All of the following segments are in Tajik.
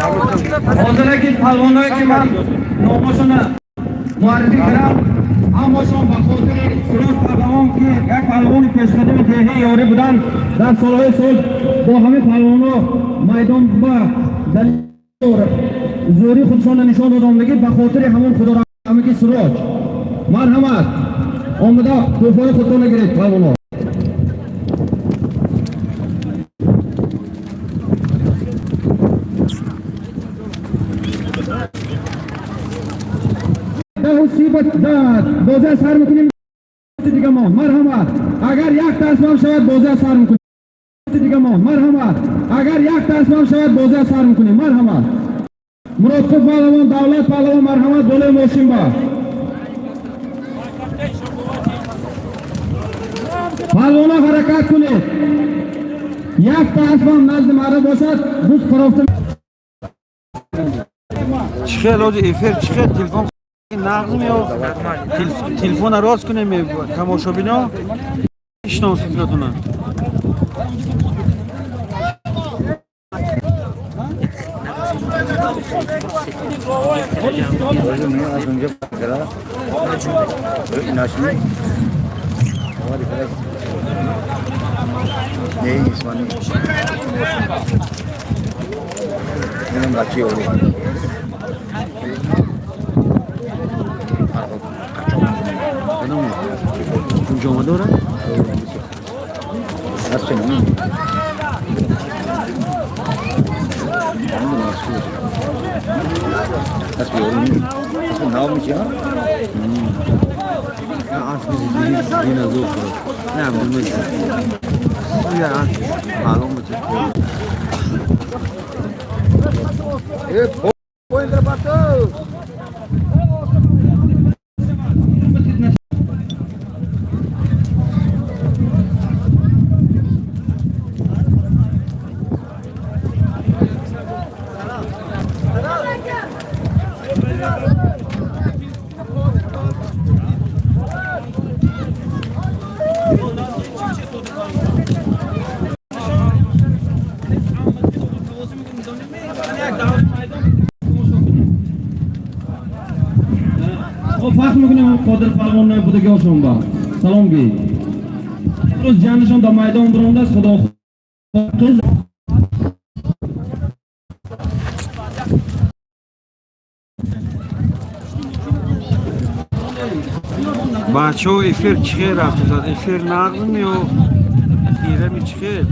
Ҳозира ки палвоное ки ман номошона муаррифӣ кардам, ҳамашон ба хотири Суроҷ паҳлавон, ки як паҳлавони пешқадами деҳаи Ёрӣ буданд, дар солҳои сол бо ҳамин паҳлавонҳо майдон ба зӯрии худшонро нишон додомдагӣ, ба хотири ҳамон худо раҳмати Суроҷ. Марҳамат, омада тӯҳфаи худтонро гиред, паҳлавонҳо. 10:30 бозӣ аз сар мекунем дига мо. Марҳамат, агар як тасмам шавад, бозӣ аз сар мекунем дига мо. Марҳамат, агар як тасмам шавад, бозӣ аз сар мекунем. Марҳамат, Муродқул паҳлавон, Давлат паҳлавон, марҳамат, болои мошин ба. Паҳлавонҳо, ҳаракат кунед. Як тасмам назди мара бошад, буз қарофта. Чӣ хел ҳозир эфир, чӣ хел телефон нағз меё? Телефона рост кунем, тамошобино ишноситратуна. از اونجا کرا ناشمی نه اسمانی اینم بچه اولی. Унҷо омадора. Аст не. Аст биёрум. Нав мечи ҳа? Дина зур не Абдулмаҷид маълум буд. Э, поинтра батл. Хоб, фахр мекунем, Қодир паҳлавон будагиошон ба салом гӯед. Имрӯз ҷаннашон дар майдон биромадааст. Худо qiz. Бачаҳо, эфир чӣ хел рафтасад? Эфир нағз меё ирами? Чӣ хел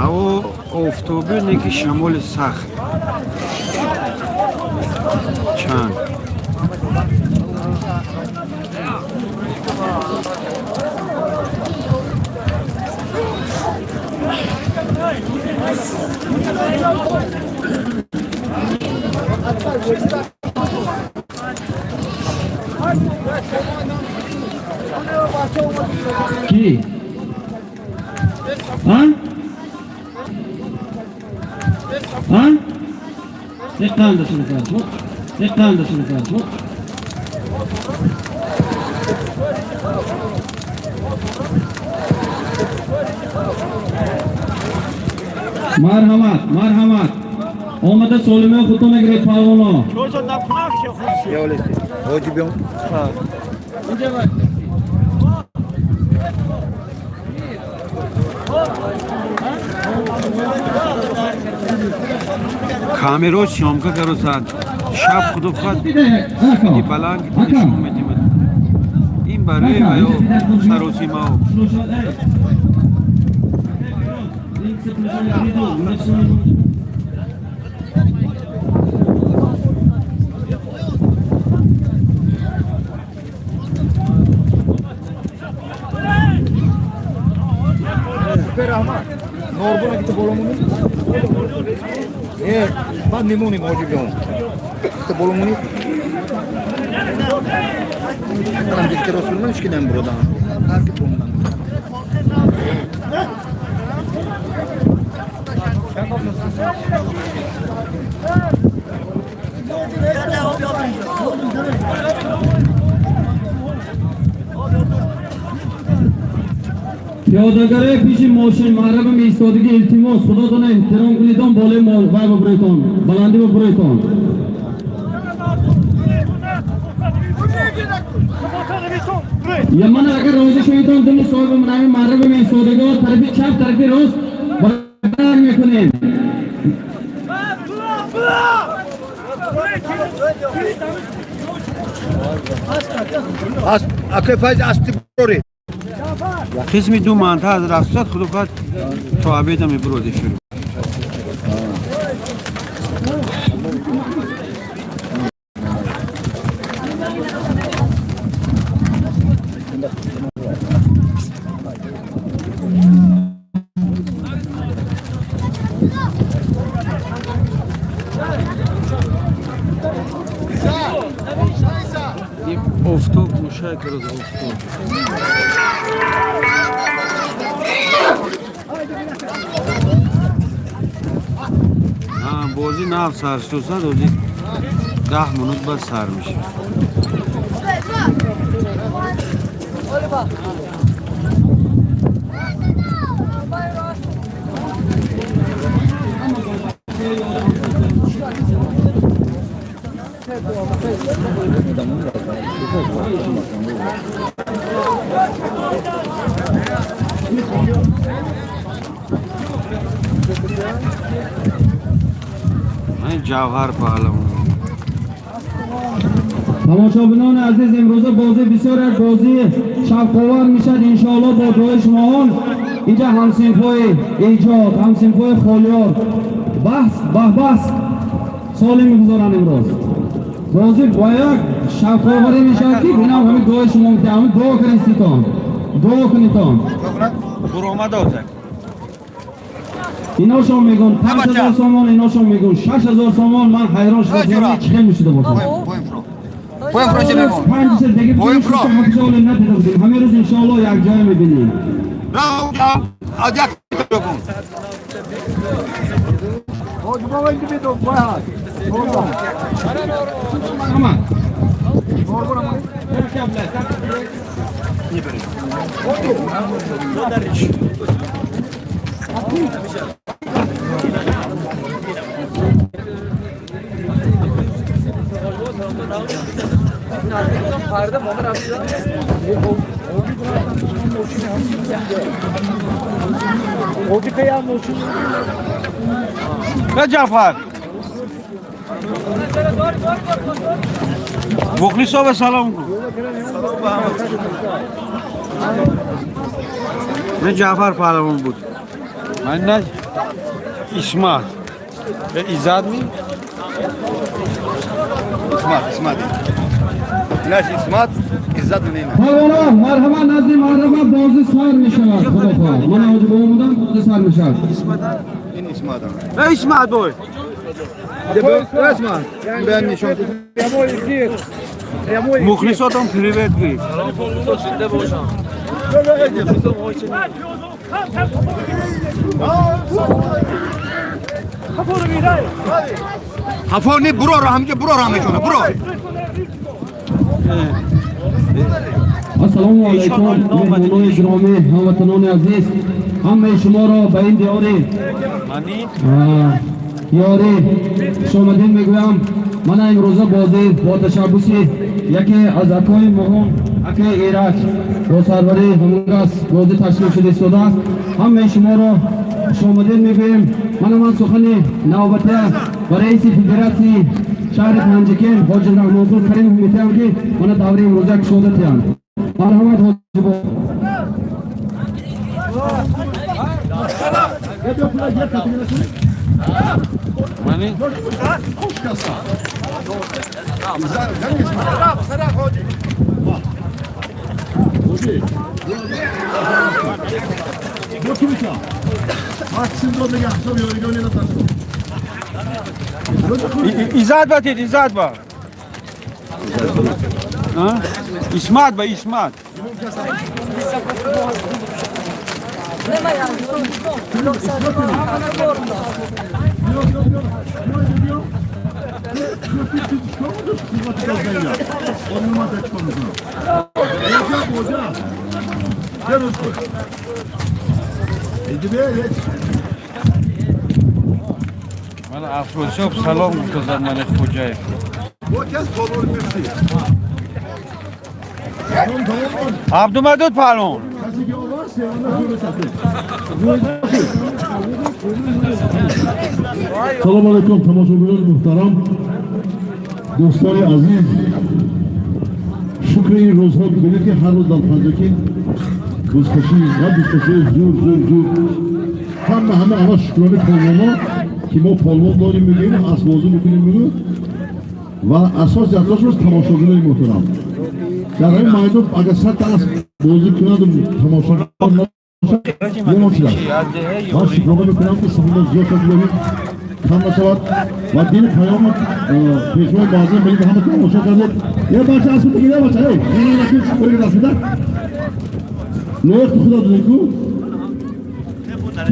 ҳаво, офтобӣ не ки шамоли сахт чанд? Ки? А? А? Иққанда shunaqa. Иққанда shunaqa. Марҳамат, марҳамат. Омада солимиё худтона гиред, паҳлавоно. Ҳоҷи биём. Инҷа. Камеро съёмка каросад шаб, худо хоҳад, ди баланд нишон медимад. Ин барои аё саросимао. Норбона ки ту боло мунӣ? Э, баъд мемонем, ҳоҷи биём. Ту боло мунӣ? Манам дикти рост кунам, ҳеч ки намебуродам. Ҳар ки бомдам. Пиёдагарои пеши мошин маҳраба меистодагӣ, илтимос, худотона эҳтиром кунедон, болои вай бубуретон, баландӣ бубуретон. Я мана агар розӣ шаведон, дуни соҳиби манами маҳраба меистодагиҳо тарафи чап, тарафи рост барар мекунем. Акай Файз, аспти бурори. Қисми ду манта аз рафтад, худо хоҳад, то обеда мебурод эфир. Офтоб мушак роз офтоб. Бозӣ нав сар шудосад, ози 10 минут баъд сар мешавад. Ман Ҷавҳар паҳлавон. Тамошобинони азиз, имрӯза бозӣ бисёр як бозии шавқовар мешавад, иншоалло, бо дуои шумоон. Инҷа ҳамсинфҳои эҷод, ҳамсинфҳои холиёр баҳс ба баҳс соле мегузоранд. Имрӯз бозӣ бо як шавқоварӣ мешавад, ки бинам ҳамин дуои шумо, ҳамин дуо куниститон, дуо кунитон. Буромада озак. Иношон мегӯн 5000 сомон, иношон мегӯн 6000 сомон. Ман ҳайрон шудам, чӣ хел мешуда бошад. Поем фро, Селемо. 5 сол деги Поем фро. Ҳафтсола надида будем. Ҳамин рӯз иншоалло якҷоя мебинем. Аз як кун. Ҳама. На Ҷафар. Мухлисова салом кун. Не Ҷафар паҳлавон буд. Ман на Исмат. Иззат ми? Исмат, Исмат. Инаш Исмат, Иззат нина. Палвонон, марҳамат, назди марҳама, бозӣ сар мешавад, худо хоҳад. Ман ҳоҷи бо омадам, бозӣ сар мешавад. Ин Исмат. На Исмат бой. Исмат. Бен нишон. Мухлисотон привет гӯй. Хафони буро ҳамҷа, буро ҳамечона, буро. Ассалому алайкум, меҳмонони гиромӣ, ҳамватанони азиз, ҳамаи шуморо ба ин диёри Мани ёрӣ хушомадид мегӯям. Мана имрӯза бозӣ бо ташаббуси яке аз акои моҳон, акаи Эраҷ, бо сарварии ҳамон бозӣ ташкил шуда истодааст. Ҳамаи шуморо хушомадид мегӯем. Мана ман сухани навбатия ба раиси федератсияи шаҳри Панҷакент ҳоҷи Раҳмонқул Каримов метиҳам, ки мана давраи имрӯза кушода тиҳанд. Марҳамат, ҳоҷибо. Мани Иззат ба тид, Иззат ба. А? Исмат ба, Исмат. Мана Афросиёб салом гуфтазад мани Хоҷаев. Абдумадуд паҳлон. Салом алейкум, тамошобинони муҳтарам, дӯстони азиз. Шукри ин рӯзҳо бибинед, ки ҳар рӯз дар Панҷакент бузкашӣ ва бузкашии зур зур зур. Ҳама ҳама ҳама шукрони полвоно, ки мо полвон дорем, мегӯем, асбозӣ мекунем, мегӯем. Ва асоси асосаш тамошобинони муҳтарам. Дар ҳамин майдон агар 100 та асб бозӣ кунаду тамошобин набошад, ягон чиз аст. Ман шукрона мекунам, ки сафи мо зиёд шуд, илоҳӣ кам нашавад. Ва дини паёми пешвои муаззами миллат ҳама тамошо кардед. Е бача, асб бигир, е бача, эй бигир, лоиқ худо додед ку,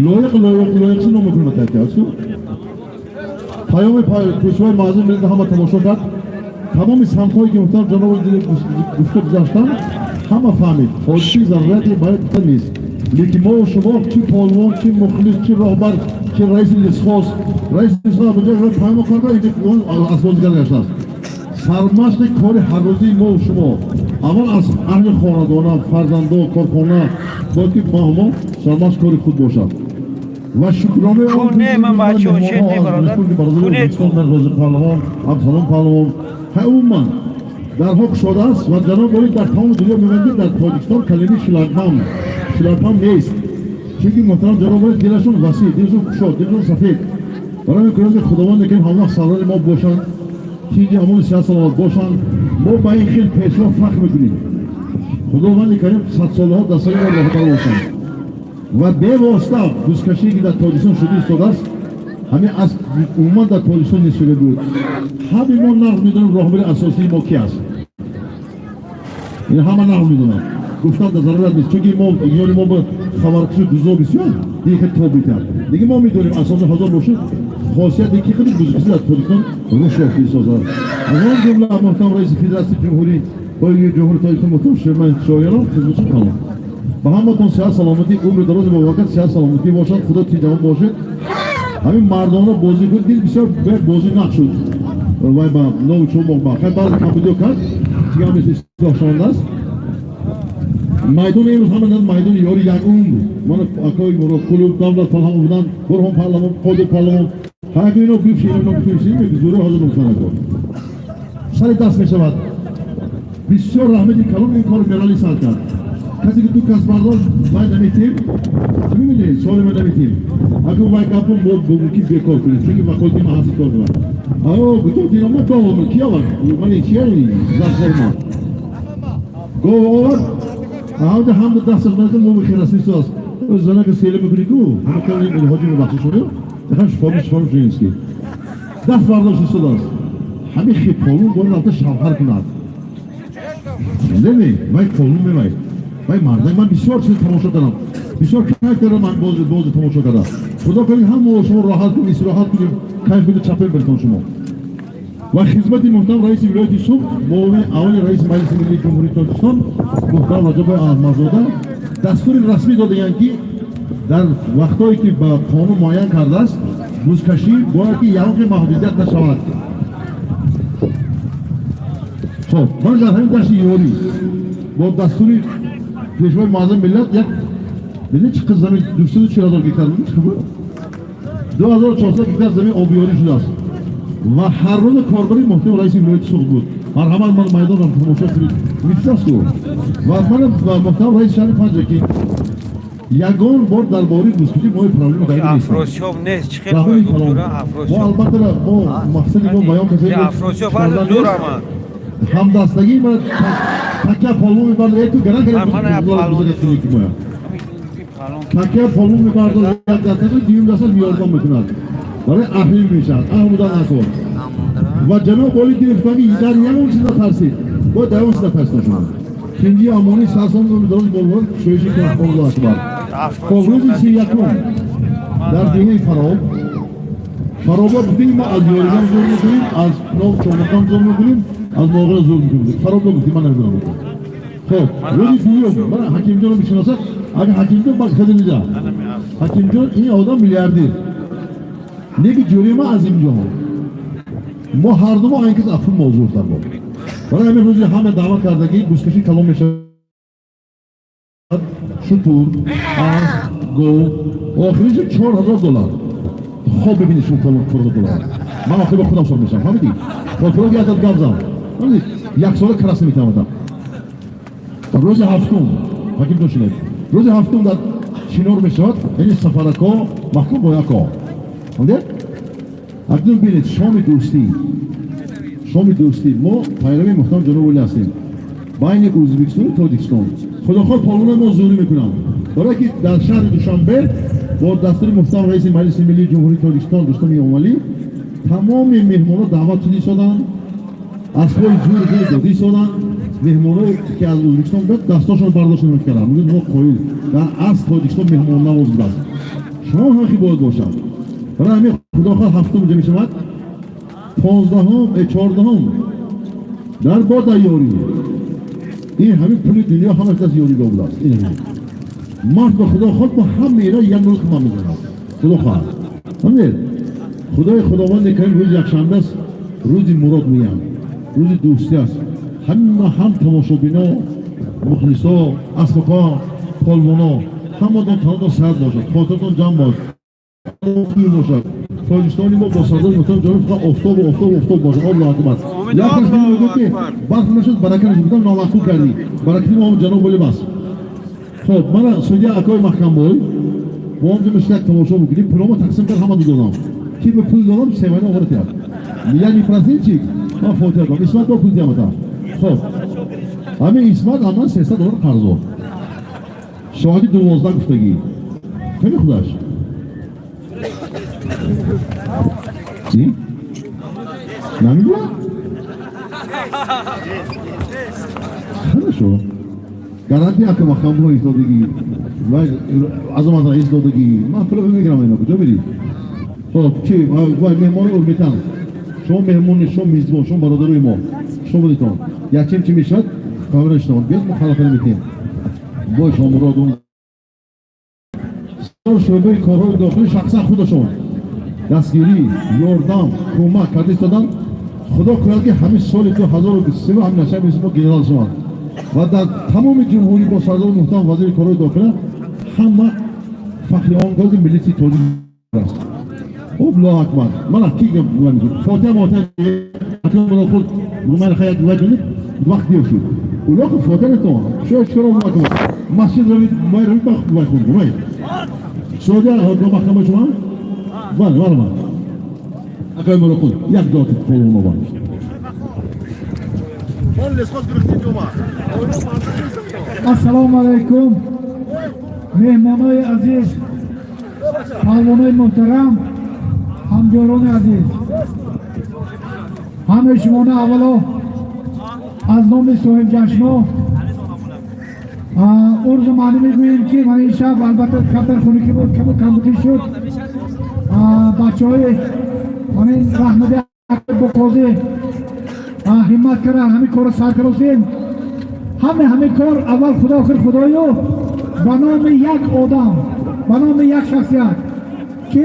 лоиқ, лоиқ, лоиқ чӣ ном мекунад ку. Паёми пешвои муаззами миллат ҳама тамошо кард. Тамоми самтҳое, ки муҳтарам ҷаноби гуфта гузаштанд, ҳама фаҳмид. Ҳодисаи зарурияте бояд гуфта нест, лекин мо шумо, чи полвон, чи мухлис, чи роҳбар, чи раиси лесхоз, раиси лесхоз абуҷа паёма карда, асбозигар гаштааст. Сармашқи кори ҳаррӯзии мо шумо аввал аз аҳли хонадона, фарзандо, корхона бояд, ки мо сармашқ кори худ бошад. Ва шукронаи он Розиқ паҳлавон, Абдусалом паҳлавон, умуман дарҳо кушодааст. Ва ҷаноб олӣ дар тамоми дунё мегӯянд, ки дар Тоҷикистон калимаи шлакбам, шлакбам нест, чунки муҳтарам ҷаноб олӣ дилашон васеъ, дилашон кушод, дилашон сафед. Барои мекунам, ки Худованд ки ҳамвақт сарвари мо бошанд, тинҷи амони сиҳат саломат бошанд. Мо ба ин хел пешво фахр мекунем. Худованди карим садсолаҳо дар сари мо роҳбар бошанд. Ва бевосита бузкашие, ки дар Тоҷикистон шуда истодааст, ҳамин асб умуман дар Тоҷикистон нест шуда буд. Ҳами мо нағз медонем, роҳбари асосии мо ки аст. Ин ҳама нағз медонанд, гуфтан дар зарурат нест, чунки мо ёни мо ба хабаркуши дузо бисёр дигар тоб метиҳад. Дига мо медонем, асоси ҳазор бошад, хосияте ки худи бузкашӣ дар Тоҷикистон рушд ёфта истодааст. Аз он ҷумла муҳтарам раиси федератсияи ҷумҳурӣ ҷумҳури Тоҷикистон муҳтарам Шерман Шоярон хизматшон калон. Ба ҳаматон сиҳат саломатӣ, умри дарози муборакат, сиҳат саломатӣ бошад, Худо тиҷамон бошед. Ҳамин мардона бозӣ кунед, дил бисёр як бозӣ нақш шуд. Вай ба нову чӯмоқ ба хай баъзе камбудиё кард, дигар ислоҳ шаванда аст. Майдони имрӯз ҳама майдони ёри як умр. Мана акои Муродқулов, Давлат ҳама буданд, Бурҳон паҳлавон, Қодир паҳлавон, ҳар ино бивши, ино бивши, зуро ҳозир нуқсанако сари даст мешавад. Бисёр раҳмати калон, ин кори Мерали сар кард. Касе ки ду кас бардор, вай наметем, чӣ мебинед, соли ма наметем. Агар вай гапо мо мумкин бекор кунем, чунки ваколати ма ҳаст, кор кунад. Ао гуто динома гов ки овард, мани чия зархорма гов овард, ҳамда ҳамда дасташ мана мо хирасису аст. Занака села мекунӣ ку, ҳама кани ҳоҷи мебахши шумо, яхан шифоми шифоми шунински даст бардошт истодааст. Ҳамин хел полун бояд рафта шавҳар кунад. Неми вай полун мевай, вай мардак. Ман бисёр чиз тамошо кардам, бисёр кайф кардам. Ман бози бози тамошо кардам. Худо кунед, ҳама шумо роҳат кунем, истироҳат кунем, кайф кунем, чапем биртон шумо. Ва хизмати муҳтарам раиси вилояти Суғд, муовини аввали раиси Маҷлиси Миллии Ҷумҳурии Тоҷикистон муҳтарам Раҷаббой Аҳмадзода дастури расмӣ додаганд, ки дар вақтҳое, ки ба қонун муайян кардааст, бузкашӣ бояд ки ягон хел маҳдудият нашавад. Хоб, ман дар ҳамин дашти ёрӣ бо дастури пешвои муаззами миллат як бидед, чӣ қадр замин, 240 000 гектар буд, чӣ буд, 2400 гектар замин обиёрӣ шудааст. Ва ҳар рӯза корбари муҳтарам раиси вилояти Суғд буд. Марҳамат, ман майдонам тамошо кунед, мифтас ку. Ва ман муҳтарам раиси шаҳри Панҷакент ягон бор дар бораи бузкушӣ мо проблема дар Афросиёб нест, чӣ хел Раҳмати калон. Мо албатта мо мақсади мо баён кардем. Афросиёб ҳар дур ама. Ҳамдастагӣ ман такя полу мебард, э ту гаран Ман такя полу мебардор, як даста, дуюм даста ёрдам мекунад, барои аҳлӣ мешавад, аҳл будан накун. Ва ҷаноб оли гирифтан, ки дар ягон чиз натарсид, бояд дар ягон чиз натарсид шумо. Тинҷи амонӣ сарсон дороз болвор шӯиши кунад. Аллоҳу акбар. Хоб, рӯзи 31-ум дар деҳаи Фароб. Фаробо гуфтем, мо аз Ёриган зур мекунем, аз Нов Чомуқан зур мекунем, аз Ноғира зур мекунем. Фаробо гуфтем, ман намедонам. Хоб, рӯзи дуюм мана Ҳакимҷонро мешиносад, агар Ҳакимҷон баз хеле дида. Ҳакимҷон, ин одам миллиардер неки ҷурима Азимҷон, мо ҳарду мо айн кас афун мавзӯъ дар бо. Барои ҳамин рӯзи ҳама даъват кардагӣ, гӯзкашӣ калон мешавад, шутур, асп, гов, охириш 4000 доллар. Хоб бибинед шумо, 4000 доллар. Ман охир ба худам сор мешавам, фаҳмидӣ? Прокурор ядад, гап зан, фаҳмидӣ? Як сола крас наметавонам. Рӯзи ҳафтум, ҳаким дошинед, рӯзи ҳафтум дар Чинор мешавад, яъне Сафарако, маҳкум бояко, фаҳмидед? Акнун бинед, шоми дӯстӣ, шоми дӯстӣ, мо пайрави муҳтарам ҷаноби олӣ ҳастем байни Ӯзбекистону Тоҷикистон. Худохоҳ, полвонои мо зӯрӣ мекунанд, барое ки дар шаҳри Душанбе бо дастури муҳтарам раиси Маҷлиси миллии Ҷумҳурии Тоҷикистон Рустами Эмомалӣ тамоми меҳмонро даъват шуда истоданд, аспои зӯри хеле дода истоданд. Меҳмоно ки аз Ӯзбекистон буд, дастошонро бардошта мекарданд, мегӯяд: мо қоил, дар асл Тоҷикистон меҳмоннавоз будааст, шумо ҳам хи бояд бошад. Барои ҳамин, худохоҳ, ҳафтум ҷа мешавад, 15-ум, 14-ум дар бо тайёрӣ. Ин ҳамин пули дунё ҳамаш даст ёригоҳ будааст. Ин ҳамин мард ба худо хоҳад, бо ҳама ира як рӯз ман мезанам, худо хоҳад, фаҳмидед? Худои Худованди Карим, рӯзи якшанбе аст, рӯзи мурод меянд, рӯзи дӯстӣ аст. Ҳама, ҳам тамошобино, мухлисо, аспако, полвоно, ҳаматон танатон сиҳат бошад, хотиртон ҷамъ бошад. Тоҷикистони мо бо сардори муҳтарам ҷаноби фақат офтобу офтобу офтоб бошад. Аллоҳу акбар! Як кас мегӯяд, ки барф нашуд, барака нашуд. Гуфтам, номаъқул кардӣ, баракати мо ҷаноб олӣ бас. Хоб, мана судья акои Маҳкамбой, бо он ҷо як тамошо бикунем. Пуломо тақсим кард, ҳама додам. Ки ба пул додам, семайна овара тиҳад. Я не процентчик, ман фотиҳа додам. Исмат бо пул тиҳамата. Хоб, ҳамин Исмат аман 300 доллар қарздор, соати 12 гуфтагӣ. Ками худаш чӣ намегӯяд? Хорошо, гарантия ака Маҳкамбой издодагӣ, Азамат раис додагӣ. Ман пула мегирам, ино куҷо мерӣ? Хоб, чи вай, меҳмони Урметан, шумо меҳмони, шумо мизбон, шумо бародарои мо, шумо будитон. Якчем чи мешавад, камера шумо биёд, мо халафа метем бо Шомуродун. Шӯъбаи корҳои дохилӣ шахсан худашон дастгирӣ, ёрдам, кӯмак карда истоданд. Худо кунад, ки ҳамин соли 2023 ҳам нашаби мо генерал шаванд ва дар тамоми ҷумҳурӣ бо сардори муҳтарам вазири корҳои дохила ҳама фахри он гози милитсияи тоҷик аст. Аллоҳу акбар! Мана ки фотиҳа мотиҳа худ ман як вақт дер шуд. Улоқи фотиҳа нетон шояд чиро масҷид равид, май равид, вай хун вай судья маҳкама шума. Бале, бале, бале. Акай Мурохун, як доти полонова. Он лесхоз гирифти ҷума. Ассалому алайкум, меҳмонои азиз, палвонои муҳтарам, ҳамдиёрони азиз, ҳамаи шумоно аввало аз номи соҳибҷашно урзу маънӣ мегӯем, ки ман ин шаб албатта камтар хунукӣ буд, каму камбудӣ шуд. Бачаҳои ҳамин раҳмади Боқозӣ ҳиммат карда, ҳамин корро сар каросем. Ҳаме кор аввал худо, охир худою, ба номи як одам, ба номи як шахсият, ки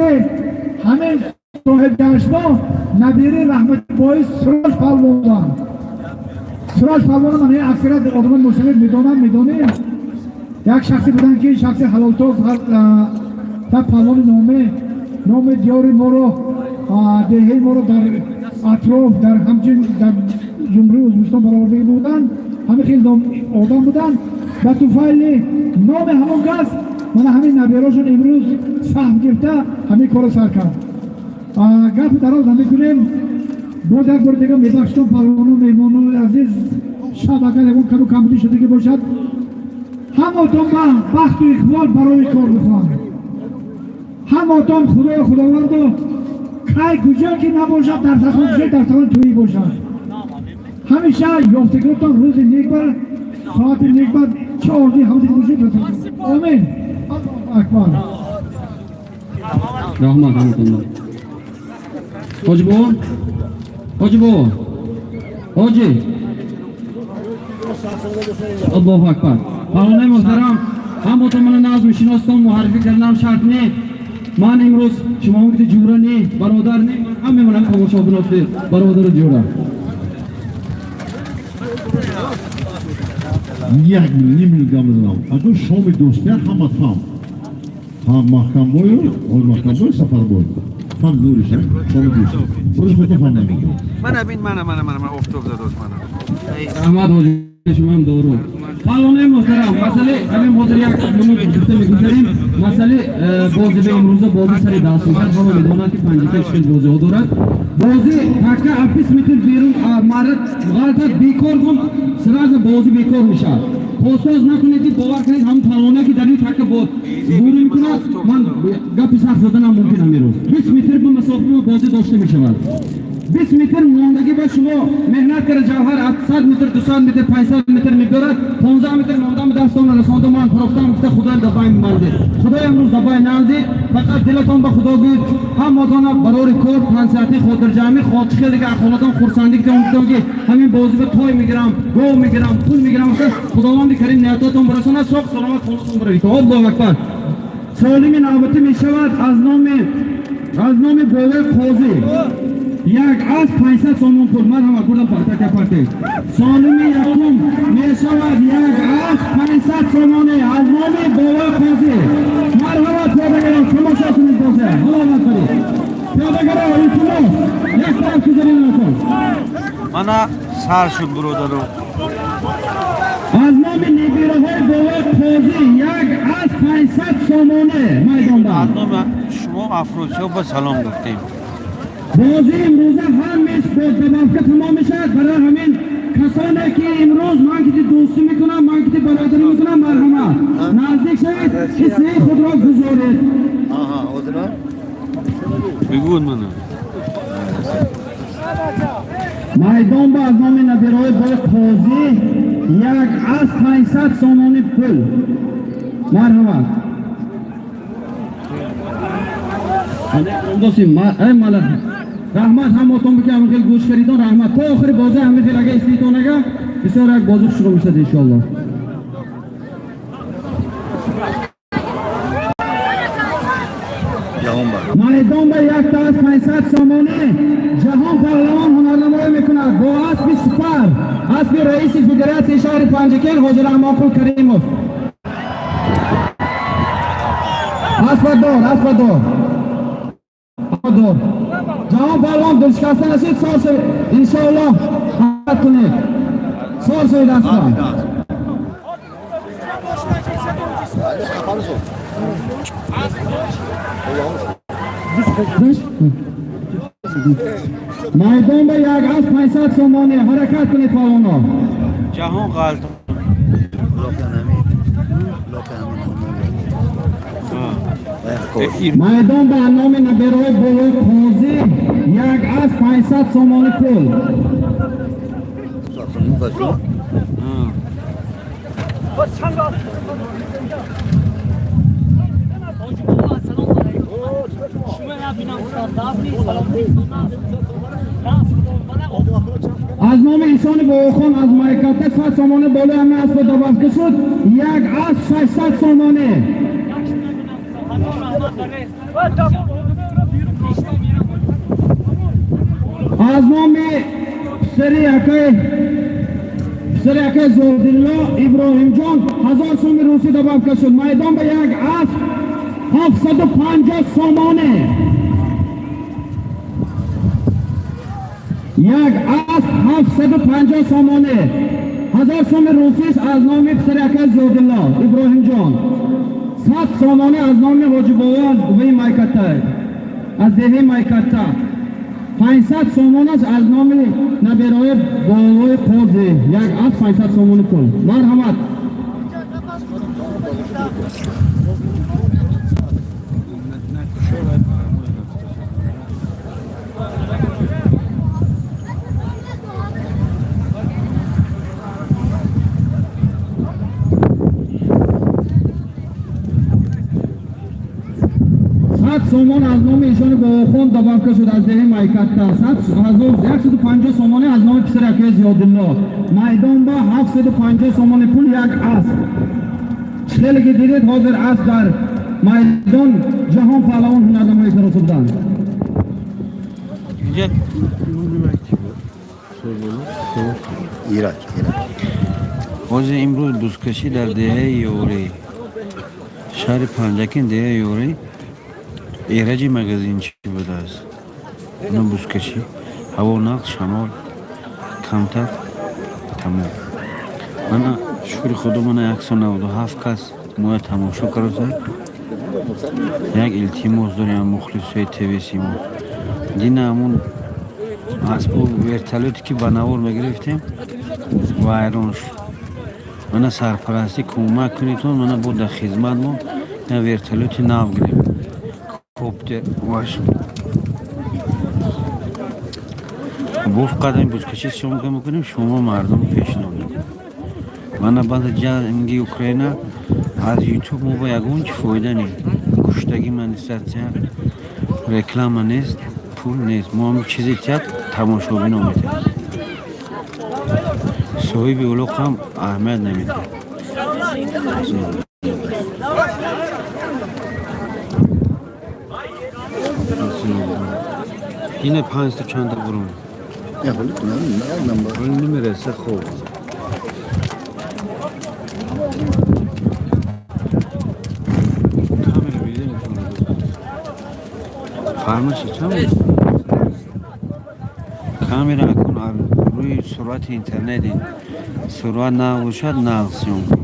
ҳамин соҳибҷашно набири раҳмати боис Сироҷ палвон буданд. Сироҷ палвона ман аксарият одамои мусаввир медонам, медонем. Як шахсе буданд, ки шахси ҳалолтоз дар палвони номе, номи диёри моро, деҳаи моро дар атроф, дар ҳамчунин дар Ҷумҳурии Ӯзбекистон баровардагӣ буданд. Ҳамин хел ном одам буданд. Ба туфайли номи ҳамон кас мана ҳамин наберошон имрӯз саҳм гирифта, ҳамин корро сар кард. Гапи дароз намекунем. Боз як бори дига мебахшитон, палвону меҳмонони азиз, шаб агар ягон каму камбудӣ шудагӣ бошад. Ҳамотон ба бахту иқбол барои кор мехоҳам. Ҳамотон худои худовандо кай куҷо ки набошад, дар сахон кушед, дар сахон тӯӣ бошад. Ҳамеша ёфтагиотон рӯзи нек бар соати нек бар чӣ орзуи ҳамаи бошед. Омин, Аллоҳу акбар. Раҳмат ҳаматонда. Ҳоҷи бобо, ҳоҷи бобо, ҳоҷи, Аллоҳу акбар! Палвонои муҳтарам. Ҳамотон мана нағз мешиностон, муаррифӣ карданам шарт не. Ман имрӯз шумо ки ҷура не, бародар не, ман ҳам мемонам тамошобиноти бародару ҷура. Як ним минут гап мезанам. Акун шоми дӯстия ҳама фам. Ҳам Маҳкамбою, ҳоҷ Маҳкамбой, Сафарбой. Фам нуриш, шоми дӯстия. Худаш худто фам намегирад. Мана бин, мана, мана, мана, мана, офтоб задост, мана. Раҳмат, ҳоҷи, шумоам дору. Палвонои муҳтарам, масъалаи ҳамин ҳозир як минут гуфта мегузарем. Масъалаи бозӣ ба имрӯза бозӣ сари даст мешавад. Ҳама медонанд, ки Панҷакент чӣ хел бозиҳо дорад. Бозӣ така аз 20 метр берун мард ғалтад, бекор кун, сразу бозӣ бекор мешавад. Посоз накунед, ки бовар кунед, ҳамин палвоное ки дар ин така бо зӯрӣ мекунад, ман гапи сахт заданам мумкин ҳамин рӯз. 20 метр ба масофа бозӣ дошта мешавад. 20 метр мондагӣ ба шумо меҳнат карда, ҷавҳар аз 100 метр, 200 метр, 500 метр мебарад, 15 метр мондам дастон расонда, ман фурохтам, гуфта худоям дар байн манзил. Худоям имрӯз дар байн нанзид, фақат дилатон ба худо гӯед, ҳаматона барори кор, пансиҳатӣ, хотирҷамъӣ, хотихел дига хонатон хурсандӣ ки гуфтам ки ҳамин бозӣ ба той мегирам, гов мегирам, пул мегирам, гуфта худованди карим ниятотон барасонад, соғ саломат хонатон баравед. Аллоҳу акбар. Солими навбатӣ мешавад аз номи бовои қозӣ. Як аз 500 сомон пул. Марҳамат, бурдам така парте. Солими якум мешавад як аз 500 сомоне аз номи бовои қозӣ. Марҳамат, пиёдагарон, тамошо кунед бозия. Ҳаловат баред. Пиёдагарон, илтимос, як тараф гузаред накун. Мана сар шуд, бародаро. Аз номи небираҳои бовои қозӣ як аз 500 сомоне майдонда. Аз номи шумо Афросиёб ба салом гуфтем. Бозӣ имрӯза ҳамеш бо добавка тамом мешавад. Барои ҳамин касоне ки имрӯз ман кити дӯстӣ мекунам, ман кити бародарӣ мекунам, марҳамат, наздик шавед, ҳиссаи худро гузоред. Аҳа, ҳозир. Бигӯд, мана. Майдон ба аз номи набираҳои бои қозӣ як аз 500 сомони пул. Марҳамат. Раҳмат ҳамотон бики ҳамин хел гӯш каридон, раҳмат. То охири бозӣ ҳамин хел ага иститон ага, бисёр як бозӣ хушрӯ мешавад иншоаллоҳ. Ҷаҳон ба. Майдон ба якта аз 500 сомонӣ Ҷаҳон паҳлавон ҳунарнамоӣ мекунад бо аспи Супар, аспи раиси федератсияи шаҳри Панҷакент Ҳоҷи Раҳмонқул Каримов. Аспадор, аспадор, аспадор. Ҷаҳон паҳлавон, дилшикаста нашед, сор шавед, иншоаллоҳ ҳаракат кунед. Сор шавед аспа. Майдон ба як аз 500 сомонӣ, ҳаракат кунед, паҳлавоно. Ҷаҳон ғалт. Локан ҳамин. Локан ҳамин. Майдон ба номи набераҳои бовои қозӣ як аз 500 сомонӣ пул. Сохтмон. Аз номи Исони Бобохон аз Майката 100 сомонӣ болои ҳама аспа добавка шуд, як аз 600 сомонӣ. Аз номи писари акай Зодилло Иброҳимҷон 1000 суми русӣ добавка шуд. Майдон ба як асп 750 сомонӣ. Як асп 750 сомонӣ. 1000 суми русиш аз номи писари акай Зодилло Иброҳимҷон. 100 сомонӣ аз номи Ҳоҷи Бобо аз гувои Майката, аз деҳаи Майката. 500 сомонаш аз номи набераҳои бобои қозӣ. Як асп 500 сомонӣ пул. Марҳамат. 100 сомон аз номи ишони Бобохон добавка шуд аз деҳаи Майкатта. 150 сомонӣ аз номи писари акаи Зиёдулло. Майдон ба 750 сомонӣ пул як асп. Хеле ки дидед, ҳозир асп дар майдон Ҷаҳон Паҳлавон ҳунарнамоӣ карда буданд. Инҷа Ираҷ, Ираҷ. Ҳозир имрӯз бузкашӣ дар деҳаи Ёрӣ, шаҳри Панҷакент, деҳаи Ёрӣ, Эраҷи магазинчӣ будааст. На бузкашӣ, ҳаво нағз, шамол камтар, тамом. Мана, шукри Худо, мана 197 кас моя тамошо карда. Як илтимос дорем, мухлисои ТВ Симо. Дина ҳамун аспу вертолёте, ки ба навор мегирифтем, вайрон шуд. Мана, сарпарастӣ кӯмак кунедтон, мана бо дар хизмат мо як вертолёти нав гирем, коптер ваш бо фақат бузкашӣ съёмка мекунем, шумо мардум пешниҳод мекунем. Мана, баъди ҷанги Украина аз Ютуб мо ба ягон чи фоида нест, куштагӣ, монетизатсия, реклама нест, пул нест. Мо ҳам чизе тият, тамошобино метиҳад, соҳиби улоқ ҳам аҳамият наметиҳад. Ина панҷту чанда бурум. Не, ҳоли не, не. Ҳоли намереса, хоб. Камера биде метавонад. Фармаши чанд? Камера акун рӯи суръати интернет, суръат набошад, нағз съёмка.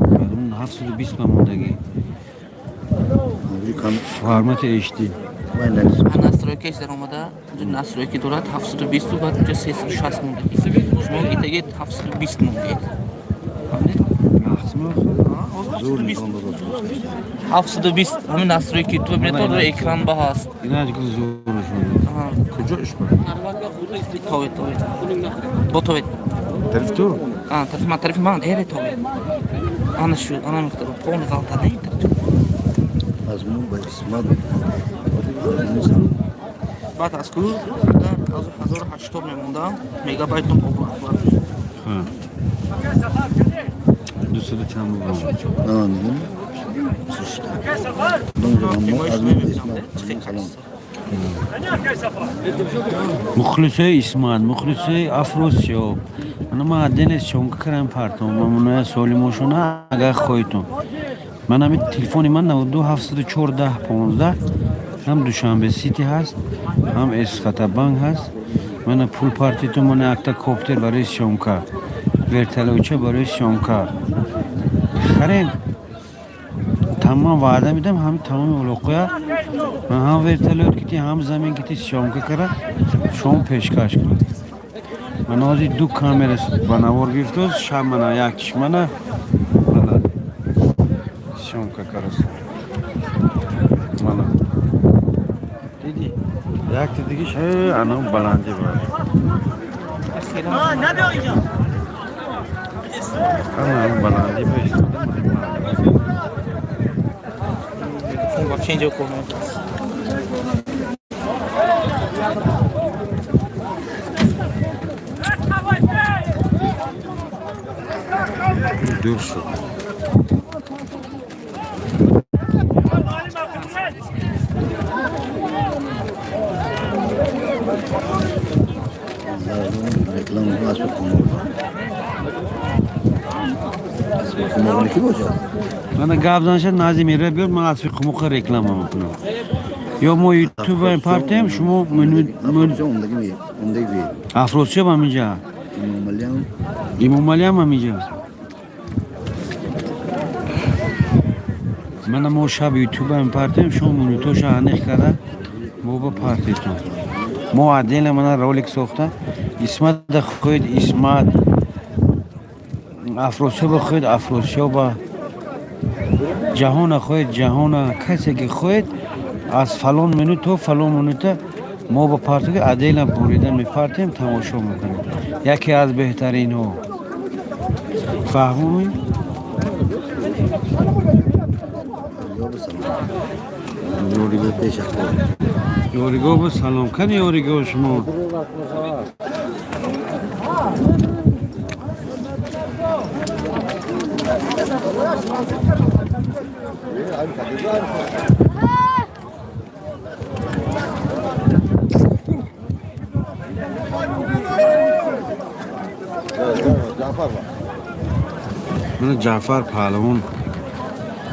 720 ба мондагӣ. Формати HD. Настройкаш дар омада, настройки дорад, 720, баъд унҷа 360 мондагӣ. Шумо итаги 720 мондагӣ. Зур нигоҳ дорад. 720 ҳамин настройки ту бибинед, то экран ба ҳаст. Инаҷ гул зурашон. Куҷо ишба? Товет, товет. Бо товет. Тарафи ту? А, тарафи ман, тарафи ман, эре товет. Ана шу, ана миқдор, полный ғалта не тарафи. Аз мо ба Исмат. Баъд аз ку аз 1080 мемондам, мегабайтом обрӯ. Ха. Дусаду чанд бурум. На, на. Аз мо ба Исмат. Салом. Мухлисои Исмат, мухлисои Афросиёб. Мана, ман отдельно съёмка кардам, партом. Мамуная солимошона, агар хоҳитон. Ман ҳами телефони ман 92 714 15, ҳам Душанбе Сити ҳаст, ҳам Эсхатабанк ҳаст. Мана, пул партитон, мана якта коптер барои съёмка, вертолётча барои съёмка. Харем. Тамом, ваъда медам, ҳами тамоми улоқоя ман ҳам вертолёт кити, ҳам замин кити съёмка кара, шумо пешкаш кунед. Ман ҳозир ду камера ба навор гирифтоз, шаб мана якиш мана съёмка караст. Мана. Диди? Якти дигиш ана баланди бар. Ана баланди ба истода. Телефон вообще инҷо кор намекунад. Дур шуд. Реклама аспи қумор. Аспи қумор ки бошад? Мана, гап занша нази мера биёр, ман аспи қумуқа реклама мекунам. Ё мо ютуб партем, шумо Афросиёб омдаги ме, омдаги би. Афросиёб ҳаминҷа. Имомалиам. Имомалиам ҳаминҷа. Мана, мо шаб ютубам партем, шумо монитоша аниқ карда мо ба партетон. Мо отдельно мана ролик сохта, Исмата хоҳед Исмат, Афросиёба хоҳед Афросиёба, Ҷаҳона хоҳед Ҷаҳона, касе ки хоҳед, аз фалон минут то фалон минута мо ба партоки отдельно бурида мепартем, тамошо мекунем. Яке аз беҳтаринҳо. Фаҳмумӣ? Ёригоба салом. Ёригоба пешаккор. Ёригоба салом. Кани ёригоба шумо? Мана Ҷаъфар паҳлавон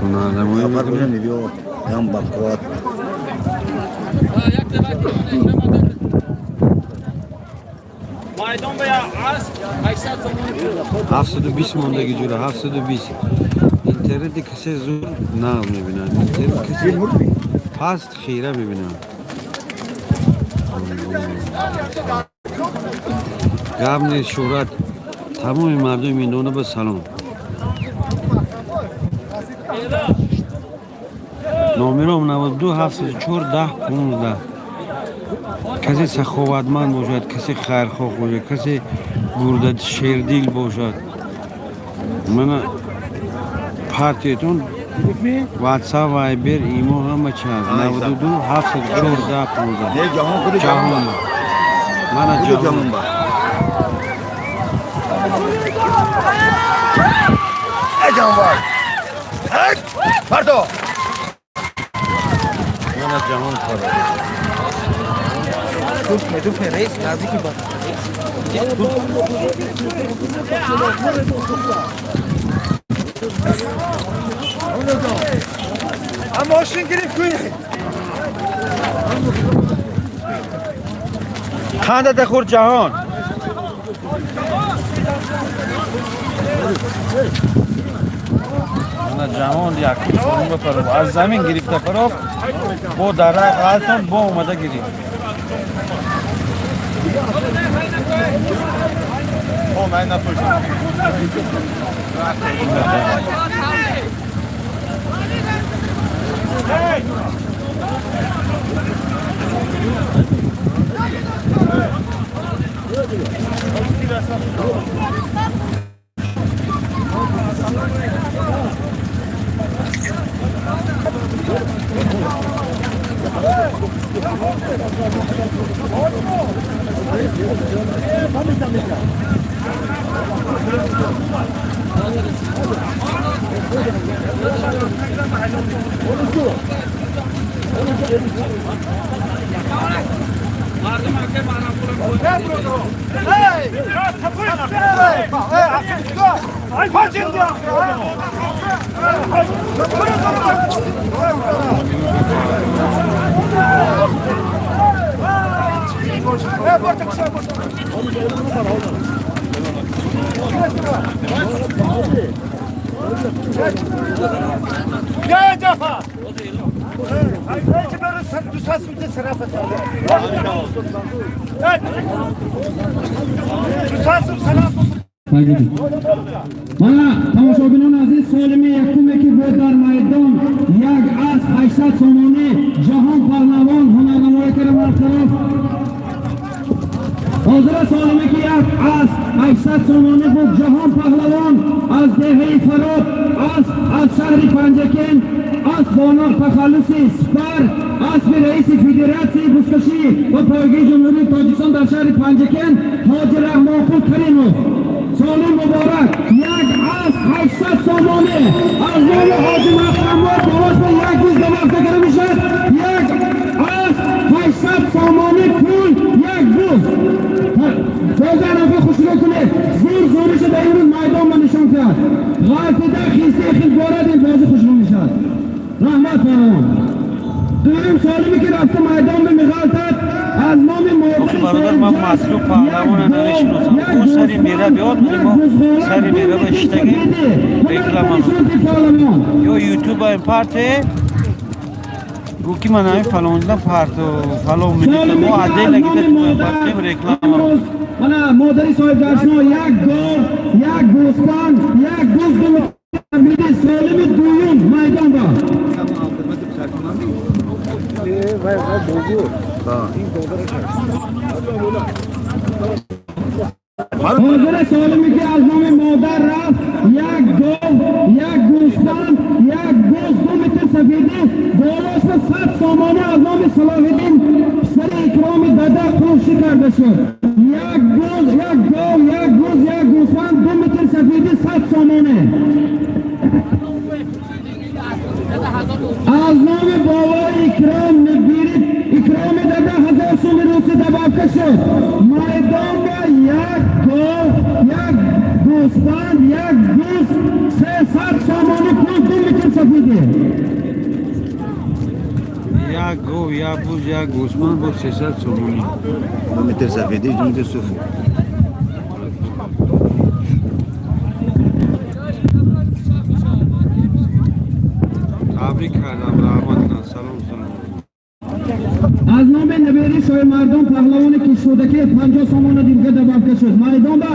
ҳунарнамоӣ мекунад. Ям бақувват. 720 мондаги ҷура, 720. Интернети касе зур нағз мебинад, интернет касе паст хира мебинад. Гап нест, шӯҳрат. Тамоми мардуми Миндона ба салом. Номером 92 704 10 15. Касе саховатманд бошад, касе хайрхоҳ бошад, касе гурда шердил бошад, мана партиятон, ватсап, вайбер, имо, ҳама чи ҳаст. 92 704 10 15. Ҷаҳон худи. Ҷаҳон, мана ҷаҳон. Ҷаҳонбар. Парто. Мана ҷаҳон фаро. Рейс наздики ба. Мошин гирифт куй. Қанда дахур, ҷаҳон. Мана ҷаҳон якум фароб аз замин гирифта, фароб бо дара ғалтон, бо омада гирифт. Мана, тамошобинони азиз, солими якуме ки буд дар майдон, як асп, 800 сомонӣ, Ҷаҳон паҳлавон ҳунарнамоӣ карда бартараф. Ҳозира солиме ки як асп, 800 сомонӣ буд, Ҷаҳон паҳлавон аз деҳаи Фароб, асп аз шаҳри Панҷакент, асп бо тахаллуси Спар, аспи раиси федератсияи бузкашӣ ва пойгии Ҷумҳурии Тоҷикистон дар шаҳри Панҷакент Ҳоҷи Раҳмонқул Каримов. Солим муборак! Як асп, 800 сомонӣ, аз номи ҳоҷи Маҳмуд болош ба як буз давахта карда мешавад. Як асп, 800 сомонӣ пул, як буз. Бозанафа хушрӯ кунед, зур зуриша дар имрӯз майдон ба нишон кард. Ғалтида хиси хил борад, ин бозӣ хушрӯ мешавад. Раҳмат, паҳлавон. Дуюм солиме ки рафта майдон меғалтад, аз номи Охи бародар, ман Матлуб паҳлавона намешиносам. Ӯ сари мера биёд, мо сари мера ба иштаги реклама ё ютуба парте гу ки ман ҳамин фалонда парту фалон мегирам, мо отдельно гида партем реклама. Мана модари соҳибҷашно, як гов, як гӯспанд, як буз миди, солими дуюм майдон ба. Ҳозира солиме ки аз номи модар рафт, як гов, як гӯспанд, як буз, 2 метр сафедӣ, болош ба 100 сомонӣ аз номи Салоҳиддин писари Икроми дада қуршӣ карда шуд. Як буз, як гов, як буз, як гӯспанд, 2 метр сафедӣ, 100 сомонӣ. Аз номи бобои Икром мегирид, Икроми дада 1000 суми русӣ добавка шуд. Майдон ба як гов, як гӯсфанд, як буз, 300 сомонӣ пул, 2 метр сафедӣ. Як гов, як буз, як гӯсфанд бо 300 сомонӣ. 2 метр сафедӣ, 2 метр суф. Табрик кардам, раҳмат кунам, салом, салом. Аз номи набери шоҳимардон паҳлавони кишвудаки 50 сомона дига добавка шуд. Майдон ба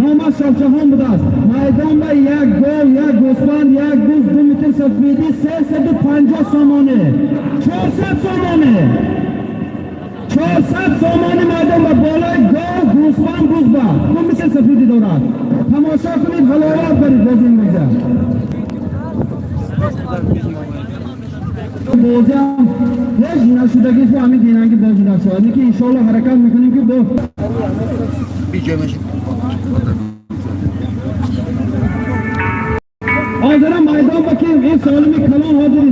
номаш Шоҳҷаҳон будааст. Майдон ба як гов, як гӯсфанд, як буз, 2 метр сафедӣ, 350 сомонӣ, 400 сомонӣ, 400 сомонӣ. Майдон ба болои гов, гӯсфанд, буз ба 2 метр сафедӣ дорад. Тамошо кунед, ҳаловат баред. Бози имрӯза бозиам ҳеҷ нашудагишу ҳамин динанги бозӣ нашавад, ки иншоалло ҳаракат мекунем, ки бо ҳозира майдон ба ки ин солими калон ҳозир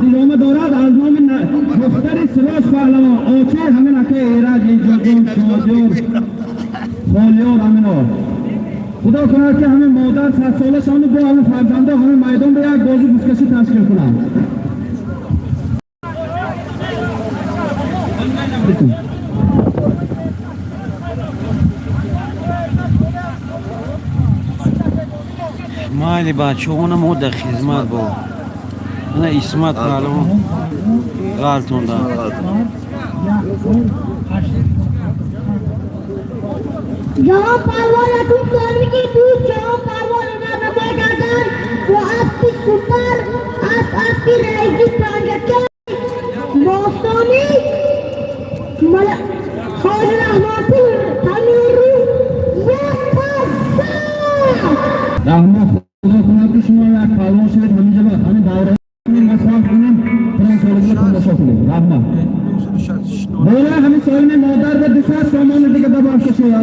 идома дорад. Аз номи духтари Сироҷ паҳлавон, очи ҳамин акаи Эраҷ, инҷогон Шодиёр, Холиёр, ҳамино. Худо кунад, ки ҳамин модар садсола шаванд, бо ҳамин фарзандо ҳамин майдон ба як бозӣ бузкашӣ ташкил кунанд. Майли, бачаҳона, мо дар хизмат бо ана Исмат паҳлавон ғалтонда. جواب پهلوان یکم سالمی که بود. جواب پهلوان نمای گردن و اسب سوپر اسب اسب رئیسی پنجکه باستانی خواجه رحمتپور تمیرو یک پسر. Раҳмат, худо кунад, ки шумо як паҳлавон шавед, ҳаминҷа ба ҳамин давра кунем, мо саф кунем, пирон солагиро тамошо кунем. Раҳмат. Болои ҳамин солими модар ба 200 сомони дига добавка шуд.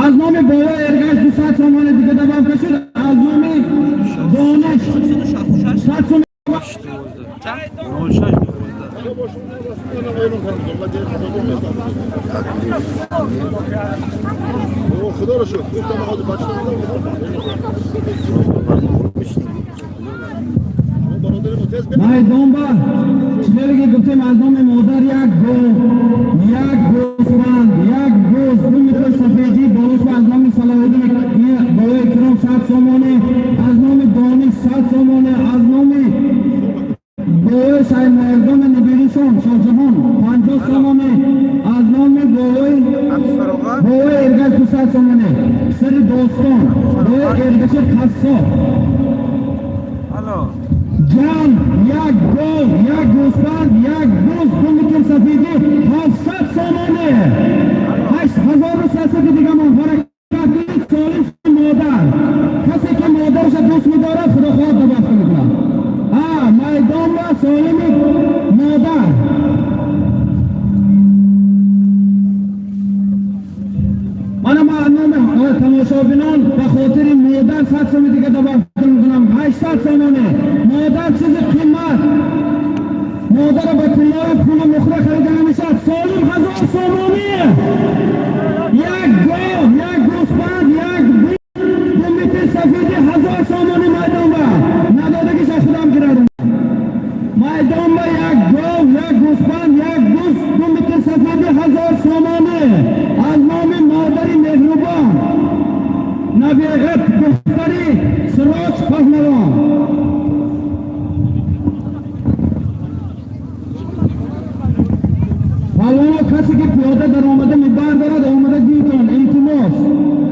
Аз номи бобои Эргаш 200 сомони дига добавка шуд. Аз номи Дониш 100 сомон. 06 12. Худоро шукр, гуфтам ҳозир бача бародари мо тез. Майдон ба чилеге гуфтем, аз номи модар як гов, як гӯсфанд, як буз, 2 метр сафедӣ болош, аз номи Салоҳиддин бобои Икром 100 сомонӣ, аз номи Дониш 100 сомонӣ, аз номи бобои Шаймардони набиришон Шоҳҷаҳон 50 сомонӣ, аз номи бобои Эргаш 200 сомонӣ, писари Достон, бобои Эргаши қассоб. Ҷан як гов, як гӯсфанд, як буз, 2 метр сафедӣ, 700 сомонӣ, 8300 дигамон. Ҳаракат кунед. Солим модар, касе ки модараша дӯст медорад, худо хоҳад добавка мекунад. А майдон ба солими модар. Мана ма номи тамошобинон ба хотири модар 100 соми дига добавка мекунам, 800 сомонӣ. Модар чизи қимат, модарро ба тиллою пулу мухра харида намешавад. Солим 1000 сомонӣ, як гов, як гӯсфанд, як буз, 2 метр сафеди, 1000 сомонӣ. Майдон ба надодагиша худам гирад. Майдон ба як гов, як гӯсфанд, як буз, 2 метр сафеди, 1000 сомонӣ, аз номи модари меҳрубон, набиға, духтари Сироҷ паҳлавон. Паҳлавоно, касе ки пиёда даромада мебардорад, омада гӯйтон, илтимос.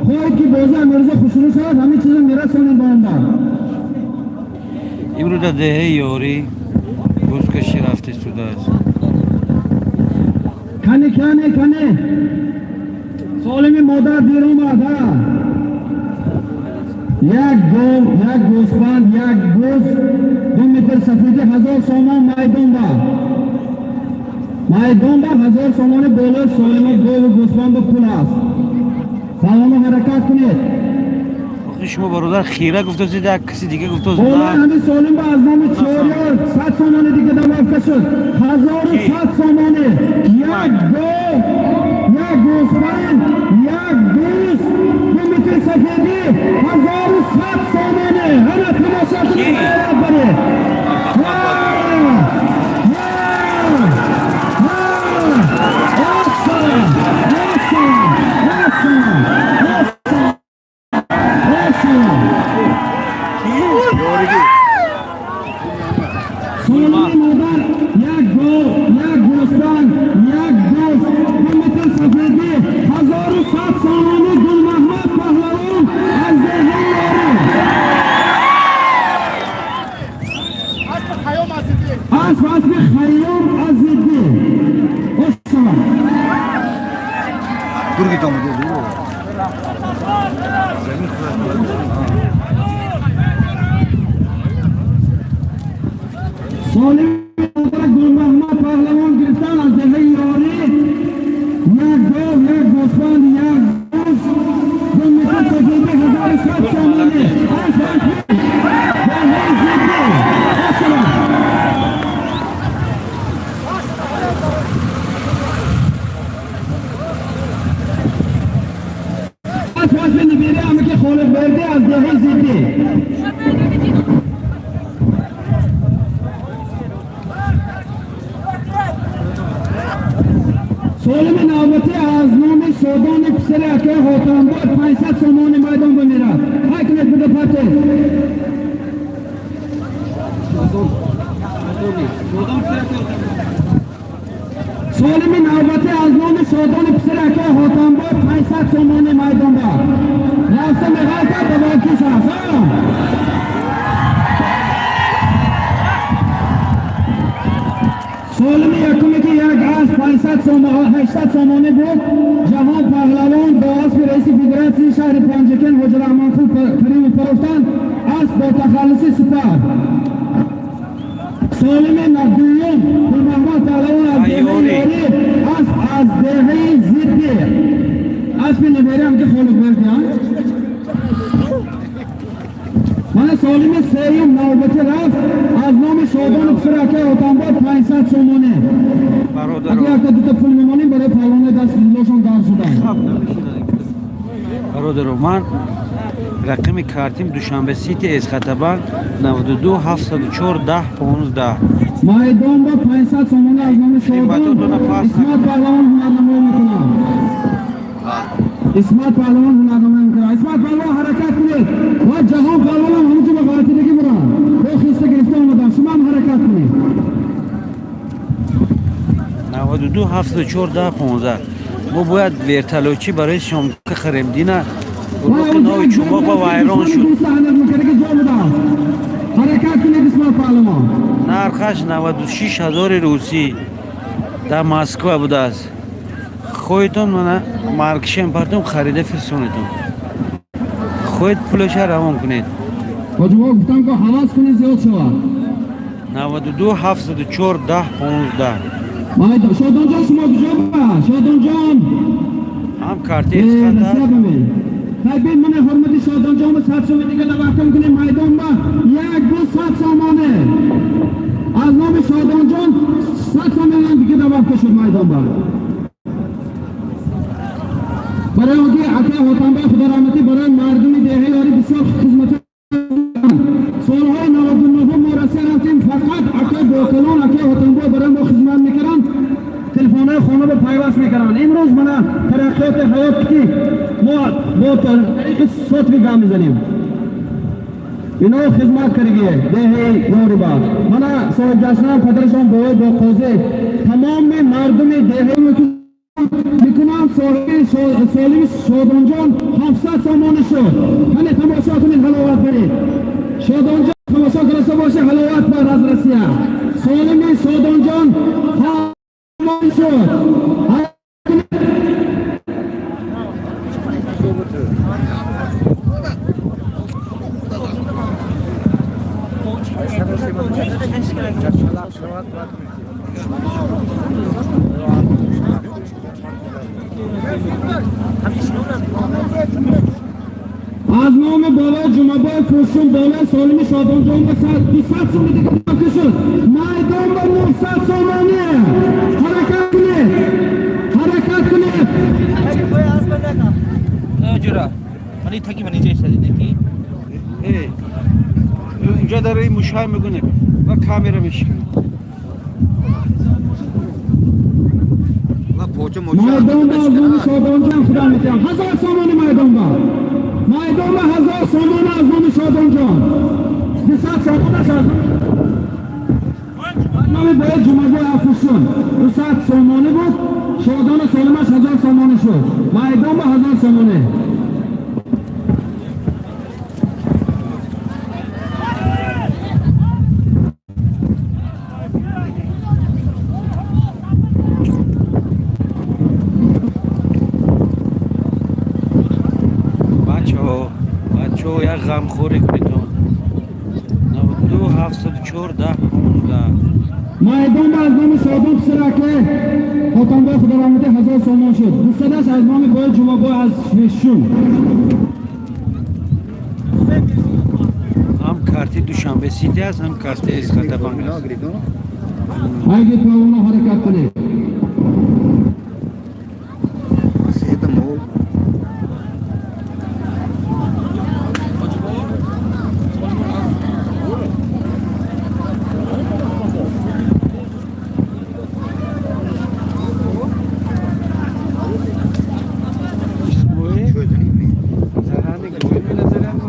Хоҳед, ки бозӣ амирза хушрӯ шавад, ҳамин чизо мерасонем ба ондар. Имрӯз дар деҳаи Ёрӣ бузкашӣ рафта истодааст. Кане, кане, кане, солими модар дер омад. А як гов, як гӯсфанд, як буз, 2 метр сафеди, 1000 сомон. Майдон ба, майдон ба 1000 сомони болои солима гову гӯсфанду пул аст. Паҳлавоно, ҳаракат кунед. Шумо, бародар, хира гуфтосед, як каси дига гуфтост. Болои ҳамин солим ба аз номи Чорёр 100 сомони дига добавка шуд, 1100 сомони. Як гов, як гӯсфанд, як гӯс, 2 метр сафедӣ, 1100 сомони. Ҳама тамошо кунед, ҳаловат баред. Ва! Ва! Ва! Оса! Оса! Оса! Оса! Оса! Солими модар як гов, як гӯсфанд, як гӯс, 2 метр сафедӣ, 1100 сомонӣ. Гулмаҳмад Паҳлавон аз деҳаи Ёрӣ. Асп, аспи Хайём аз Зиддӣ. Ошава. Гурги там. Солими модар Гулмаҳмад Паҳлавон гирифтан аз деҳаи Ёрӣ. Як гов, як гӯсфанд, як гӯс, 2 метр сафедӣ, 1100 сомонӣ. Асп, аспи деҳаи Зиддӣ. Ошава. Асп, аспи набираи ҳама ки Холиқ Бердӣ аз деҳаи Зиддӣ. Солими навбатӣ аз номи Шодони писари акаи Ҳотамбой 500 сомони майдон ба мерад. Ҳай кунед, буда пате. Солими навбатӣ аз номи Шодони писари акаи Ҳотамбой 500 сомони майдон ба рафта меғалтад, ба вакиш аст. Солими якуме ки як аз 500 сом, 800 сомонӣ буд, Ҷаҳон Паҳлавон бо аспи раиси федератсияи шаҳри Панҷакент Ҳоҷи Раҳмонқул Каримов фарофтанд, асп бо тахаллуси Супар. Солими дуюм Гулмаҳмад Паҳлавон аз деҳаи Ёрӣ, асп аз деҳаи Зиддӣ, аспи набераам ки Холиқ Бердиам. Мана солими сеюм навбати рафт аз номи Шодони писари акаи Ҳотамбой 500 сомонӣ. Бародаро. Ака, якта дута пул мемонем барои паҳлавонои даст дилошон гарм шудан. Бародаро, ман рақами картим Душанбе Сити Эсхатабанк 92 704 10 15. Майдон ба 500 сомонӣ аз номи Шодон. Қиматотона паст. Исмат Паҳлавон ҳунарнамоӣ мекунад. Исмат Паҳлавон ҳунарнамоӣ мекунад. Исмат Паҳлавон, ҳаракат кунед. Ва Ҷаҳон Паҳлавон ҳамунҷо ба ғалтидагӣ буранд, бо хиста гирифта омадан. Шумо ҳам ҳаракат кунед. 92 704 10 15. Мо бояд вертолётчи барои съёмка харем. Дина уроки нави чумоба вайрон шуд. Ҳаракат кунед, Исмат Паҳлавон. Нархаш 96 ҳазори русӣ дар Москва будааст. Хоҳедтон, мана маркишем партом, харида фирсонедон. Хоҳед, пулаша равон кунед. Ҳоҷимо гуфтам, ки ҳавас кунед, зиёд шавад. 92 704 10 15. Майдон. Шодонҷон, шумо куҷо ба, Шодонҷон? Ҳам карти Эсхата. Насиба бимин. Хай, бин, мана ҳурмати Шодонҷон ба 100 сомон дига добавка мекунем. Майдон ба як ду 100 сомоне аз номи Шодонҷон, 100 сомонам дига добавка шуд майдон ба. Барои он ки акаи Ҳотамбай, худо раҳматӣ, барои мардуми деҳаи Ёрӣ бисёр хизмат. Солҳои 99-ум мо Россия рафтем, фақат акаи Бокалон, акаи Ҳотамбой барои мо хизмат мекарданд, телефонҳои хона ба пайваст мекарданд. Имрӯз мана тараққиёти ҳаёт ки мо бо тариқи сотовый гап мезанем. Ино хизмат кардагӣ деҳаи Ёриба. Мана соҳибҷашнам, падарашон бовой Боқозӣ, тамоми мардуми деҳаи мекунам. Соҳиби солими Шодонҷон 700 сомонӣ шуд. Ҳане, тамошо кунед, ҳаловат баред. Шодонҷон, тамошо караса боша, ҳаловат бар аз Россия. Солими Шодонҷон ҳамон шуд. Аз номи бобои Ҷумъабой Фуршун болои Солими Шодонҷон ба 200 сомони дига илофа шуд. Майдон ба 900 сомонӣ. Ҳаракат кунед, ҳаракат кунед. Ҷура. Мани таки мани ҷа истадиде ки. Унҷа дар ин мушай мекунем ва камера мешиканем. Ва поча моча. Майдон ба аз номи Шодонҷон худо метиҳам 1000 сомонӣ. Майдон ба, майдон ба 1000 сомонӣ аз номи Шодонҷон. 200 сомонаш аз номи бои Ҷумъабой Афушун 200 сомонӣ буд. Шодону Солимаш 1000 сомонӣ шуд. Майдон ба 1000 сомонӣ. Бачаҳо, бачаҳо, як ғамхорӣ кунедон. 92 704 10 15. Майдон ба аз номи Шодон писараке Хотамбой худораҳматӣ 1000 сомон шуд. Дусадаш аз номи бои Ҷумъабой аз Вешун. Ҳам карти Душанбе Сити аст, ҳам карти Эсхатабанк аст. Айги палвоно, ҳаракат кунед. Сета мол. Исмоил зарани гӯй зарани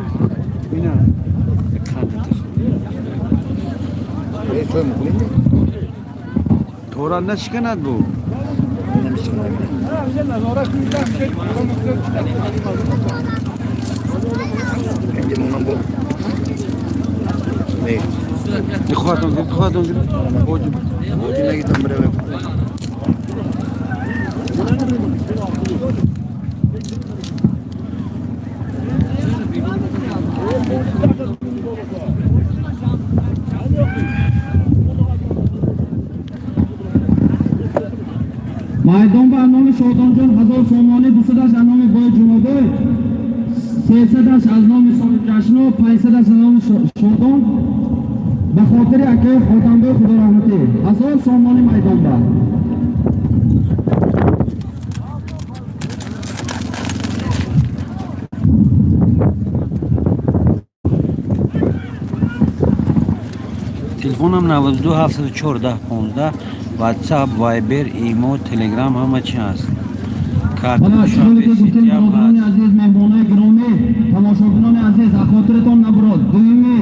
ина қандата. Э, чой мухлим? Тора нашиканад бу. Намешиканад. Инҷа монам бо. Не. Худатон гирифт, худатон гирифт. Боҷи. Боҷи нагитам бараве. Майдон ба номи Шодонҷон 1000 сомонӣ, 200-аш аз номи бои Ҷумъабой, 300-аш аз номи Ҷашно, 500-аш аз номи Шодон ба хотири акаи Хотамбои худораҳматӣ 1000 сомонӣ майдон ба. Телефонам 92 714 15, WhatsApp, Viber, Imo, Telegram, ҳама чи ҳаст. Карти Ана Душанбе чунон ки гуфтем, Сити ҳам бародарони ҳаст. азиз, меҳмонои гиромӣ, тамошобинони азиз, аз хотиратон набурод, 2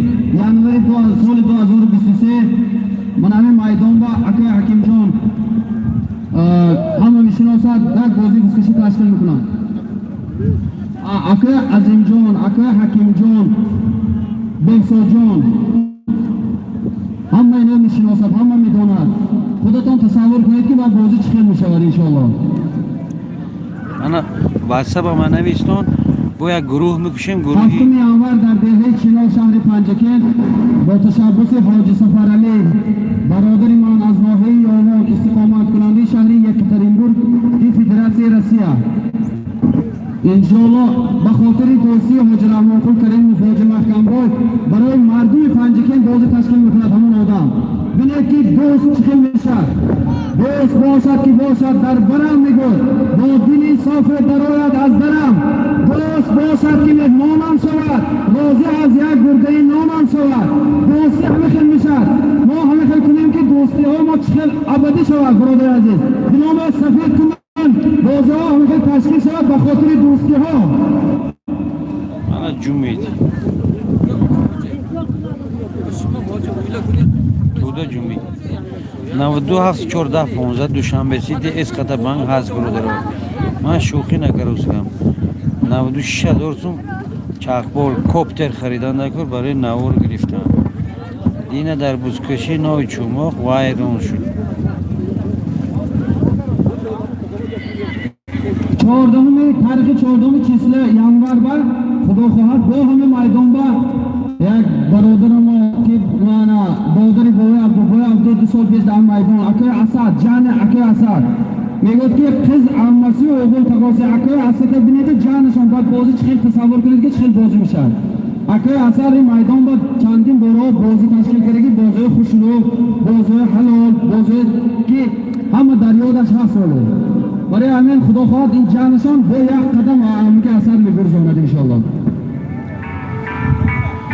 январи соли 2023 ман ҳамин майдон ба акаи Ҳакимҷон ҳама мешиносад, як бозии бузкашӣ ташкил мекунам. Акаи Азимҷон, акаи Ҳакимҷон, Беҳсодҷон, ҳама ино мешиносад, ҳама медонад. Худатон тасаввур кунед, ки ба бозӣ чӣ хел мешавад, иншоаллоҳ. Ана WhatsApp ама навистон, бо як гурӯҳ мекушем, гурӯҳи. 7 январ дар деҳаи Чинор, шаҳри Панҷакент, бо ташаббуси Ҳоҷи Сафаралӣ, бародари ман аз ноҳияи Ёвон, истиқоматкунандаи шаҳри Екатеринбург Федератсияи Россия, иншоаллоҳ, ба хотири дӯстии Ҳоҷи Раҳмонқул Каримов, Ҳоҷи Маҳкамбой, барои мардуми Панҷакент бозӣ ташкил мекунад. Ҳамон одам, бинед, ки дӯст чӣ хел мешавад. Дӯст бошад, ки бошад дар барам, мегӯд, бо дили софе дарояд аз дарам. Дӯст бошад, ки меҳмонам шавад, розӣ аз як гурдаи нонам шавад. Дӯстӣ ҳама хел мешавад. Мо ҳама хел кунем, ки дӯстиҳо мо чӣ хел абадӣ шавад. Бародари азиз, биномо сафед кунанд, бозиҳо ҳама хел ташкил шавад ба хотири дӯстиҳо. Ана ҷумед. Туда ҷумед. 92 714 15, Душанбе Сити, Эсхата банк ҳаст, бародаро. Ман шӯхӣ накарусгам. 96 ҳазор сум чархбол коптер харидан накор барои навор гирифтан. Дина дар бузкашӣ нои чумоқ вайрон шуд. 14-уми, тарихи 14-уми число январ ба, худо хоҳад, бо ҳама майдон ба як бародарамо, ки мана бодари бобои Абдубои Абду, 2 сол пеш дар майдон акаи Асад ҷани, акаи Асад. Мегӯяд ки қиз аммаси оғул тағоси акои асада бинеду ҷанашон баъд бозӣ чӣ хел тасаввур кунед ки чӣ хел бозӣ мешавад. Акои асар ин майдон ба чандин борҳо бозӣ ташкил карда ки бозиҳои хушрӯ, бозиҳои ҳалол, бозиҳое ки ҳама дар ёдаш ҳаст ҳоло. Барои ҳамин худо хоҳад ин ҷанашон бо як қадам амаки асар мегурзонад иншоаллоҳ.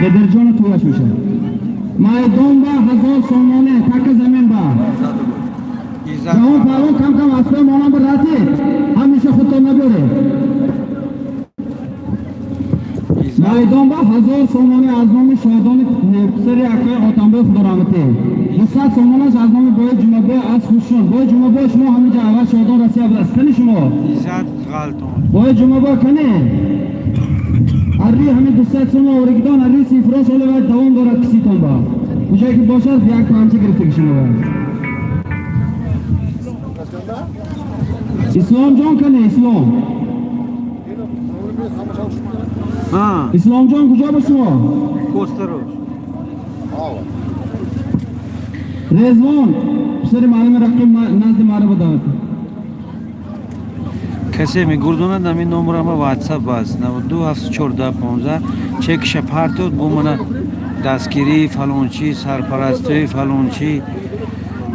Қидирҷону тӯяш мешавад. Майдон ба 1000 сомонӣ, така замин ба. Ҷаҳон паҳлавон кам кам аспои монан ба ратид. Ҳамеша худтон наберед. Майдон ба 1000 сомонӣ аз номи шоҳдони писари акои Отамбои Худораҳматӣ. 200 сомонаш аз номи бои Ҷумабой аз Хушун. Бои Ҷумабой шумо ҳаминҷа аввал шоҳдон Россия будааст. Кани шумо? Иззат ғалтон. Бои Ҷумабой кани? Арри ҳамин 200 сома овригидон, арри сифрош ҳоло бояд давом дорад киситон ба. Куҷое ки бошад як панча гирифтаги шумо бояд. Исломҷон кани Ислом? Исломҷон куҷо ба шумо? Костарош. Резвон, писари маълими рақиб назди маро даъват. Касе мегурдонад ҳамин номерама WhatsApp аст 92 714 15 чекиша партод бо мана дастгирии фалончӣ, сарпарастии фалончӣ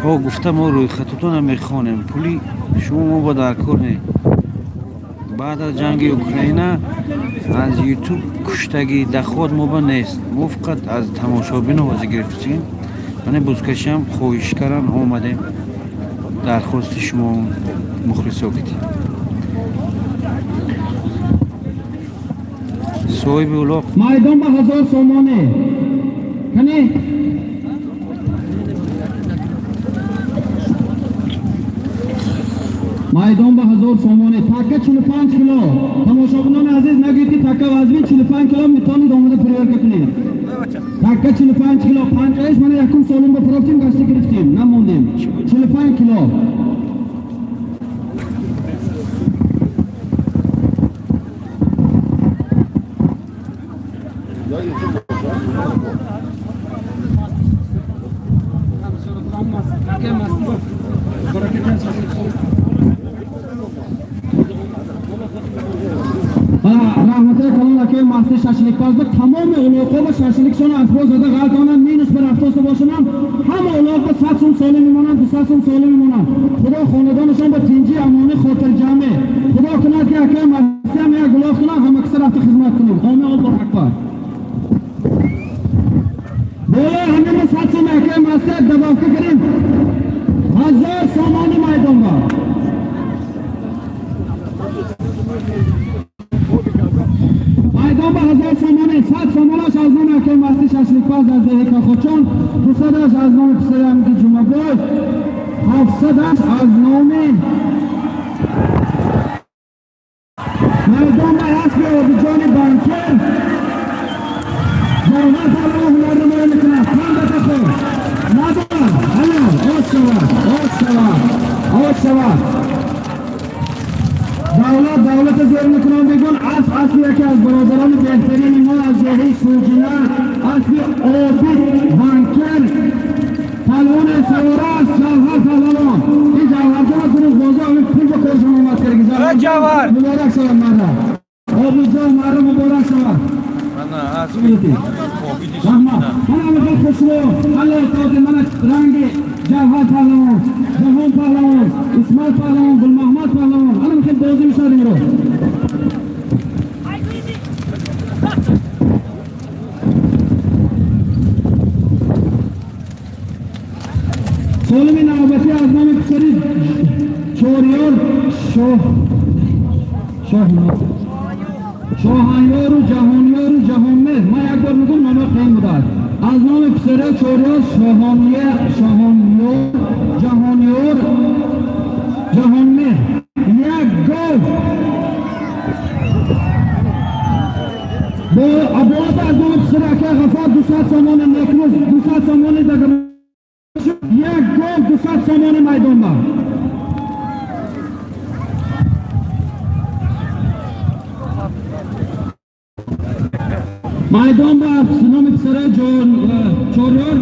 ҳо гуфта мо рӯйхатотона мехонем. Пули шумо мо ба даркор не. Баъд аз ҷанги Украина аз ютуб куштагӣ доход мо ба нест. Мо фақат аз тамошобино ҳозир гирифтем. Мана бузкашиам хоҳиш кардан омадем. Дархости шумо мухлисо китем. Соҳиби улоқ Майдон ба 1000 сомонӣ. Кани? Майдон ба 1000 сомонӣ. Така 45 кило. Тамошобинони азиз нагӯед ки така вазни 45 кило метавонед омода проверка кунед. Така 45 кило. Панҷаиш мана якум солим ба фурӯхтем, гашта гирифтем, намондем. 45 кило. Раҳматои калон акои масти шашликпаз буд. Тамоми улоқҳо ба шашликшон асбо зада ғалтонанд, минус бар 70 бошонанд. Ҳама улоқ ба 100 сум солим мемонанд, 200 сум солим мемонанд. Худо хонадонашон ба тинҷӣ, амонӣ, хотирҷамъе. Худо кунад ки акои масти ҳам як улоқ кунанд, ҳама киса рафта хизмат кунем. Омин, Аллоҳу акбар. Болои ҳамин ба 100 сум акои масти добавка кунем. 1000 сомонӣ майдон ба. Майдон ба 1000 сомонӣ, 100 сомонаш аз номи акои масти шашликпаз аз деҳи Кахочон, 200-аш аз номи писари амики Ҷумабой, 700-аш аз номи майдон ба аспи Обиҷони банкир. Ҷавҳар паҳлавон ҳунарнамоӣ мекунад. Қандата хӯр. Набар, ҳалол, оз шавад, оз шавад, оз шавад. Давлат давлата зер мекунам бигун асп аспи яке аз бародарони беҳтарини мо аз деҳаи Сӯҷина, аспи Обид банкир, палвони савора аст Ҷавҳар паҳлавон. Ин Ҷавҳарҷон дуруст бозӣ ҳамин пул ба коршон омад кард. Ҷавҳар! Муборак шавад марра. Обидҷон марра муборак шавад. Мана аспи Раҳмат. Мана ҳамин хушрӯ, ҳалол тоза, мана ранги Ҷавҳар паҳлавон, Ҷаҳон паҳлавон, Исмоил паҳлавон, Гулмаҳмад паҳлавон. Ана хел бозӣ мешавад имрӯз. Солими навбатӣ аз номи писари Чориёр Шоҳанёру Ҷаҳонёру Ҷаҳонмеҳр. Ман як бор мегӯм номи қиин будааст. Аз номи писари Чориёр Шоҳонёр Ҷаҳонёр Ҷаҳонмеҳр. Як гов бо абоат аз номи писари акаи Ғаффор 200 сомони некрӯз, 200 сомони дагар, як гов 200 сомони майдон ба. Майдон ба номи писари Чориёр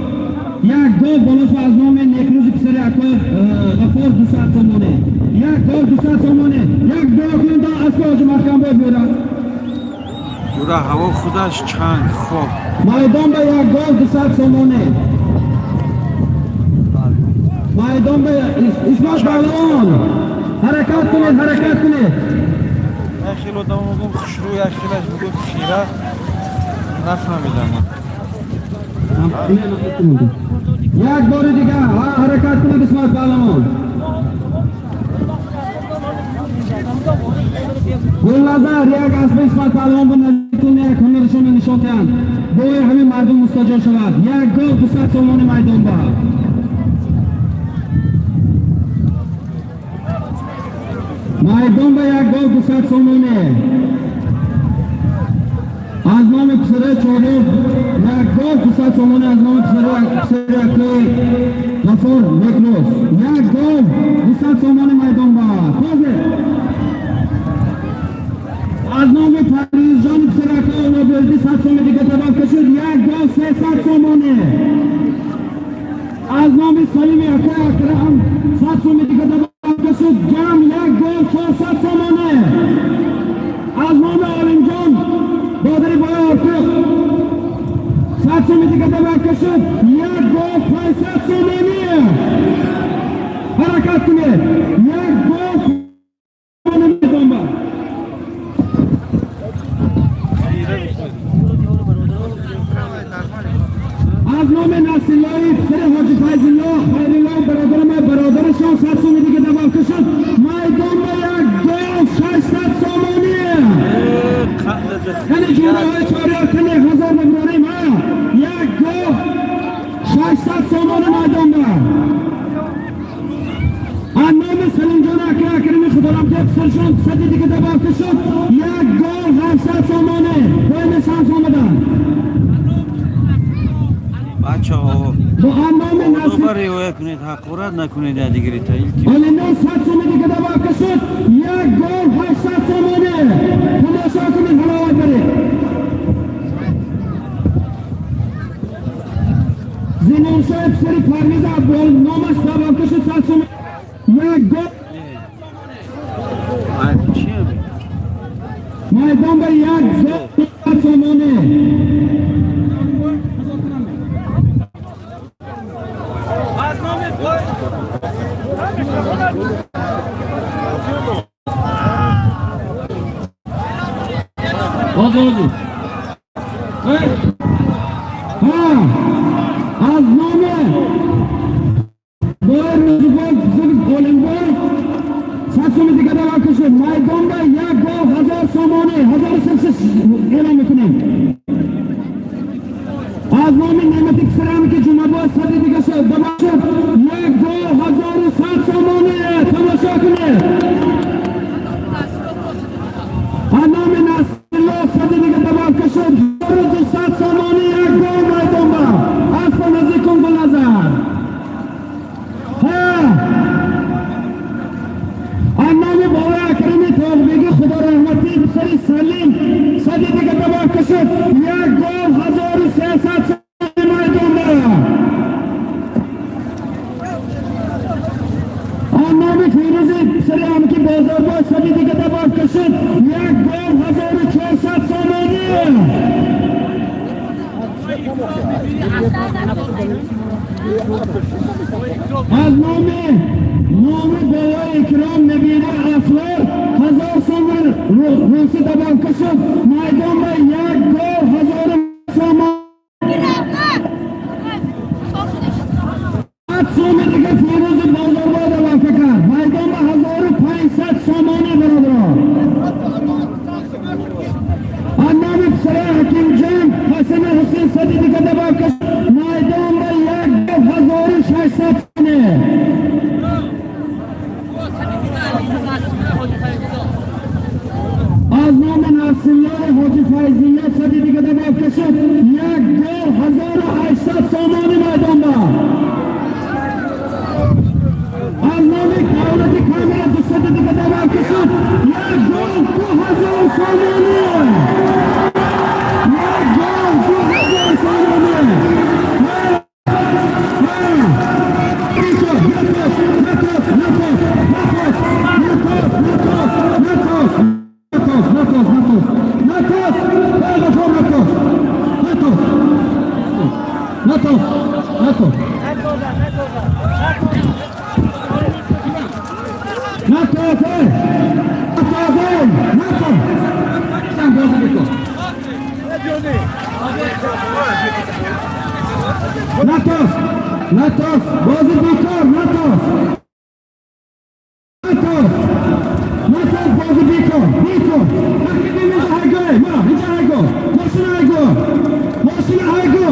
як гов болош аз номи некрӯзи писари акаи Ғаффор 200 сомони. Як Бура ҳаво худаш чанг хок. Майдон ба як гов 200 сомонӣ. Майдон ба Исмат паҳлавон, ҳаракат кунед, ҳаракат кунед. Як хел одам мегӯм хушрӯ, як хелаш мегӯм хира. Нафаҳмидам ман. Як бори дигар ҳаракат кунед, Исмат паҳлавон. Гулназар, як аспи Исмат паҳлавон ба наздикун, як ҳунаршонро нишон диҳанд. Бояд ҳамин мардум мустаҷо шавад. Як гов 200 сомони майдон ба. Майдон ба як гов 200 сомонӣ. Аз номи писараи чорум як гов 200 сомонӣ, аз номи писари акои Ғафур Некрӯз. Як гов 200 сомонӣ майдон ба. Тоза. Аз номи Парвизҷони писари акои Оллобердӣ 100 сомонӣ дига табаф кашид. Як гов 300 сомонӣ. Аз номи Салими акои Акрам 100 сомонӣ дига табаф кашид. Ҷамъ як гов 400 сомонӣ. Аз номи Олимҷон Бодари боя Ортуқ 100 сомонӣ дига табаф кашид. Як гов 500 сомонӣ. Ҳаракат кунед. Як гов майдон ба. Аз номи Насиллои писари Ҳоҷи Файзулло Хайрулло бародарам бародарашон 100 сомонӣ дига табаф кашид. Майдон ба як гов 600 сомонӣ. Кани ҷураҳои чорёр, кани ҳазор мебарорем, ҳа. Як гов 600 сомонӣ майдон ба. Аз номи Салимҷон ака Акрами Худорамтия писаршон сади дига табаф кашид. Як гов 700 сомонӣ. Бояд шанс омадан. Бачаҳо, Бо номи одоба риоя кунед, ҳақорат накунед якдигарита, илтимос. Олимон 100 сомонӣ дига табаф кашид. Як гов 800 сомонӣ. Тамошо кунед, ҳаловат баред. Зиноншоҳи писари Парвиз Абдул номаш табаф кашид 100 сомонӣ. Як гов Чи? Майдон ба як гов 100 сомонӣ. Ҳозир, ҳозир. Ҳа, аз номи бои Рӯзигор писари Олимбой 100 сомонӣ дига табаф кашид. Майдон ба як гов 1000 сомонӣ, 1300 эълон мекунем. Аз номи Неъмати писараме ки Ҷумъабой сади дига шуд табаф шуд. Як гов 1100 сомонӣ. Тамошо кунед. Аз номи Насрулло сади дига табаф кашид. 1200 сомонӣ як гов майдон ба. Аспа наздик кун, Гулназар. Ҳа, аз номи бобои Акрами Тоғбегӣ Худо раҳматӣ писари Салим сади дига табаф кашид. Як гов 1300 сомонӣ майдон ба. Аз номи Фирӯзи писари Амки Бозорбой сади дига табаф кашид. Як гов 1400 сомонӣ. Аз номи бобои Икром Набира Асрор 1000 сомон рӯси табаф кашид. Майдон ба як гов 1000 сомон. Сомон дига Фирӯзи Бозорбой табаф кард. Майдон ба 1500 сомонӣ, бародарон. Аз номи писари Ҳакимҷон Ҳасани Ҳусейн сади дига табаф кашид. Майдон ба як гов 1600 сомонӣ. Аз номи Насруллои Ҳоҷи Файзулло сади дига табаф кашид. Як гов 1800 сомонӣ майдон ба. Аз номи давлати камера 200 дига табаф кашид. Як гов 2000 сомонӣ. Як гов 2000 сомонӣ. Ҳа, ҳа. Натос, натос, натос, натос, натос, натос, натос, натос, натос, натос, натос. Натоз, эй! Натоз, эй! Натоз! Бозӣ бикун. Натоз! Натоз! Бозӣ бикор! Натоз! Натоз! Натоз, бозӣ бикор! Бикор! Инҷа ҳайго! Ма, инҷа ҳайго! Мошина ҳайго! Мошина ҳайго!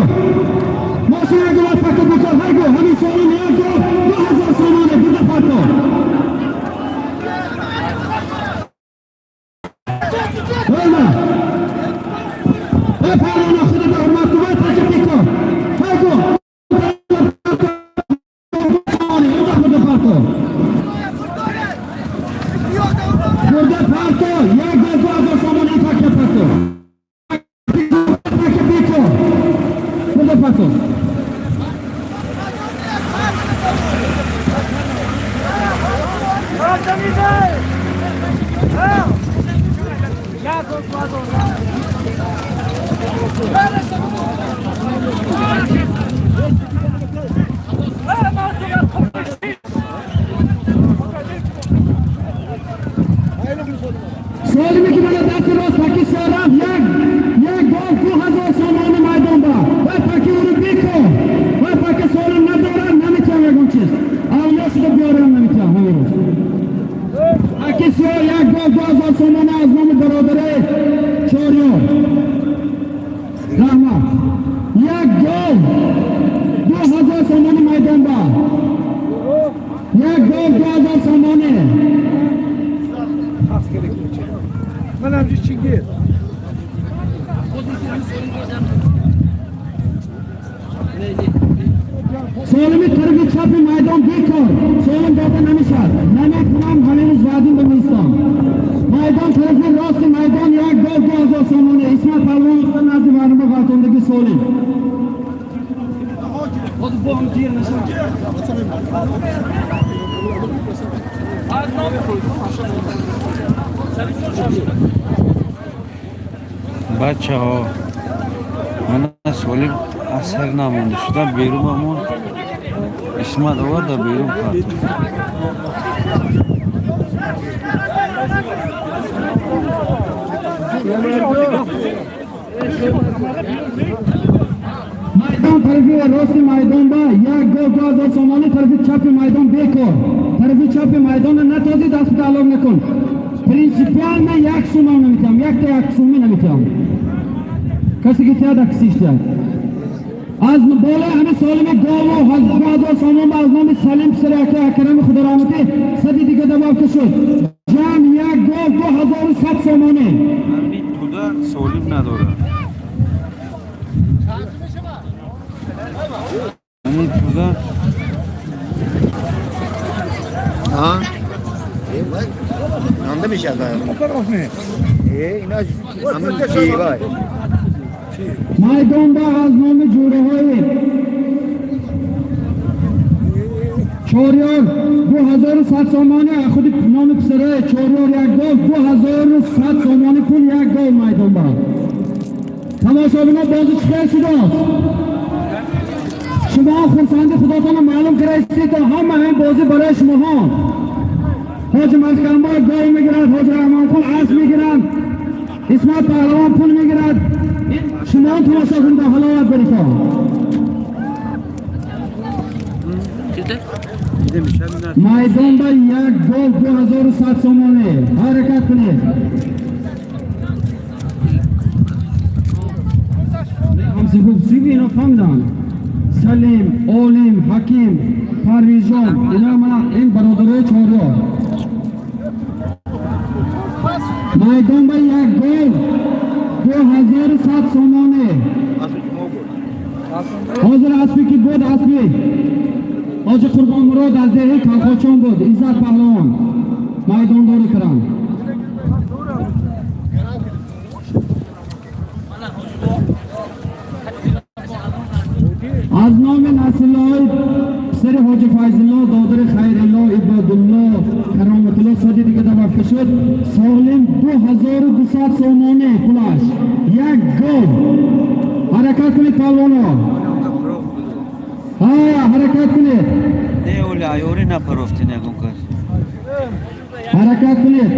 Мошина ҳайго ва пака бикор! Ҳайго! Ҳамин солим як гол! 2000 сомона буда парто! Ҳайма! Эй паҳлавона, худата ҳурмат кун! Вай пака бикор! Ҳайго! Инҷа бурда парто! Бурда парто! Як гол 2000 сомона пака парто! Пака бикор! Бурда парто! Солиме ки мана дасти рост паки сиёрафт як гол 2000 сомони майдон ба. Вай паки ӯро бикор. Вай паки солим надорад, наметавон ягон чиз. Авло шуда биёрам наметавон ҳамин рӯз. Паки сиёр як гол 2000 сомони аз номи бародари Чорёр. Раҳмат. Як гол 2000 сомони майдон ба. Як гол 2000 сомони. Солими тарафи чапи майдон бикор. Солим дода намешавад. Намекунам, ҳамин рӯз ваъдин ба меистам. Майдон тарафи рости майдон як гол 2000 сомони. Исмат палвон назди варма ғалтондагӣ солим. Бачаҳо, мана солим асар намонда шуда берун амон Исмат оварда берун партофт. Майдон тарафи рости майдон ба як гол 2000 сомони, тарафи чапи майдон бекор. Тарафи чапи майдонро натозӣ, дасту тааллуқ накун. Принсипиально як сумам наметиҳам, якта як суми наметиҳам. Касе ки тиҳад аксиш тиҳад. Аз болои ҳамин солими гову 2000 сомон ба аз номи Салим писари ака Акрами худораҳматӣ сади дига добавка шуд. Ҷамъ як гол 2100 сомонӣ. Ҳамин туда солим надорад. Ҳамин туда Нанда мешавад. Ина ҳамин чи вай. Майдон ба аз номи ҷӯраҳои Чорёр 2100 сомонӣ, худи номи писарои Чорёр як гол 2100 сомонӣ пул як гол майдон ба. Тамошобино, бозӣ чӣ хел шудааст? Шумо хурсанди худотонро маълум кардаистед, ҳама ҳамин бозӣ барои шумоҳо. Ҳоҷи Маҳкамбой гол мегирад, Ҳоҷи Раҳмонқул асп мегирад, Исмат паҳлавон пул мегирад. Шумо тамошо кунед, ҳаловат баред. Майдон ба як гол 2100 сомонӣ. Ҳаракат кунед. Ҳамсифи ино фаҳмиданд. Салим, Олим, Ҳаким, Парвизҷон, ино мана ин бародарои Чорёр. Майдон ба як гол 2100 сомонӣ. Ҳозир аспе ки буд, аспи Ҳоҷи Қурбонмурод аз деҳи Калхочон буд, Иззат паҳлавон майдондорӣ карданд. Аз номи Насруллои писари Ҳоҷи Файзулло, додари Хайрулло, Ибодулло, Кароматулло сади дига добавка шуд. Солим 2200 сомонӣ пулаш. Як гол. Ҳаракат кунед палвоно. Ҳа, ҳаракат кунед. Не, оли айёрӣ напарофтин ягон кас. Ҳаракат кунед.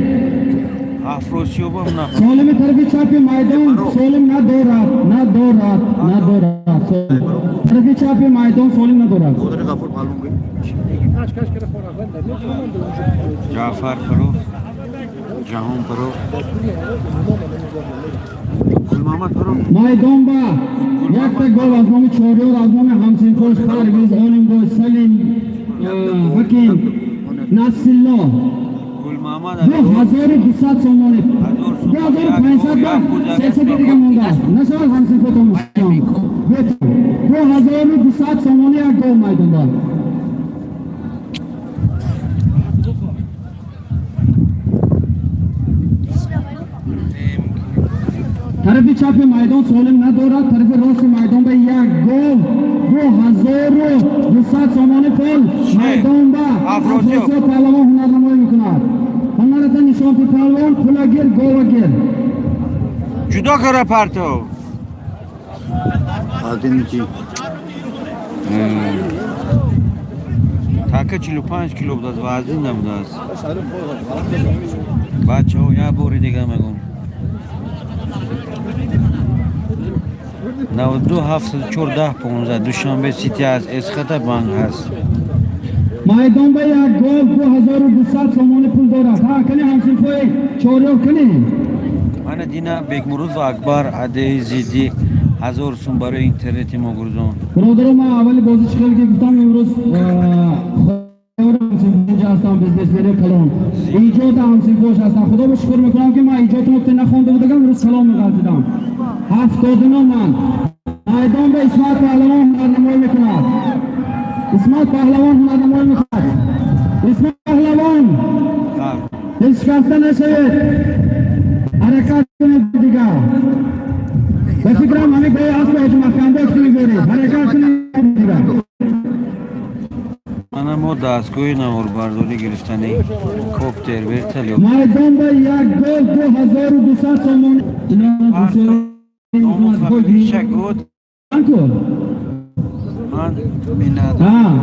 Афросиёбам на. Солими тарафи чапи майдон солим надорад, надорад, надорад. Тарафи чапи майдон солим надорад. Додари Ғафур маълум ки. Ҷаъфар Фарух, Ҷаҳон Фарух, Гулмаҳмад Фарух. Майдон ба якта гол аз номи Чориёр, аз номи ҳамсинфош Парвиз, Олимбой, Салим, Ҳаким, Насилло. Гулмаҳмад. 2200 сомонӣ, 2500 ба 300 дига мондааст, нашавад ҳамсинфотон. 2200 сомонӣ, як гол майдон ба. Тарафи чапи майдон солим надорад. Тарафи рости майдон ба як гол, 2200 сомонӣ пул майдон ба. Афросиёб. Афросиёб паҳлавон ҳунарнамоӣ мекунад. Ҳунарата нишонти, паҳлавон, пулагир, говагир. Ҷудо кара партов. Один чӣ? Така 45 кило будааст, вазин набудааст. Бачаҳо, як бори дига мегӯм: 92 714 15. Душанбе Сити ҳаст, Эсхата банк ҳаст. Майдон ба як гол, 2200 сомонӣ пул дорад. Ҳа, кани ҳамсинфои Чорёр, кани. Мана дина Бекмурод ва Акбар адеи зиддӣ 1000 сум барои интернети мо гурзон. Бародаро, ман аввали бозӣ чӣ хеле ки гуфтам, имрӯз инҷа ҳастам, бизнесмени калон иҷода ҳамсинфош ҳастам. Худо ба шукр мекунам, ки ман иҷоди нукта нахонда будагам, имрӯз салом меғалтидам. 79 ман. Майдон ба Исмат паҳлавон ҳунарнамоӣ мекунад. Исмат паҳлавон ҳунарнамоӣ мекунад. Исмат паҳлавон, дилшикаста нашавед, ҳаракат кунед дигар. Ба фикрам, ҳамин гои аспи ҳоҷи Маҳкамбош мебаред. Ҳаракат кунед дигар. Мана мо дастгоҳи наворбардорӣ гирифтани коптер, вертолёт. Майдон ба як гол, 2200 сомонӣ. Ному фамилиша гуд. Ман миннатдорам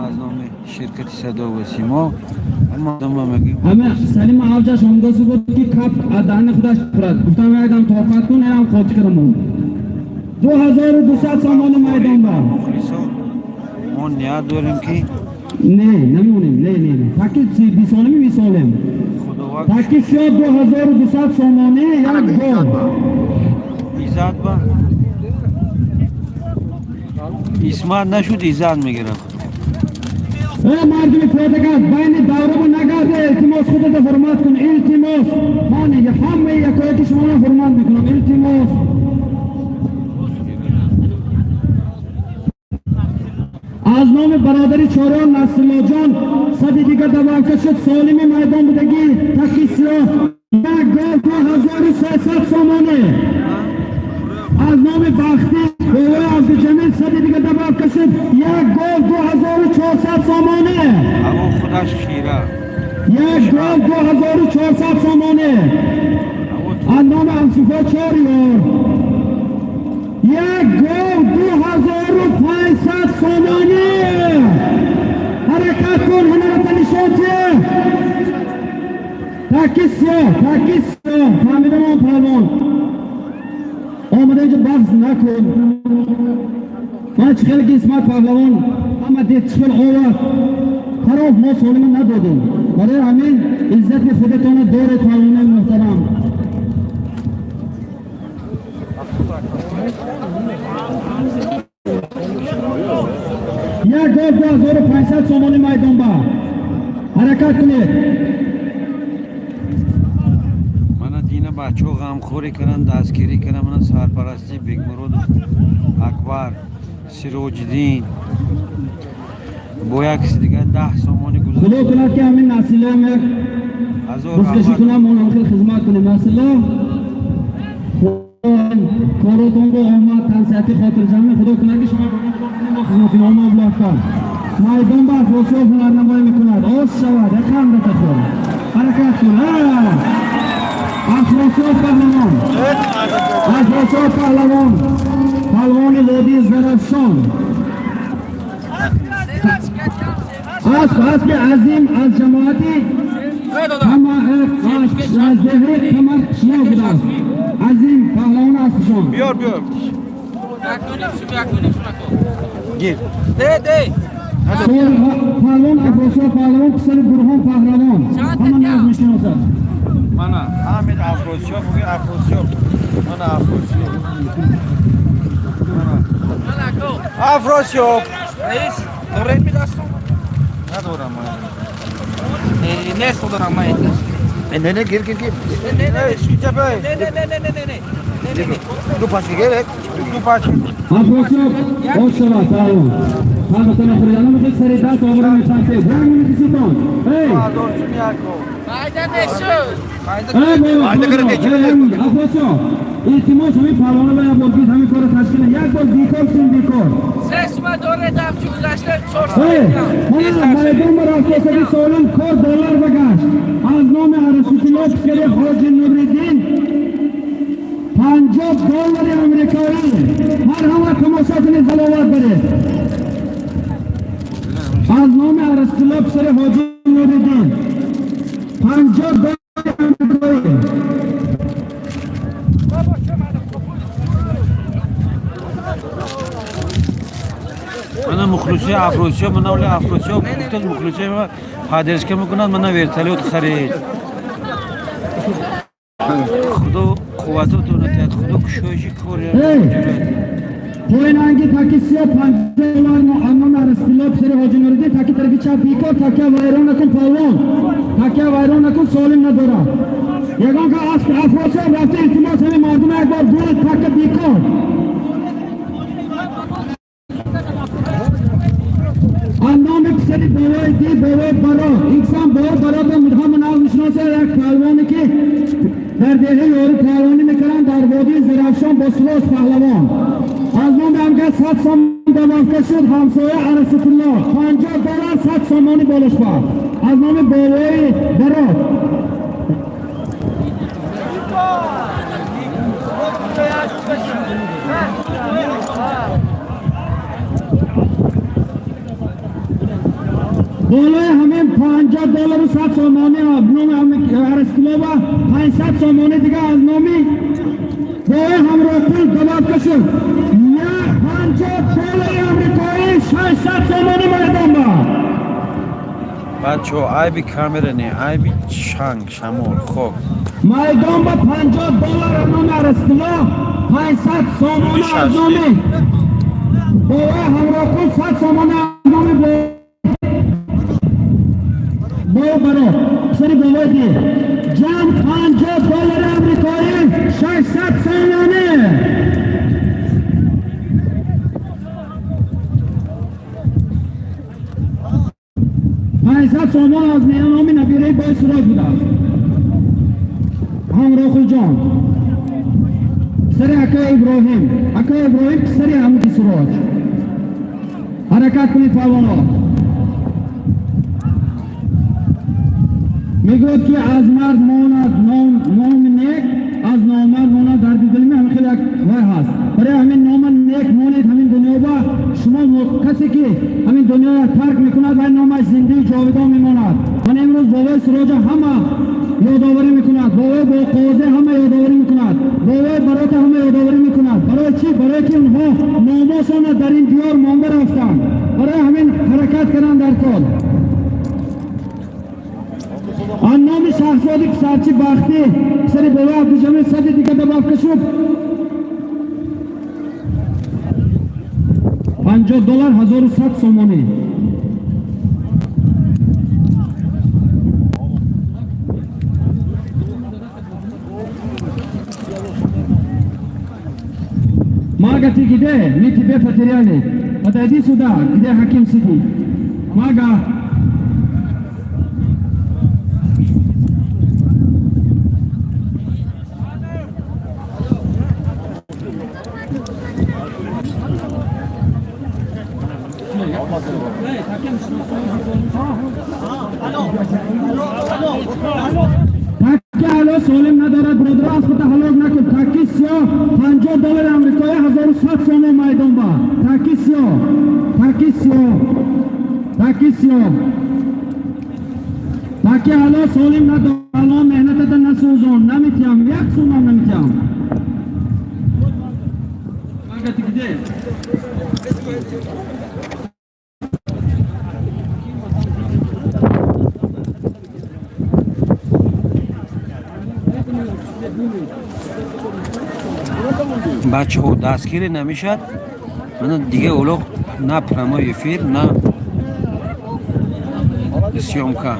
аз номи ширкати Садо ва Симо. Мардума мегӯем. Ҳама Салим авҷаш омдоси буд, ки кап аз даҳни худаш пурад. Гуфтам, якдам тоқат кун, инам қотӣ кардам. 2200 сомони майдон ба. Мухлисо, мо ният дорем, ки Не, намонем, не, не, не, таки бисолими мисолем. Худованд. Таки сиёҳ, 2200 сомонӣ, як гол. Иззат ба Исмат нашуд, иззат мегирад. Э, мардуми пиёдагард, байни давраба нагарде, илтимос, худата ҳурмат кун, илтимос. Ман ҳамаи якояки шуморо ҳурмат мекунам, илтимос. Аз номи бародари Чорон Насриллоҷон сади дигар добавка шуд. Солими майдон будагӣ, таки сиёҳ, як гол, 2300 сомонӣ. Аз номи Бахтӣ бобои Абдуҷамил сади дигар добавка шуд, як гол, 2400 сомонӣ. Ҳаво худаш хира. Як гол, 2400 сомонӣ. Ҳаво. Аз номи ҳамсифо Чориёр як гол, 2500 сомонӣ. Ҳаракат кун, ҳунарата нишон диҳ. Таки сиёҳ, таки сиёҳ, фаҳмидамон, палвон. Омада инҷо баҳс накун. Ман чӣ хеле ки Исмат паҳлавон ҳама дид, чӣ хел овард хароф, мо солима надодем. Барои ҳамин иззати худатонро доред, палвонои муҳтарам. Як гол, 2500 сомони майдон ба. Ҳаракат кунед. Мана дина бачаҳо ғамхорӣ карданд, дастгирӣ карданд. Мана сарпарастии Бекмуродов Акбар, Сироҷиддин бо як киси дигар 10 сомонӣ Худо гузошт. кунад, ки ҳамин насилаам як Ҳазор бузкашӣ раҳмат. кунам, онам хел хизмат кунем. Насило, коротон бо омад, тансиҳати, хотирҷамъӣ. Худо кунад, ки шумо мо хизмат кунем. Омад лафта майдон ба Афросиёб ҳунарнамоӣ мекунад. Оз шавад, якандата хӯр, ҳаракат кун. Афросиёб паҳлавон, Афросиёб паҳлавон, палвони водии Зарафшон. Асп, аспи азим аз ҷамоати. Ҳама аз деҳаи Қамар қишлоқ будааст. Азим паҳлавон астшон. Биёр, биёр. 1.5 сум, 1.5 сум ако. Гир. Де, де. Паҳлавон Афросиёб паҳлавон, писари Бурҳон паҳлавон. Ҳама нағз мешиносад. Мана ҳамин Афросиёб, бугин Афросиёб. Мана Афросиёб. Мана ако. Афросиёб. Раис, доред ми дастон? Надорам ман. Нест дорам ман. Не, не, гир, гир, гир. Не, не, не. Шуҷа. Не, не, не, не, не, не. Не, не, не. Ду пачка гирек. Ду пачка. Афросиёб боз шавад паҳлавон. Ҳаматона хӯрдана мехоҳед, сари даст обро мефартед. Як минути ситон. Эй! 1000 сум яко. Майда нест. Майда. Эй, бобо, Афросиёб. Илтимос, ҳамин паҳлавона ба як бор гид, ҳамин корро ташкил. Як бор бекор шин, бекор. 3 сума доред, ам чу гузашта 4 сум. Эй, мана майдон ба рафтосаги солим кор доллар багашт. Аз номи Арасутулло писари Ҳоҷи Нуриддин 50 доллари амрикоӣ. Марҳамат, тамошо кунед, ҳаловат баред. Аз номи Арасутулло писари Ҳоҷи Нуриддин 50 доллари амрикоӣ. Мана мухлисои Афросиёб, мана оли Афросиёб гуфтад, мухлисои ма поддержка мекунад, мана вертолёт харид. Худо қувватотон диҳад, Худо кушоиши кори. Эй! Поинанги таки сиё 50 доллар аз номи Арасутулло писари Ҳоҷи Нуриддин. Таки тарафи чап бекор, такя вайрон накун, палвон. Такя вайрон накун, солим надорад. Ягон ка асп Афросиёб рафта, илтимос, ҳамин мардум як бор буред, така бекор. Аз номи писари бобои ди, бобои Барот. Инсан бобои Баротро ҳама нағз мешиносад, як палвоне ки дар деҳаи Ёру палвонӣ мекунанд, дар водии Зарафшон бо Сироҷ паҳлавон. Аз номи ҳамка 100 сом добавка шуд, ҳамсоя Арасутулло 50 доллар, 100 сомонӣ болош бар. Аз номи бобои Барот. Болои ҳамин 50 доллару 100 сомонӣ номи Арасутулло ва 500 сомонӣ дига аз номи бобои Ҳамроҳқул добавка шуд. Як 50 доллари амрикоӣ, 600 сомонӣ майдон ба. Бачо, айби камера не, айби чанг, шамол, хок. Майдон ба 50 доллар аз номи Арасутулло, 500 сомонӣ аз номи бобои Ҳамроҳқул, 100 сомонӣ аз номи бобо Барот, писари бобои ди. Ҷамъ 50 доллари амрикоӣ, 600 сомонӣ. 500 сомон аз номи набираи бой Сироҷ будааст, Ҳамроҳқулҷон, писари акаи Иброҳим, акаи Иброҳим, писари ҳамики Сироҷ. Ҳаракат кунед, палвоно. Мегӯяд ки аз мард монад номи нек, аз номард монад дарди дил. Ҳамин хеле як вай ҳаст. Барои ҳамин нома нек монед ҳамин дунё ба шумо. Касе ки ҳамин дунёро тарк мекунад, вай номаш зиндаи ҷовидон мемонад. Ман имрӯз бобои Сироҷа ҳама ёдоварӣ мекунад, бобои Боқозе ҳама ёдоварӣ мекунад, бобои Барота ҳама ёдоварӣ мекунад. Барои чӣ? Барое ки онҳо номошона дар ин диёр монда рафтанд. Барои ҳамин ҳаракат карданд дар кор. Аз номи Шаҳзоди писарчи Бахтӣ, писари бобои Абдуҷамил, сади дига добавка шуд. 50 доллар, 1100 сомонӣ. Мага, ты где? Мы тебе потеряли. Подойди сюда, где Хаким сидит. Мага. Таки ҳало солим надорад, бародаро, аз худ ҳалок накун. Таки сиёҳ 50 доллари амрикоӣ, 1100 сомон майдон ба. Таки сиёҳ, таки сиёҳ, таки сиёҳ. Таки ҳало солим надор, ало меҳнатата насӯзон, наметиҳам, як сумам наметиҳам. Мага ты где? Бачаҳо, дастгирӣ намешад. Мана дига улоқ на прямой эфир, на съёмка.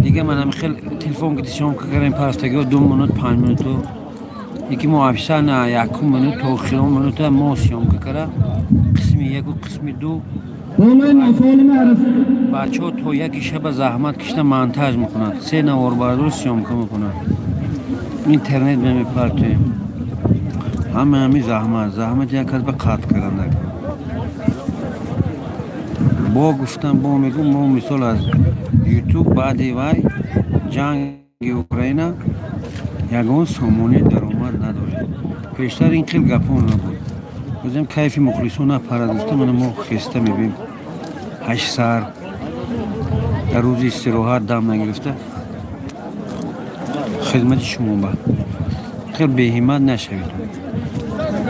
Дига манам хел телефон ки съёмка кардем, пастагиҳо 2 минут, 5 минуту яки мо официально якум минут то охирон минута мо съёмка кара, қисми яку, қисми ду. Болои носолими арас. Бачаҳо то яки шаба заҳмат кишта монтаж мекунанд, се наворбардор съёмка мекунанд, интернет мемепартоем. Ҳама ҳами заҳмат, заҳмат як кас ба қатл кардан. Бо гуфтам, бо мегӯм, мо мисол аз ютуб баъди вай ҷанги Украина ягон сомонӣ даромад надорем. Пештар ин хел гапҳо набуд. Бозем кайфи мухлисон напарад гуфта, мана мо хеста мебим 8 сар, дар рӯзи истироҳат дам нагирифта хизмати шумо. Ба хел беҳиммат нашавед.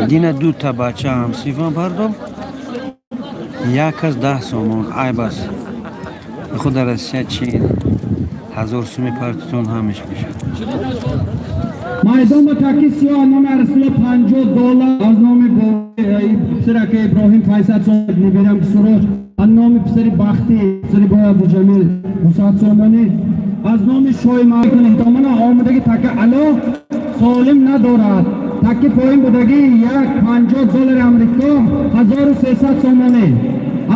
Дина дута бача ҳамсифам пардом, як кас 10 сомон, айб аст. Худ дар Россия чи 1000 суми партитон ҳамеш мешавад. Майдон ба таки сиёҳ, номи Арсло, 50 доллар, аз номи писарака Иброҳим 500 сом, неберам Суроҷ, аз номи писари Бахтӣ, писари бой Абдуҷамил, 200 сомонӣ, аз номи шоҳи мана омадаги. Така ало солим надорад, таки поин будаги, як 50 доллари Амрико, 1300 сомонӣ,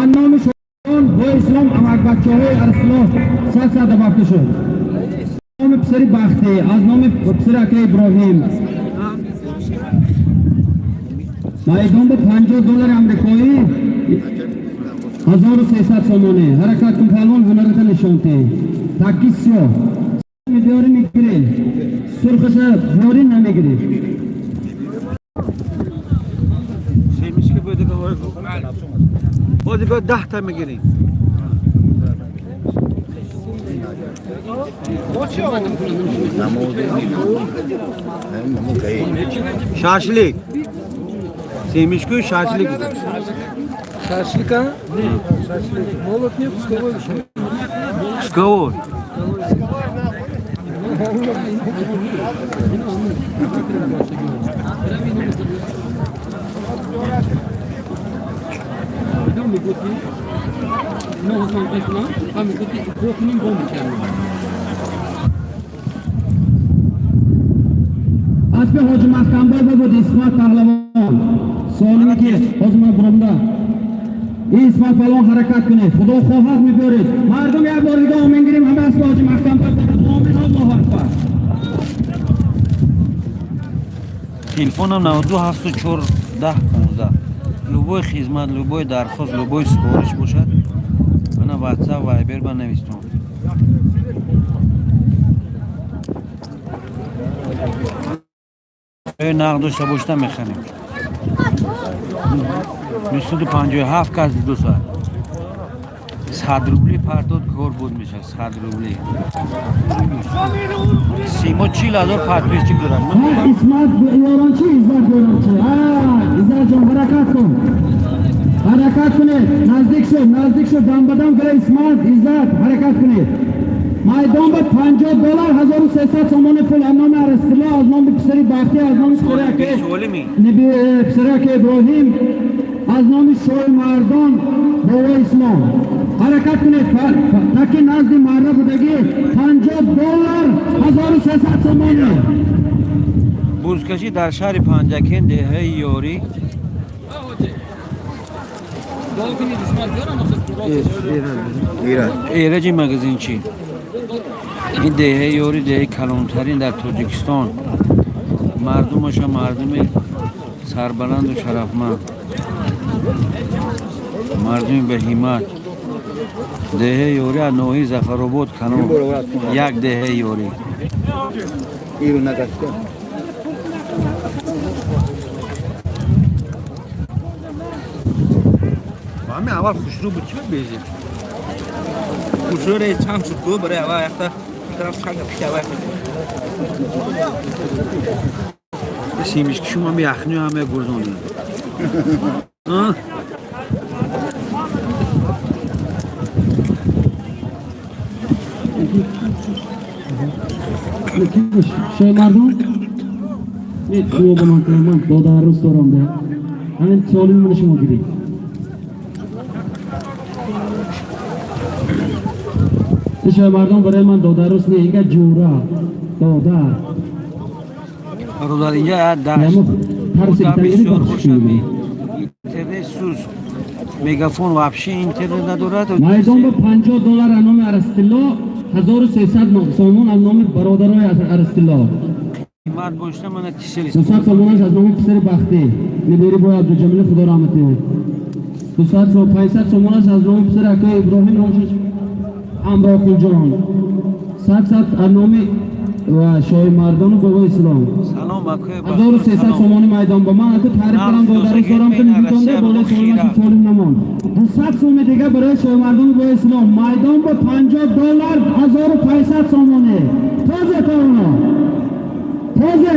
аз номи шоҳон бо Ислом, амакбачаҳои Арсло, сад сад бафта шуд. Номи писари Бахтӣ, аз номи писари ака Иброҳим, майдон ба 50 доллари амрикоӣ, 1300 сомонӣ. Ҳаракат кун, палвон, ҳунарата нишон деҳ. Таки сиёҳ мебиёрӣ, мегирӣ, сурхаша биёрӣ, намегирӣ. Семечка боди ба 10та мегирем. Шашлик. Семечку, шашлик. Шашлика? Шашлик. Молот нет, кусковой. Кусковой. Асби Ҳоҷи Маҳкамбой буд, Исмат паҳлавон солиме ки ҳозир ман буромда. Исмат паҳлавон, ҳаракат кунед, худо хоҳад, мебиёред. Мардум, як бор дига омин гирем ҳама. Асби Ҳоҷи Маҳкамбой, омин, аллоҳу акбар. Телефонам 92 74 10 15. Любой хизмат, любой дархост, любой супориш бошад, мана WhatsApp, Viber ба навистон. Нақд дошта бошда, мехарем. 257 кас, 2 соат 100 рубли партод, кор буд мешавад. 100 рубли симо 40 000 подписчик дорад. Исмат ёрончи, Иззат ёрончи, Иззат ҷон, ҳаракат кун, ҳаракат кунед. Наздик шуд, наздик шуд, дам ба дам гира. Исмат, Иззат, ҳаракат кунед. Майдон ба 50 доллар, 1300 сомони пул, аз номи Арастило, аз номи писари Бахтӣ, аз номи писараке Иброҳим, аз номи шоҳи мардон бобо Ислом. Ҳаракат кунед. Таки назди марра будагӣ, 50 доллар, 1300 сомонӣ. Бузкашӣ дар шаҳри Панҷакент, деҳаи Ёрӣ. Эраҷи магазинчӣ. Ин деҳаи Ёрӣ деҳаи калонтарин дар Тоҷикистон. Мардумаша мардуми сарбаланду шарафманд, мардуми баҳимат. Деҳаи Ёрӣ аз ноҳияи Зафаробод калон як деҳаи Ёрӣ. Иру нагашта. Ҳамин аввал хушрӯ буд, чӣ безеб? Ужоре чанг шуд ку барои ава якта тараф чанг пишта ава. Семечки шумо ҳам яхню ҳам гурзонӣ. Шоҳмардон не шумо ба ман кунед, ман додаррӯз дорам да ҳамин солими мана шумо гиред. Шоҳмардон барои ман додаррӯз не, инга ҷура додар. Бародар, инҷа як дашт. Тарси Одам битангири бисёр бахшиш бошад. мебинед. Интернет суст. Мегафон вообще интернет надорад. Майдон ба $50 аз номи Арастилло, 1300 сомон аз номи бародарои Арастилло. Қимат бошта мана тисел. 200 сомонаш аз номи писари Бахтӣ небери бой Абдуҷамили, худо раҳматӣ. 200 сом, 500 сомонаш аз номи писари акои Иброҳим, номшаш Ҳамроҳқулҷон. 100 100 аз номи ва шоҳи мардону бобои Ислом. Салом, акои. 1300 сомони майдон ба ман аку таъриф кардам, додари дорам, ки нигитонда болои солимаш солим намон. 200 соми дига барои шоҳи мардону бобои Ислом. Майдон ба $50, 1500 сомоне. Тозе тавоно. Тозе.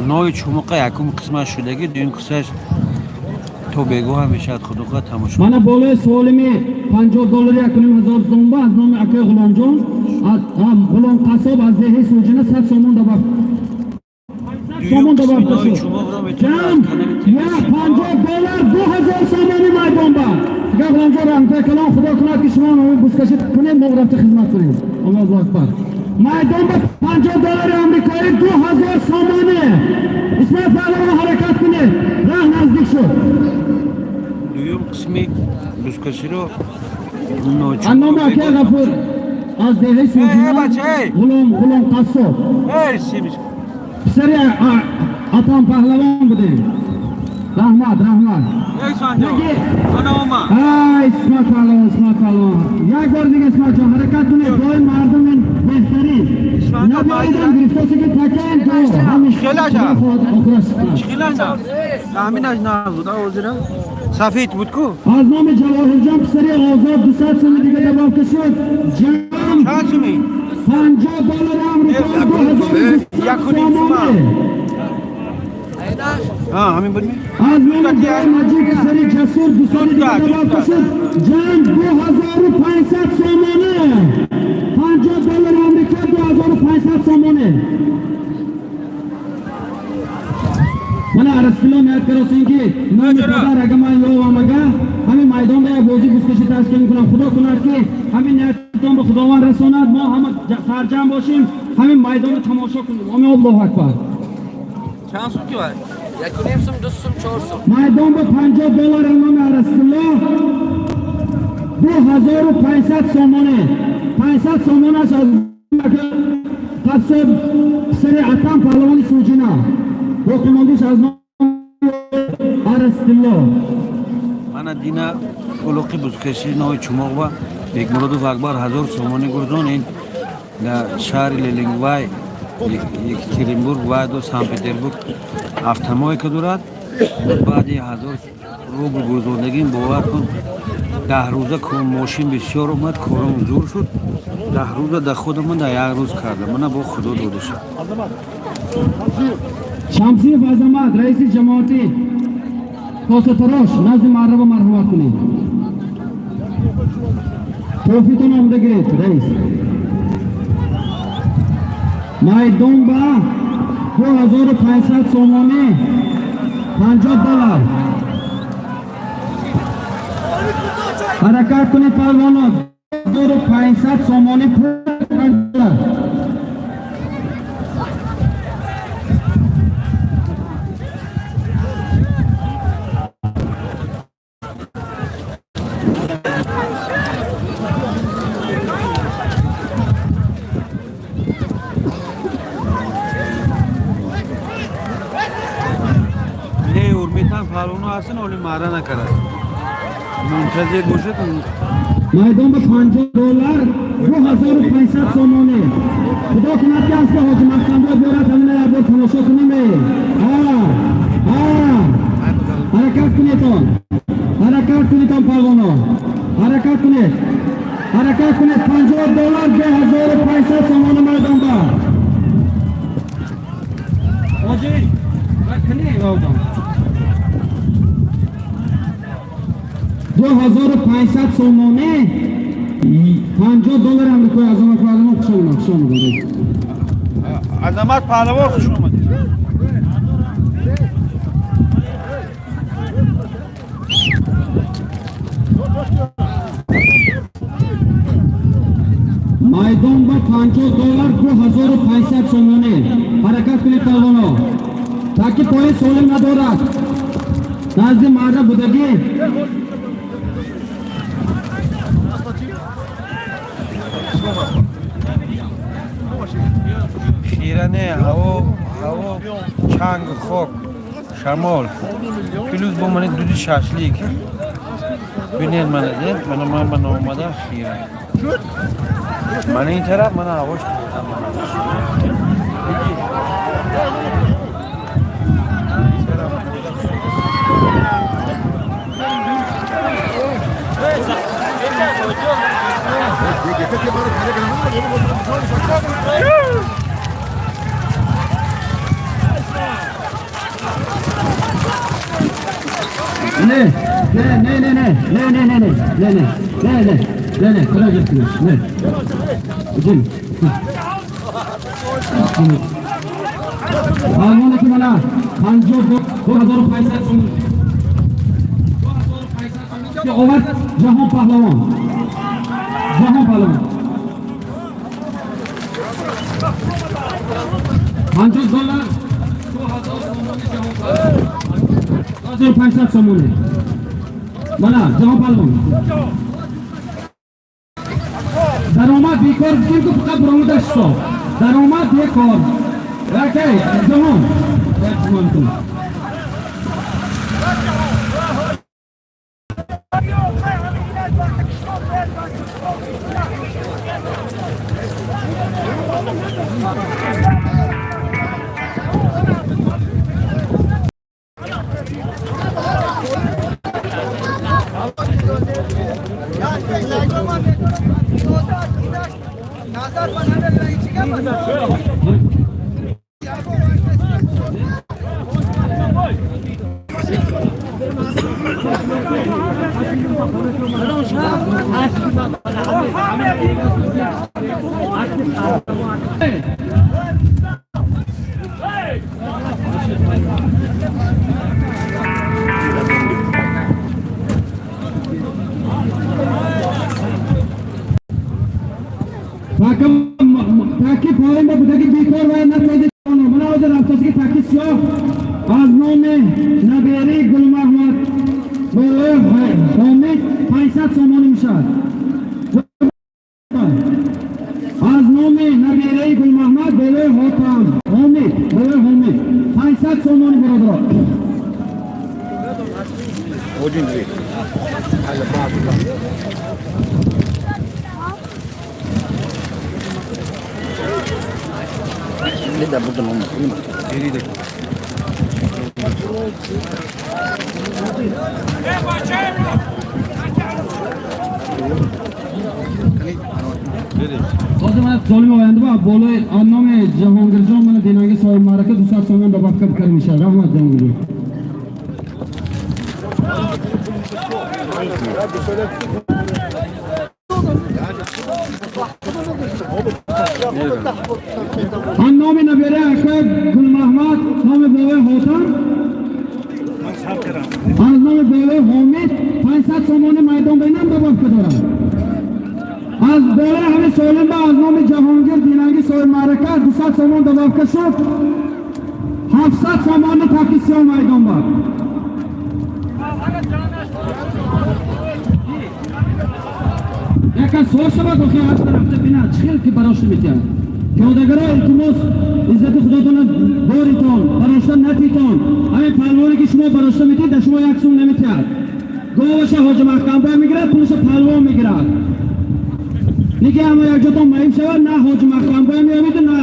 Нои чумуқа якум қисмат шудаги, дуюм қисмаш то бегоҳ мешавад, худоха тамошо. Мана болои солими $50 1500 сомон аз номи акои Ғуломҷон, Ғулом Қассоб аз деҳаи Сӯҷина 100 сомон добав. Сомон добав Дуюм қисми нои шуд. чумуқро метавонад Ҷам аз канали як ТВ. $50, 2000 сомони майдон ба. Дигар Ғуломҷон, раҳматои калон, худо кунад ки шумо номи бузкашӣ кунед, мо рафта хизмат кунем. Аллоҳу акбар. Майдон ба $50 амрикоӣ, 2000 сомоне. Исмоил паҳлавон, ҳаракат кунед. Раҳ наздик шуд. Дуюм қисми бузкаширо нои Аз номи чумуқро акои Ғафур аз деҳаи Сӯҷина Эй, бача, эй! Ғулом Қассоб. Эй, семечки. Писари Атон паҳлавон будем. Раҳмат, раҳмат. Эй, Санҷо. Яки Ана омад. Ай, Исмоил паҳлавон, Исмоил паҳлавон. Як бор дига, Исмоил ҷон, ҳаракат кунед. Дои мардум ин беҳтарин. Набоидам гирифтосе ки такаем то ҳамиш Хелаша. худо охираш кунад. Хилана. Таъминаш набуд, ҳозира. Сафед буд ку? Аз номи Ҷавоҳирҷон писари Озод 200 соми дига добавка шуд. Ҷам Чанд суми? $50 амрикоӣ, 2200 Якуним сума. сомоне. Ҳа, ҳамин буд ми? Аз номи Ҷои Маҷид писари Ҷасур 200 дига добавка шуд. Ҷам 2500 сомоне. $50 амрико, 2500 сомоне. Мана Арастилло ният каросин ки номи падар ага ман ёвам, ага ҳамин майдон ба як бозӣ бузкашӣ ташкил мекунам. Худо кунад ки ҳамин ниятитон ба Худованд расонад, мо ҳама сарҷамъ бошим, ҳамин майдонро тамошо кунем. Омин, Аллоҳу акбар. Чанд сум ки вай? 1.5 сум, 2 сум, 4 сум. Майдон ба $50 номи Арастилло, 2500 сомоне. 500 сомонаш аз Қассоб писари Атам паҳлавони Сӯҷина, боқимондиш аз номи Арастилло. Мана дина улуқи бузкаши нои чумоқ ба Бекмуродов Акбар 1000 сомонӣ гурзон. Ин дар шаҳри Лелингвай, Екатеринбург вай до Санкт Петербург автомойка дорад. Баъди 1000 рубл гурзондагим, бовар кун, 10 рӯза мошин бисёр омад, кором зур шуд. 10 рӯза дар худамон дар як рӯз кардам. Мана бо худо дода шуд. Шамсиев Азамат, раиси ҷамоати Косатарош, назди марраба марҳамат кунед. Тӯҳфитон омода гиред, раис. Майдон ба 2500 сомонӣ, $50. Ҳаракат кунед, палвоно. 2500 сомонӣ пул, $50. Не, урметан палвоно. ҳастан, оли маъра накарад, мунтазир бошад. Майдон ба 50 доллар, 2500 сомонӣ. Худо кунад, ки асли ҳоҷи Маҳкамбо биёрад, ҳамина як бор тамошо кунем. Ҳаракат кунедон, ҳаракат кунедон, палвоно, ҳаракат кунед, ҳаракат кунед. 50 доллар, 2500 сомонӣ майдон ба ҳоҷи кунӣ. 2500 сомонӣ, 50 доллари амрикои. Азамат паҳлавон, хуш омад, хуш омад. Азамат паҳлавон, хуш омадед. Майдон ба 50 доллар, 2500 сомонӣ. Ҳаракат кунед, палвоно. Таки пои солим надорад, назди марда будагӣ. Хира не, ҳаво, ҳаво чанг, хок, шамол, плюс бо мани дуди шашлик. Бинед, мана дед, мана ман ба наомада хира. Мана ин тараф, мана ҳавош тоза, мана. Биги. Ин тараф тоза. Не, не, не, не, не, не, не, не, не, не, не, не, не, не, не, куда не? Ҷин. Палвоне ки мана 2500 сомон овард, Ҷаҳон паҳлавон, Ҷаҳон паҳлавон, 50 доллар, 2000 сомони, Ҷаҳон паҳлавон, 2500 сомони. Мана Ҷаҳон паҳлавон даромад бекор гуфтем, ки фақат баромадаш ҳисоб, даромад бекор. Окей, ҷаҳон. Як. Таки поин ба будаги бекор ва натоди. Мана ҳозир рафтоси ки таки сиёҳ аз номи набери Гулмаҳмад болои Ҳомид 500 сомонӣ мешавад. Аз номи набираи Гулмаҳмад болои Ҳотам Ҳомид, болои Ҳомид 500 сомонӣ, бародаро. Один две. Ne de buradan olmaz. Geri de. Ҳозир мана золим оянда ба болои номи Ҷаҳонгирҷон, мана Динанги соҳиби маърака 200 сомон добавка бикарда мешавад. Раҳмат, Ҷаҳонгирҷон. Ҳам номи набера ака Гулмаҳмад, номи бобои Ҳотам, аз номи бобои Ҳомид 500 сомони майдон бинам добавка дорам. Аз болои ҳами солим ба аз номи Ҷаҳонгир Динанги соҳиби маърака 200 сомон добавка шуд, 700 сомони таки сиёҳ майдон ба. Яка суол шавад, охи ҳаста рафта бинад, чӣ хел ки барошта метиҳад. Пиёдагаро, илтимос, иззати худотона боритон, барошта натитон. Ҳамин палвоне ки шумо барошта метиҳед, дар шумо як сум наметиҳад. Говаша Ҳоҷи Маҳкамбой мегирад, пулаша палвон мегирад. Неки ҳама якҷотон маиб шавад, на Ҳоҷи Маҳкамбой меёбиду, на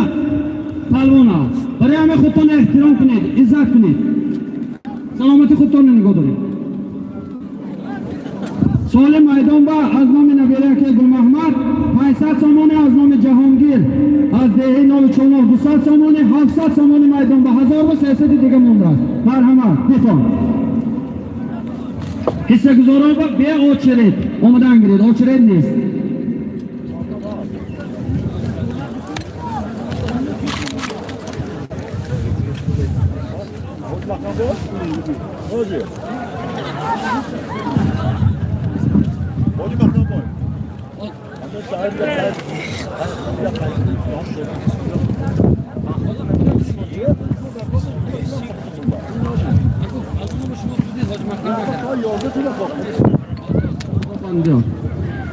палвона. Барои ҳамин худтон эҳтиром кунед, иззат кунед, саломати худтонро нигоҳ доред. Соли майдон ба аз номи набираки Гулмаҳмад 500 сомони, аз номи Ҷаҳонгир аз деҳаи Нови Чолнов 200 сомони, 700 сомони. Майдон ба 1300 дига мондааст. Марҳамат, битон. Ҳиссагузорон ба бе очередь омадан гиред, очередь нест.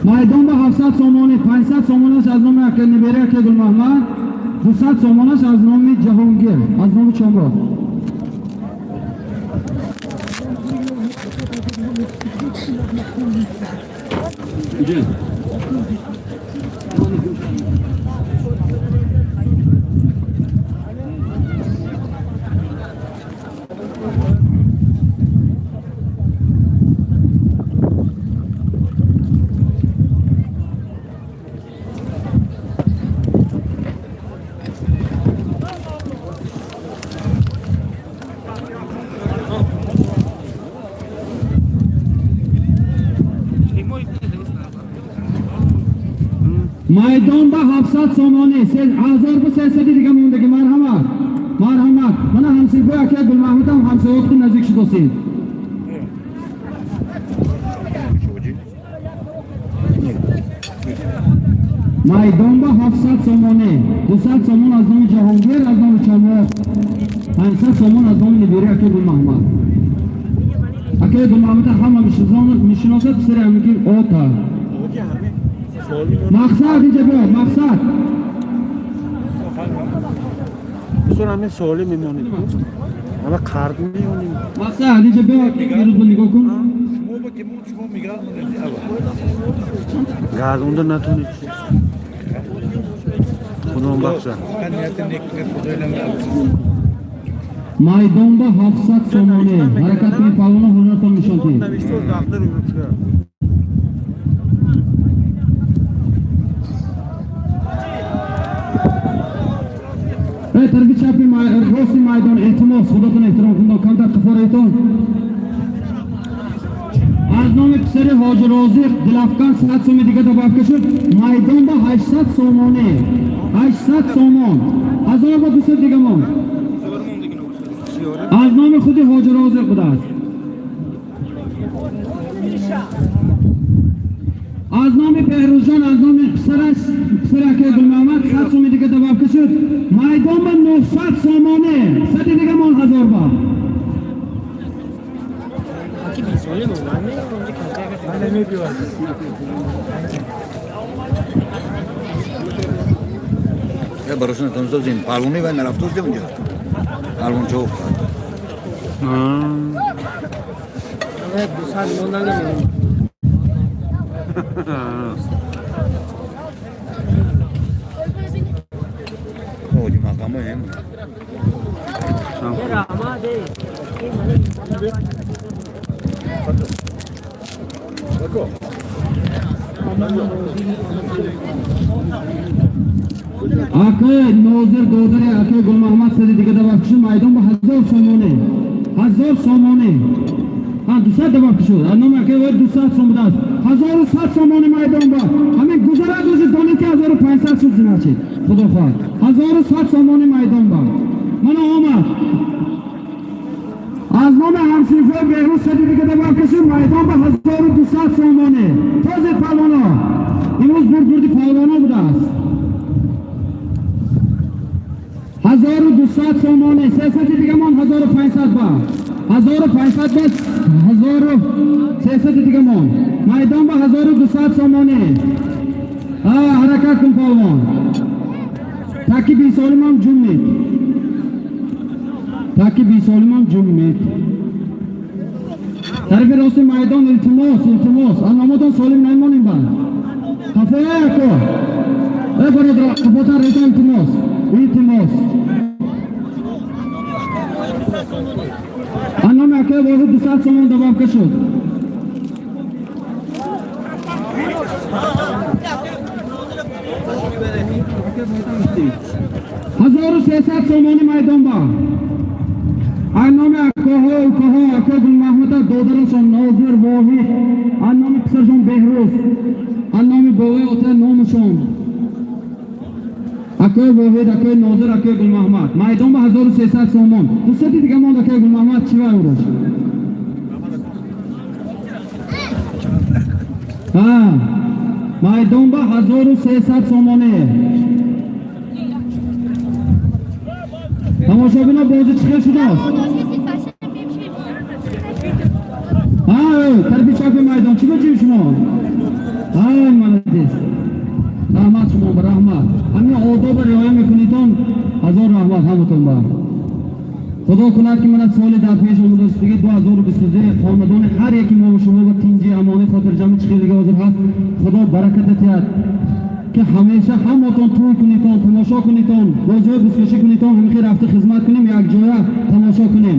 Майдон ба 700 сомонӣ, 500 сомонаш аз номи ака набера ака Гулмаҳмад, 200 сомонаш аз номи Ҷаҳонгир аз номи Чомроқ. Майдон ба 700 сомонӣ, 1300 дига мондагӣ. Марҳамат, марҳамат. Мана ҳамсинфои ака Гулмаҳмудам ҳамсоётки наздик шудосед. Майдон ба 700 сомонӣ, 200 сомон аз номи Ҷаҳонгир аз номи Чамоқ, 500 сомон аз номи набираи ака Гулмаҳмад. Акаи Гулмаҳмуда ҳама мешиносад, писари ҳамики ота. Мақсад, инҷа биё, Мақсад. Бисёр ҳамин суоле мемонем, ҳама қард меёнем. Мақсад, инҷа биё, имрӯз нигоҳ кун. Гардонда натонед, худо бахша. Майдон ба 700 сомонӣ. Ҳаракат кунед, палвона, ҳунартон нишон диҳед. Тарафи чапи, рости майдон, илтимос, худотон эҳтиром кунед, камтар қифораитон. Аз номи писари Ҳоҷи Розиқ Дилафкан 100 суми дига добавка шуд. Майдон ба 800 сомонӣ, 800 сомон, 1200 дига монд. Аз номи худи Ҳоҷи Розиқ будааст. Аз номи Беҳрӯзҷон, аз номи писараш, писари акаи Гулмаҳмад, 100 суми дига добавка шуд. Майдон ба 900 сомонӣ, сади дига мон 1000 ба. Барошон тонсозин палвони вай нарафтоз унҷа. Палвон чо уфтад. Ҳоҷи Маҳкамбой. Акаи Нозир, додари акаи Гулмаҳмад, сади дига добавка шуд. Майдон ба 1000 сомонӣ, 1000 сомонӣ. Ҳа, 200 добавка шуд. Аз номи акаи вай 200 сом будааст. 1100 сомонӣ майдон ба. Ҳамин гузарад, рӯзи донед, ки 1500 шуд, значит. Худо хоҳад. 1100 сомонӣ майдон ба. Мана омад. Аз номи ҳамсинфои Беҳрӯз сади дига добавка шуд. Майдон ба 1200 сомонӣ. Този палвоно. Имрӯз бурд бурди палвоно будааст. 1200 сомонӣ, 300 дигамон, 1500 ба. 1500 ба, 1300 дигамон. Майдон ба 1200 сомонӣ. Ҳаракат кун, палвон. Таки бисолимам ҷуммед, таки бисолимам ҷуммед. Тарафи рости майдон, илтимос, илтимос, анноматон солим намонем ба қафоя яко. Э, бародар, қафотан рета, илтимос, илтимос. Анноми акаи Воҳид 200 сомон добавка шуд. 1300 сомони майдон ба айноми акоҳо, укаҳо, ако Гулмаҳмада, додарашон Нозир, Воҳид, айноми писаршон Беҳрӯз, айноми бовои ота номашон акои Воҳид, акои Нозир, акои Гулмаҳмад. Майдон ба 1300 сомон. 200-и дига монд, акои Гулмаҳмад, чӣ вай ураш? Ҳа, майдон ба 1300 сомоне. Тамошобино, бозӣ чӣ хел шудааст? Ҳа, тарафи чапи майдон, чӣ гуфтем шумо? Ҳай, молодец, раҳмат шумо ба, раҳмат. Ҳамин одобро риоя мекунедон, ҳазор раҳмат ҳаматон ба. Худо кунад, ки мана соли дар пеш омадастиги 2023 хонадони ҳар яки мо шумо ба тинҷи, амонӣ, хотирҷамъи чӣ хелига ҳозир ҳаст, Худо бараката диҳад, ки ҳамеша ҳаматон тӯй кунедон, тамошо кунедон, бозиҳои бузкашӣ кунедон, ҳамихел рафта хизмат кунем, якҷоя тамошо кунем.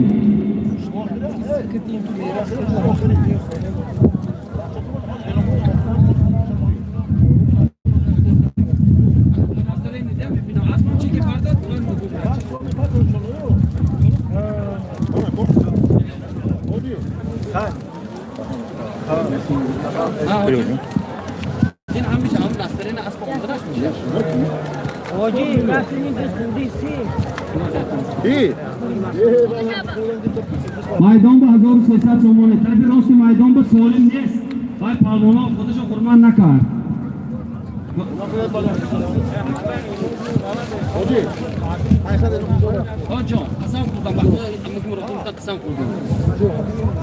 این هم میشه، هم نسترین اسب خودش میشه. Hoji, nasıl سی. Майдон ба 1300 сомоне. Тарафи рости майдон ба солим нест, вай палвоно худашо хурмат накард. ҳоҷон, қасам хӯрдам ба Худо, амаки Муродов, қасам хӯрдам.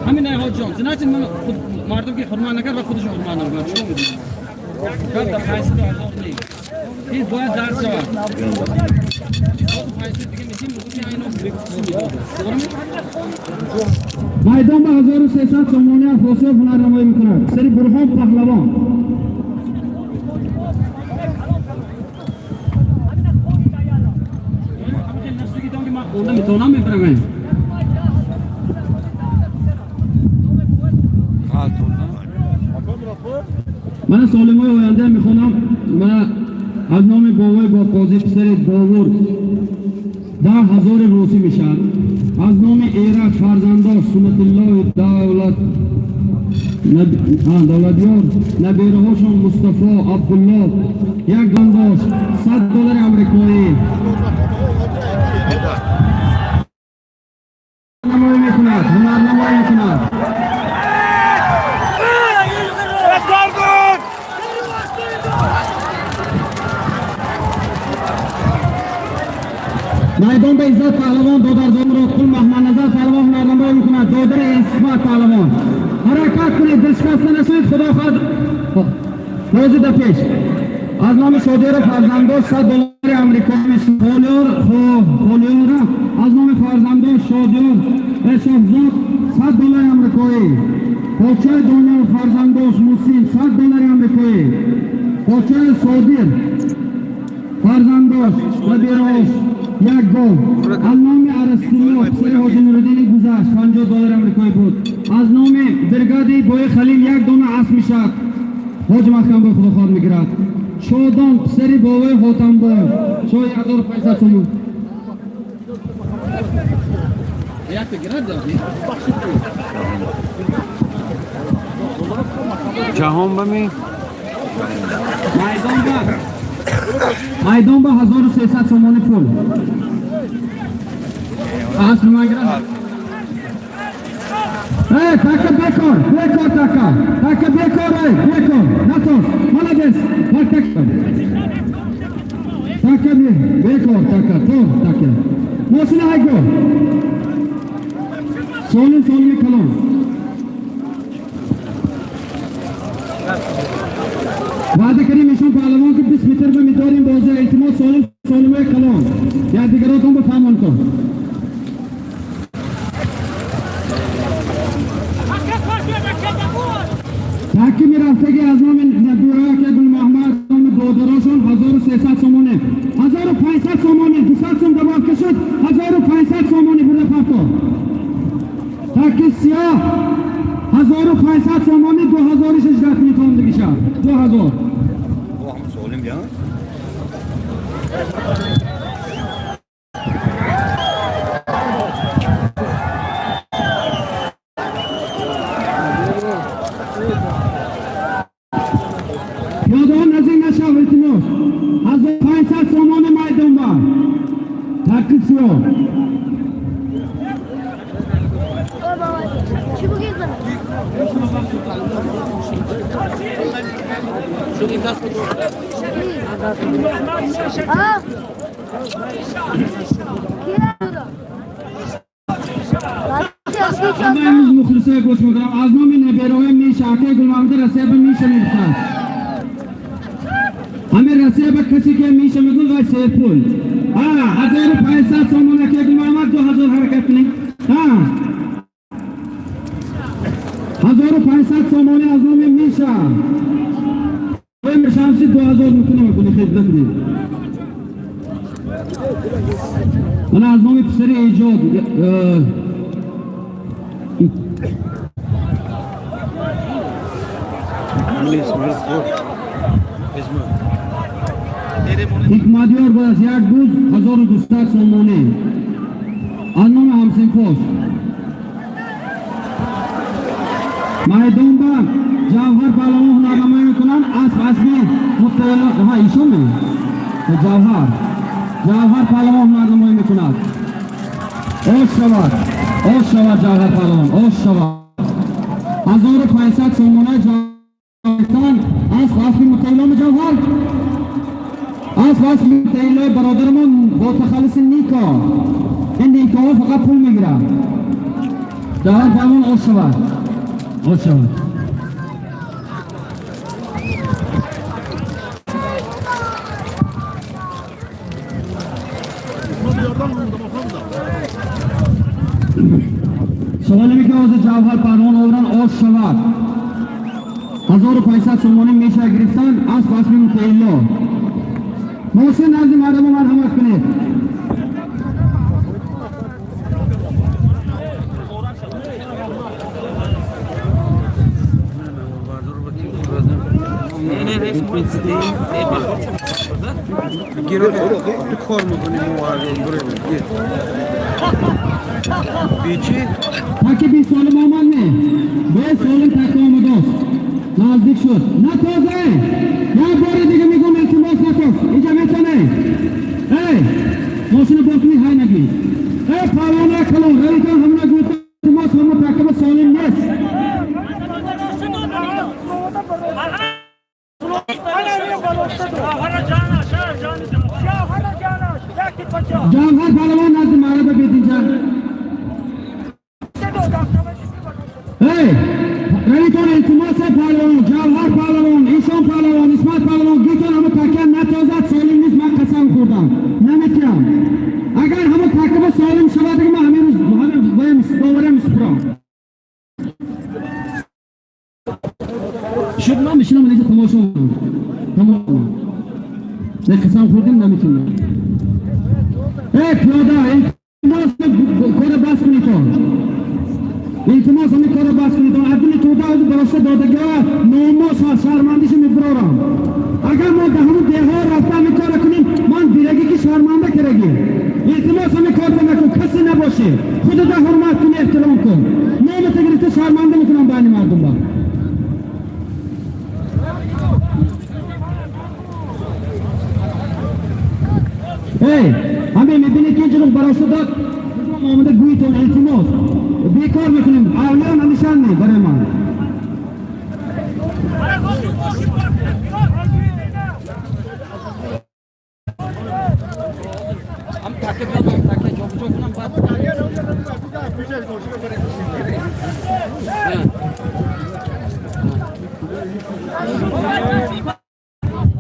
Ҳамин ай, ҳоҷон, значит ман худ мардум ки ҳурмат накард ва худашо ҳурмат намекунад. Чӣ мегӯям? Кар дар 500 ҳазор не. Ин бояд дарс шавад. 500 дига медиҳем, мегӯ ки айно медод. Майдон ба 1300 сомони. Афросиёб ҳунарнамоӣ мекунад, писари Бурҳон Паҳлавон. Ман хонда метавонам, мебарам. Мана солимои оянда мехонам. Мана аз номи бобои Боқозӣ, писари Бовур, 10 000 русӣ мешавад. Аз номи Эраҷ, фарзандош Сунатуллои Давлат, Давлатёр, набераҳошон Мустафо, Абдулло, як гандош, 100 доллари амрикоӣ. Намоӣ мекунад, ҳунарнамоӣ мекунад. Майдон ба Иззат Паҳлавон, додарзод Муродқул, Маҳмадназар Паҳлавон ҳунарнамоӣ мекунад, додари Исмат Паҳлавон. Ҳаракат кунед, дилшикаста нашавед, худо хоҳад, бозӣ да пеш. Аз номи Шодиёра, фарзандош, 100 доллари амрикоӣ. Холиёр, Холиёра, аз номи фарзандош Шодиёр Шоҳзод, 100 доллари амрикоӣ. Подшоҳи Дониёр, фарзандош Мусин, 100 доллари амрикоӣ. Подшоҳи Содир, фарзандош ва берош, як гол. Аз номи Арастулло, писари Ҳоҷи Нуриддини гузашт, 50 доллари амрикоӣ буд. Аз номи бригади Бои Халил як дона асп мешавад, Ҳоҷи Маҳкамбой худо хоҳад мегирад. Шодон, писари бобои Ҳотамбой, шоҳ, 1500 сомон. Як гирад. Ҷаҳон ба ми. Майдон ба 1300 сомони пул. Асп ман гирад. Э, така бекор, бекор, така така бекор, ай бекор натос, молодец. Так, так, така бекор, така то така мошина ҳайго солим, солими калон. Ваъда кардем эшон паҳлавон, ки 20 метр ба медорем бозӣ. Илтимос, солим. Солимои калон, як дигаротон бифаҳмон кун. Таки мерафтаги аз номи набирака Гулмаҳмад, номи додарошон 1300 сомонӣ, 1500 сомонӣ, 200 сом добавка шуд, 1500 сомонӣ бурда парто. Таки сиёҳ 1500 сомонӣ, 2016 метон дигиша 2000. Солим бия. Пиёдаҳо наздик нашав, илтимос. 1500 сомони майдон бар. Таки сиёҳ. Чӣ бигӯед? А? Ҳама имрӯз мухлисое гӯш мекунам, аз номи небероҳои Миша, акаи Гулмаҳмуди Россия ба Миша мегуфтанд. Ҳамин Россия ба касе ки Миша мегӯяд, вай серпул. А, 1500 сомон, акаи Гулмаҳмад, 2000 ҳаракат кунем. А, 1500 сомонӣ аз номи Миша. Шамси 2000 мекунем, куни хидмат кунем. Мана аз номи писари эҷод Ҳикматёр буд, як буз 1200 сомонӣ аз номи ҳамсинфош. Майдон ба Ҷавҳар паҳлавон ҳунарнамоӣ мекунанд. Асп аспи муттаҳило ҳа ишон ме Ҷавҳар паҳлавон ҳунарнамоӣ мекунад. Ош шавад, ош шавад, Ҷавҳар паҳлавон, ош шавад. 1500 сомона ҷавҳар, асп аспи муттаҳиломи Ҷавҳар, асп аспи муттаҳилои бародарамон бо тахаллуси Нико. Ин Никоҳо фақат пул мегирад. Ҷавҳар паҳлавон, ош шавад, ош шавад. Саволе ки ҳозир Ҷавҳар паҳлавон оваранд, ош шавад. 1500 сомонӣ меша гирифтан, асп аспи мутаилло. Мошин назди мардумо марҳамат кунед. تو کار میکنی بیچی؟ таки би солим омад не бе солим таки омадост, наздик шуд, натозе. Як бори дига мегӯм, илтимос, натоз инҷа метане. Эй, мошина бокни ҳай нагӣ. Эй, паҳлавона калон, равитон ҳамона гӯта, илтимос, ҳама такиба солим нест. Ҷавҳар паҳлавон назди маъраба бед инҷа. Эй, равитон, илтимос, паҳлавон, Ҷавҳар паҳлавон, Ишон паҳлавон, Исмат паҳлавон, гитон ҳама такя натозад, солим нест, ман қасам хӯрдам, наметиҳам. Агар ҳама такиба солим шавад, дига ман ҳамин рӯз ҳамин доварам месупурам. Шуд, ман мешинам инҷа тамошо мекунам. Тамошо кунам. Не, қасам хӯрдем, наметавонам. Эй, пиёда, илтимос, кора бас кунед. Илтимос, ҳамин кора бас кунед. Абдули туда ҳозир барошта додагиҳо номос ва шармандиша мебарорам. Агар мо дар ҳамун деҳҳо рафта ҳамин кора кунем, ман дирагӣ ки шарманда карагӣ. Илтимос, ҳамин корро накун, касе набошӣ. Худата ҳурмат кун, эҳтиром кун. Номата гирифта шарманда мекунам байни мардум ба. Эй, ҳамин мебинед ки инҷо барошта дод, омада гӯйтон, илтимос. Бекор мекунем, авлиё нанишан не барои ман. ҳам таке биёд, таке ҷобаҷо кунам баъд.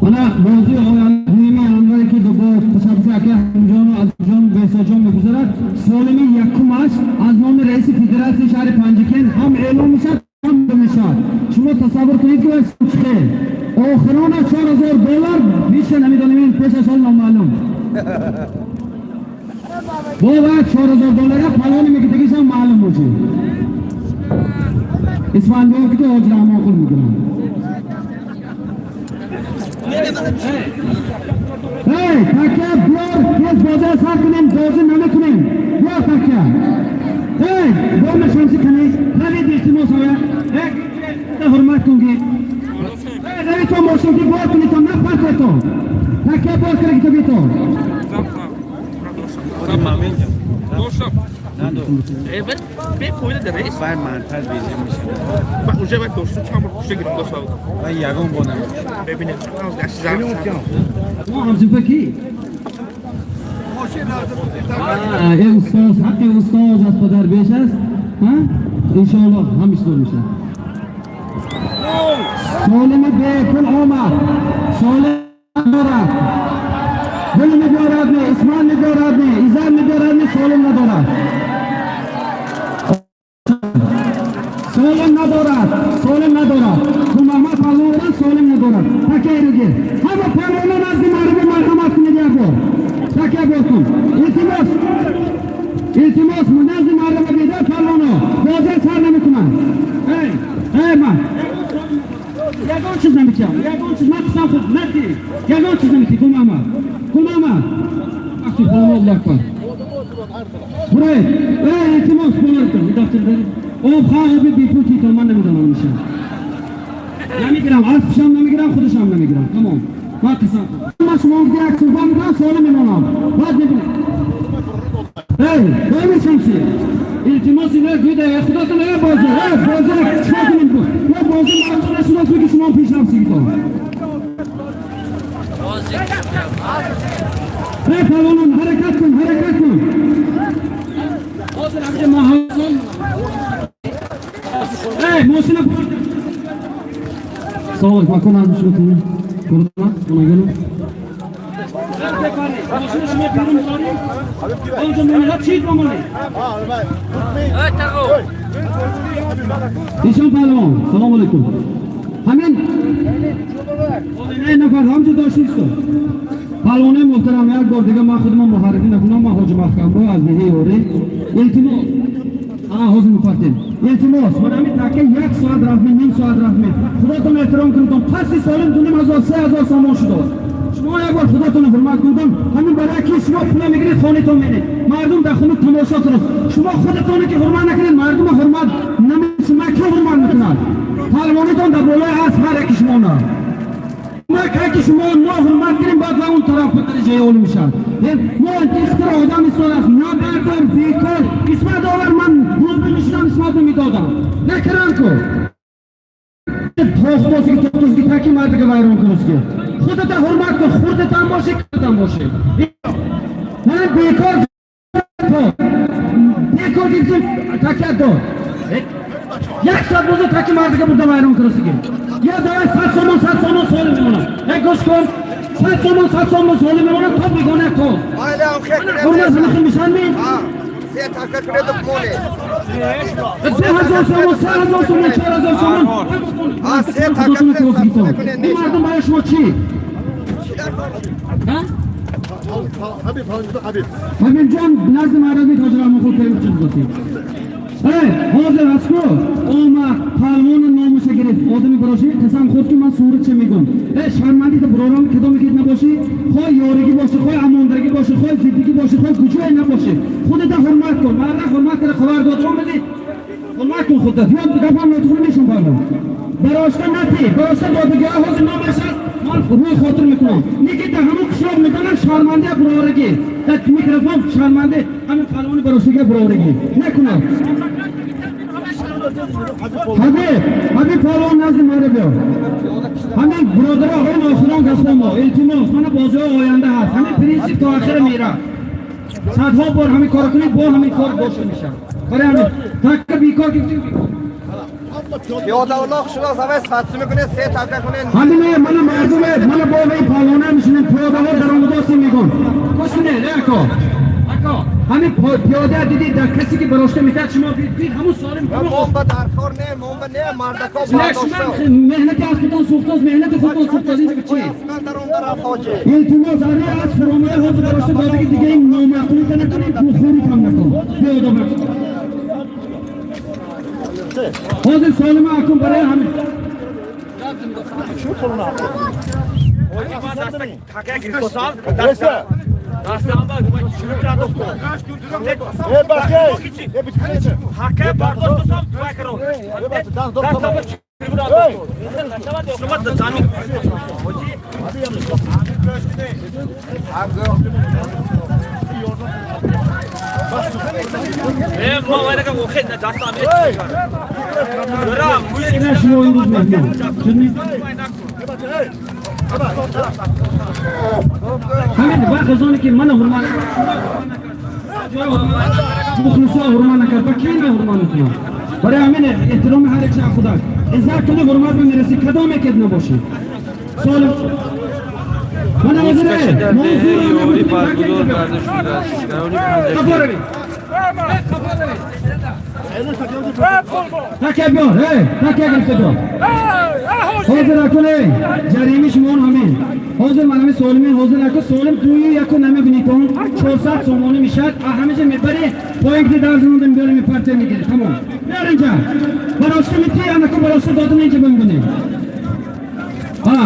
Мана бозии оянда 9 январе ки бо ташаббуси Таке Ҳамҷону Азимҷон, Беҳсоҷон мегузарад. Солими якумаш аз номи раиси федератсияи шаҳри Панҷакент ҳам эълон мешавад, ҳам мешавад. Шумо тасаввур кунед, ки чӣ охирона 4000 доллар биша намедонем, ин пешаш ҳол номаълум. Бо вай 4000 доллара палони мегидагишам маълум бошед. Исфандиёр ки Ҳоҷи Раҳмонқул мекунад. Эй, такя биёр, тез бозиро сар кунем, бозӣ намекунем. Биёр такя. Эй, бома шамси кани, равед, илтимос оя. Эй, ҳурмат кун ки. Эй, равед то мошин ки бор кунед то напартед то. Такя бор кунед ки то бито. Момент. Надо. Бефоида дар рейс. Вай мантал безе мешавад. Ба уже баъд дошту чанд бор кушта гирифт доста. Вай ягон бор намешавад. Бебинем. Гашти зар. Мо ҳамсинфа ки? Эй устоз, ҳаққи устоз аз падар беш аст. Ҳа? Иншоаллоҳ ҳамиш зур мешавад. Солими бепул омад. Солим дорад. Пул медорад не, Исман медорад не, Изар медорад не, солим надорад. Солим надорад, солим надорад. Гулмаҳмад паҳлавон солим надорад. Такяйро гир. Ҳама паҳлавонон назди мардуми марҳамат кунед як бор. Такя бор кун. Илтимос. Илтимос, назди мардума бида паҳлавоно. Бозӣ сар намекунанд. Эй, эй ман. Ягон чиз наметиҳам. Ягон чиз ман қисам худ натӣ. Ягон чиз наметиҳ Гулмаҳмад. Гулмаҳмад. Вақти паҳлавон Аллоҳ акбар. Буред. Эй, илтимос, болотон. Дафтар даред. Об ха оби бепул титон ман намедонам мешам. Намегирам, аспшам намегирам, худашам намегирам. Тамом. Ман қисам. Ман шумо як суҳбат мекунам, суоле мемонам. Баъд мебинем. Эй, доими шамси. Илтимос ина гӯйда, эй худотон, эй бозӣ, эй бозӣ чикор кунем? Ё бозӣ мардум нашудааст, ки шумо пешрафт сигитон. Эй палвонон, ҳаракат кун, ҳаракат кун. Ҳозир ҳамҷа маҳаллон. Эй, мошина Салом алейкум, акон аз шумо кунед. Курдана, онагану. Мошина шумо берун дорем. Онҷо мемонад, чӣ бомонед? Ишон паҳлавон, салом алейкум. Ҳамин ин нафар ҳамҷо доштист. Паҳлавонои муҳтарам, як бор дига ман худамон муҳаррифӣ накунам, ман Ҳоҷи Маҳкамбой аз деҳаи Орӣ. Илтимос. Ана ҳозир мепартем. Илтимос, ман ҳамин таке як соат рафтем, ним соат рафтем. Худотон эҳтиром кунедон. Паси солим 2500, 3000 сомон шудааст. Шумо як бор худотонро ҳурмат кунедон. Ҳамин барои ки шумо пула мегиред, хонатон меред. Мардум дар хона тамошо кунад. Шумо худатоне ки ҳурмат накунед, мардума ҳурмат намешума ки ҳурмат мекунад. Паҳлавонитон дар болои асп ҳар яки шумо на. Ма ки шумо ноҳурмат кунем, баъд ва он тараф ба дараҷаи олӣ мешавад. Мо ихтиро одам истодааст, набардор, бекор. Исмат овар, ман рӯби мешудам, исматро медодам. Накарам ку. Тохтосики, тохтосики, таки мардига вайрон кунуски. Худата ҳурмат кун, хурдатам бошӣ, калонтам бошӣ. Ман бекор бекор гирифтем, такят дод. Як соат бозо таки мардига бурда вайрон кунусики. Я давай 100 сомон, 100 сомон соли мемонам. Як гӯш кун. 100 сомон, 100 сомон соли мемонам, то бегона то. Ҳурмат ҳамахи мешан ми? 3000 сомон, 3000 сомон, 4000 сомон. Ин мардум барои шумо чӣ? Ҳабиб ҷон, назди мардуми Тоҷираҳмонқул кардем чиз досем. Эй, ҳозир аз ку омад палвону номуша гирифт. Одами бароши қасам хӯрд, ки ман суратча мегӯм. Э, шармандита буророн кадоме ки набошӣ, хоҳ ёригӣ бошӣ, хоҳ амондаргӣ бошӣ, хоҳ зиддигӣ бошӣ, хоҳ куҷое набошӣ. Худата ҳурмат кун. Марда ҳурмат кара хабар дод омадӣ. Ҳурмат кун худат. Ё гапам нотуғри мешум палвон. Барошта натӣ, барошта додагиҳо ҳозир номаш аст. Ман рӯи хотир мекунам. Неки дар ҳамон қишлоқ медонам шарманде бурорагӣ. Дар микрофон шарманде ҳамин палвони бароштага бурорагӣ. Накунам. Ҳабиб, ҳабиб палвон назди мара биё. Ҳамин бародаро, ин охирон гаштан мо. Илтимос, мана бозиҳо оянда ҳаст. Ҳамин принсип то охира меравад. Садҳо бор ҳамин корро кунед, бо ҳамин кор боша мешавад. Барои ҳамин такка бекор гирифтем бекор. Пиёда улоқ шуд, авай сатсу мекунед, се така кунед. Ҳамине мана мардуме, мана болаи палвона мешинем, пиёдаҳо даромадоси мегӯн. Гӯш кунед, ако. Ако, ҳамин пиёда дидӣ дар касе ки барошта метад шумо бид ҳамун солим. Момба дар кор не, момба не, мардако бардошта. Меҳнати аспатон сӯхтоз, меҳнати худтон сӯхтоз, ин чи? Илтимос, ҳамин аз фуромада ҳозир барошта додаги дига ин номаъқулита накунед, бухӯри кам накун. Пиёда бар. Ҳозир солима акун барои ҳамин. Шумо имрӯз меҳмон. Ҳамин вақт аз оне ки мана ҳурмат мухлисо ҳурмат накард, ба кӣ ман ҳурмат мекунам? Барои ҳамин эҳтироми ҳар як шахс худак. Иззат кунӣ, ҳурмат мемерасӣ, кадоме ки набошӣ. Солим мана ҳозире мо ёрӣ баргузор карда шудааст. Гарони Панҷакент. Такя биёр, эй, такя гирифта биёр. Ҳозир акун, эй, ҷаримаи шумоон ҳамин. Ҳозир ман ҳамин солимин, ҳозир аку солим дую яку намебинитон, 400 сомонӣ мешад, а ҳамиҷа мебарӣ, поин ки дар зинда мебарӣ, мепарте мегирӣ, тамом. Биёр инҷа. Барошта мети, анаку барошта додам инҷа бимбинӣ. Ҳа,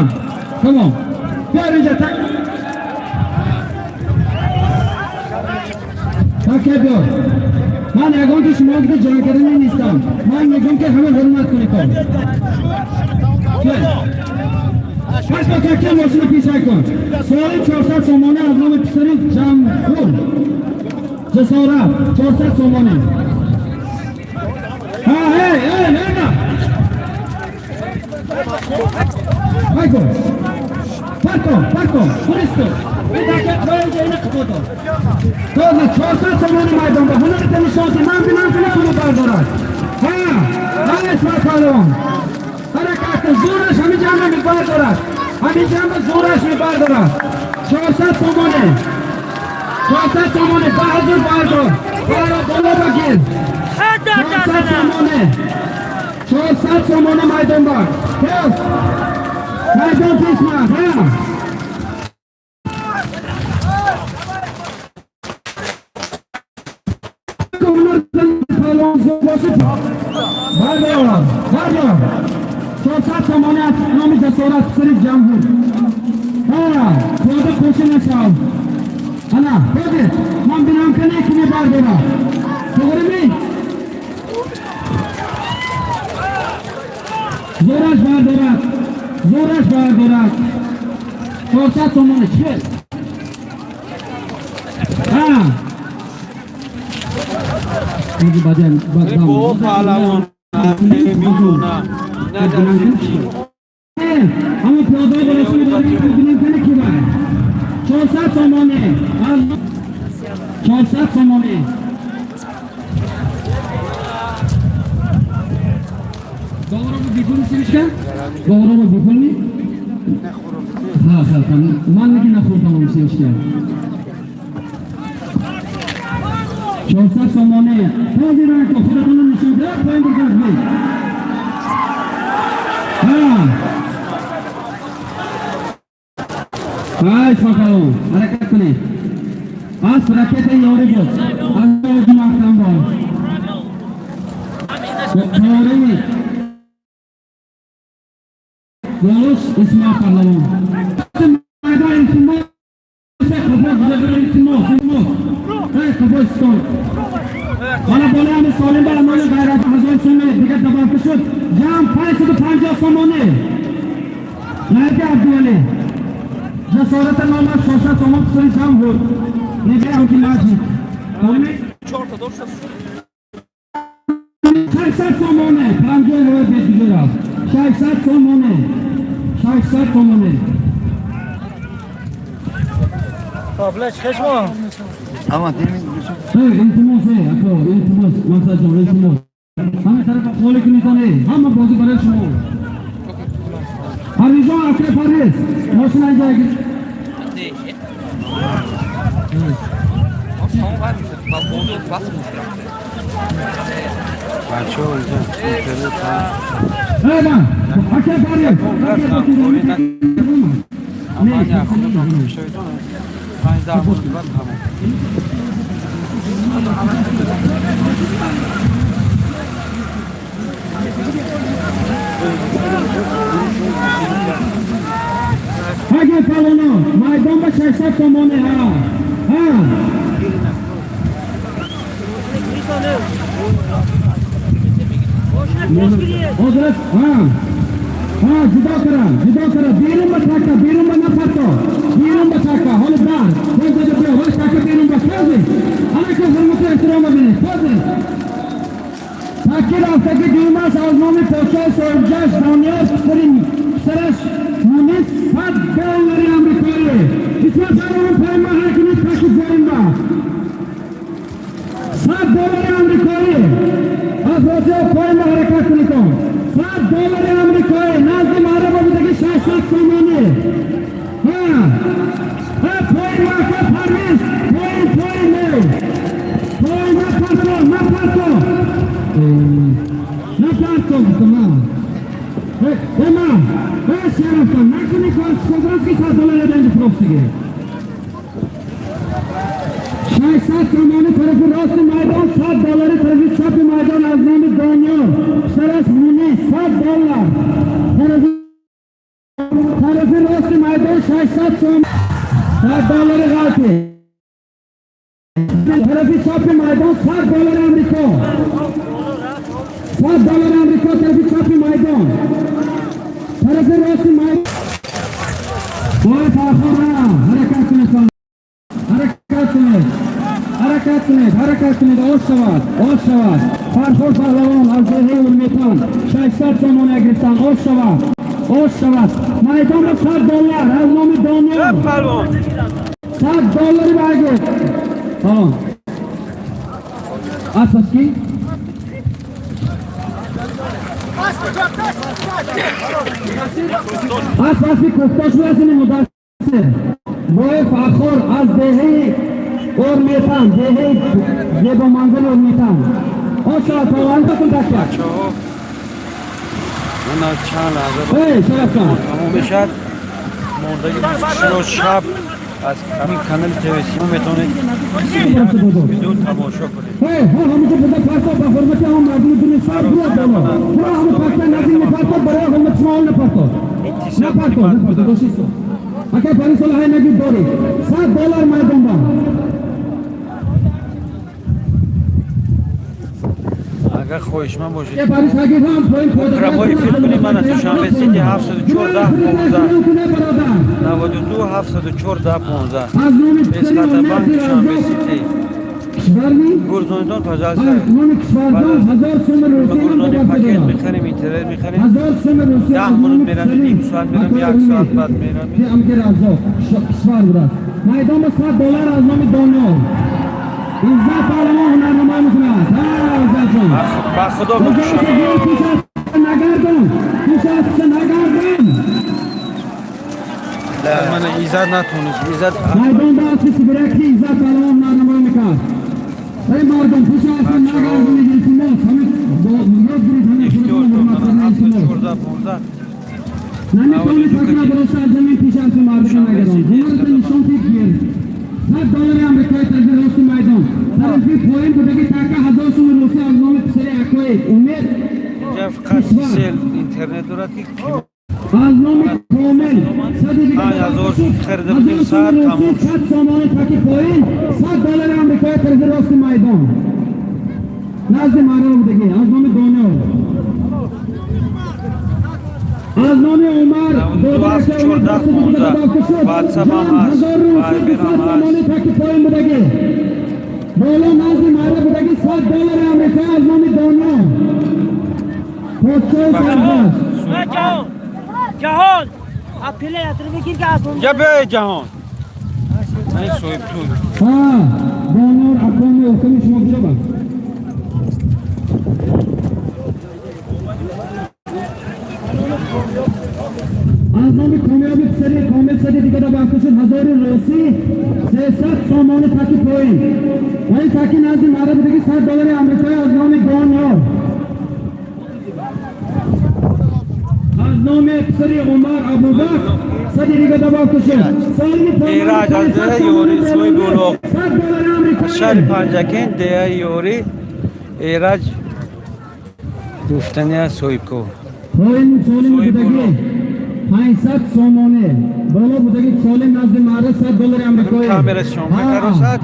тамом. Биёр инҷа, так. Такя биёр. Ман ягон ки шумо ки ҷанг кардани нестам. Ман мегӯям ки ҳама ҳурмат кунед. Пас ба такя мошина пеша кун. Соли 400 сомонӣ аз номи писари Ҷамҳур. Ҷасорат 400 сомонӣ. Ҳа, эй, эй, на. Майко. Парко, парко, туристо. Ин такя тоинҷа ина қифото. Тоза 400 сомонӣ майдон ба ҳунарите нишонти ман бинам ки напулу бардорад. Ҳа, ҳа, Исмат паҳлавон. Ҳаракат кун, зӯраш ҳамин ҷамъа мебардорад. Ҳамин ҷамъа зӯраш мебардорад. 400 сомонӣ. 400 сомонӣ, баҳазур бардор. Боло, боло багир. 400 сомонӣ. 400 сомонӣ майдон бар. Тез. Майдон тисмат, ҳа. Бардор, бардор. 400 сомонӣ аз номи Ҷасорат писари Ҷамҳур. Ҳа, пиёда кӯша нашав. Ана, ҳозир ман бинам ки не ки мебардорад. Тоғри ми? Зӯраш бардорад. Зӯраш бардорад. 400 сомонӣ чӣ? Ҳа. Бо паҳлавон митона надазити. Ҳама пиёда бароси бинем кане ки бар. 400 сомонӣ. 400 сомонӣ. Доғро бипул симишка? Доғро бипул ми? Ҳа, ха, ман неки нахӯрдам симишка. 400 сомонӣ. Ҳозир ако худатонро нишон диҳад, поин бигирд. Ҳа. Ҳа, Исмат паҳлавон, ҳаракат кунед. Аз ракета ёрӣ буд. Аз ози маҳкам бор. Тори Болуш Исмат паҳлавон. Майдон илтимос, қафо илтимос, илтимос. Эй, қафо истон. Мана болоями солим бара моли ғайрат 1000 сомонӣ дигар добавка шуд. Ҷамъ 550 сомонӣ. Найди Абдувалӣ. Ҷасората номаш 400 сомон писари Ҷамҳур. Негаам ки маҷид. Тоғри? 600 сомонӣ. 50 ҳазор бедига рафт. 600 сомонӣ. 600 сомонӣ. Ама, Эй, илтимос, эй, ако, илтимос, Мақсадҷон, илтимос. Ҳама тарафа холӣ кунед, ҳама бозӣ барои шумо. Парвизҷон, акай Парвиз, мошина инҷа. Сом вар мешад. Ба бозӣ вақт мушкил. Бачаҳо, инҷа интернет тамом. Эва, акай Парвиз. Амани худатон шаведон, 5-10 минут баъд тамом. Ҳаги палоно, майдон ба 600 сомоне, ҳа. Ҳа. Ҳозир, ҳа. Ҳа, ҷудо кара, ҷудо кара. Берун ба така, берун ба напарто. Берун ба така, ҳоли бар. Боз зада биё, ҳоли така берун ба. Хози. Ана ки ҳурмату эҳтиром бинед. Хози. Таки рафтаги дуюм аст аз номи подшоҳи соҳибҷашн Дониёр, писари писараш Мунис, 100 доллари амрикоӣ. Исмат палвон, поин ба ҳаракунед, таки поин ба. 100 доллари амрикоӣ. Афросиёб, поин ба ҳаракат кунедон. 100 доллари амрикоӣ назди маҳраба будаги 600 сомонӣ. Ҳа. Ҳа, поин ба, ака Парвиз, поин, поин не. Поин напарто, напарто. Напарто, гуфтам, ҳа. Эма, э Шарафҷон, накунӣ кор, шогирд ки 100 доллар инҷа фурӯхтиги. 600 сомонӣ тарафи рости майдон, 100 доллари тарафи чапи майдон аз номи Дониёр, писараш Мунис, 100 доллар. Тарафи рости майдон 600 сом, 100 доллари ғалти. Тарафи чапи майдон 100 доллари Амрико. 100 доллари Амрико тарафи чапи майдон. Тарафи рости майдон. Бои Фархор, ҳаракат кунед, ҳаракат кунед. Ҳаракат кунед, ҳаракат кунед, ош шавад, ош шавад. Фархор паҳлавон аз деҳаи Урметан 600 сомона гирифтан, ош шавад, ош шавад. Майдонро 100 доллар аз номи Дониёр. Палвон. 100 доллари багир. Ҳа. Асос ки? Асп аспи кӯфта шудааст, ини мудассир. Бои Фархор аз деҳаи Урметан, деҳаи зебоманзили Урметан. Ош шавад, палвон кун такя. Бачаҳо, мана чанд лаҳза Эй, Шарафҷон. тамом мешавад. Мондаги мусиқиро шаб аз ҳамин канали ТВ метавонед видео тамошо кунед. Эй, ҳа, ҳамуҷо буда парто, ба ҳурмати ҳам мардуми дуни сар бура боло. Бура ҳаму парта назим напарто, барои ҳурмати шумо он напарто. Напарто, напарто, дошисто. Ака пари сол ҳай нагид дорӣ. 100 доллар майдон ба. Агар хоҳишманд бошед, Е Парис ҳагид ҳам поин пода. прямой эфир кунем, мана Душанбе Сити 714 15 92 714 15 Аз номи писари Эсхата банк Умед Душанбе Раззоқ Сити. Кишварни? Гурзонидон, пожалуйста. Номи кишварҷон 1000 сом русия ҳам Гурзони бовар пакет дорад. мехарем, интернет мехарем. 1000 сом русия 10 аз минут номи меравем, писари ним соат меравем, Акои як соат Умед. баъд меравем. Ки амки Раззоқ кишвар будааст. Майдон ба 100 доллар аз номи Дониёр. Иззат паҳлавон ҳунарнамоӣ мекунад. Ҳа, Иззатҷон. Ба худо мекушам. Нагардон, пеш аз нагардон. Мана Иззат натонист. Иззат Майдон ба аспи сибиракӣ Иззат паҳлавон ҳунарнамоӣ мекард. Эй мардум, пеш аз нагардонед, илтимос, ҳамин ёд гиред, ҳамин ихтиёр худатон ҳурмат дорад. кардан, илтимос. 714 15 Наметавонед пакна бароша аз замин пеш аз мардум нагардон. Ҳунарата нишон дид, гир. 100 доллари амрикои тарафи рости майдон. Тарафи поин будаги така 1000 суми русия аз номи писари акои Умед Инҷа фақат сел интернет дорад ки қимат аз номи Комил сади дигар 5000 харида будем, сад тамом шуд. 100 сомони таки поин, 100 доллари амрикои тарафи рости майдон. Назди маҳрам будаги аз номи Дониёр. Аз номи Умар 92 714 15 WhatsApp ҳам ҳаст, Viber ҳам ҳаст. 1000 русия 200 сомони таки поин будаги. Боло назди маҳра будаги 100 доллари амрикои аз номи Дониёр. Подшоҳи саргашт. Ҷаҳон, ҷаҳон, апела ятр бигир ки аз он. Инҷа биёед, ҷаҳон. Ин соҳиб ту. Ҳа, Дониёр акоми ҳукми шумо куҷо ба? Аз номи комёби писари комил сади дига добавка шуд, ҳазори русӣ, 300 сомони таки поин ва ин таки назди маъраби диги 100 доллари амрикоӣ аз номи Дониёр, аз номи писари Умар Абубакр сади дига добавка шуд. Солими Эраҷ аз деҳаи Ёрӣ, сӯи Гулоқ. 100 доллари амрикоӣ. Шаҳри Панҷакент, деҳаи Ёрӣ, Эраҷ гуфтани аст, соҳибкор. Поин солим Соҳиб будагӣ боло. 500 сомонӣ, боло будагӣ солим назди маъра 100 доллари амрикоӣ. Камера съёмка Ҳа. каросад,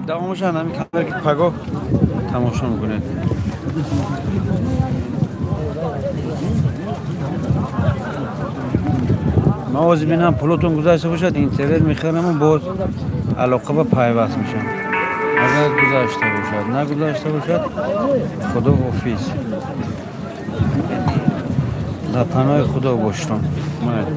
давомашан ҳамин камера ки пагоҳ тамошо мекунед. Ман ҳозир бинам, пулотон гузашта бошад, интернет мехараму боз алоқа ба пайваст мешам. Агар гузашта бошад, нагузашта бошад, худо ҳофиз, дар паноҳи худо боштон. Майли.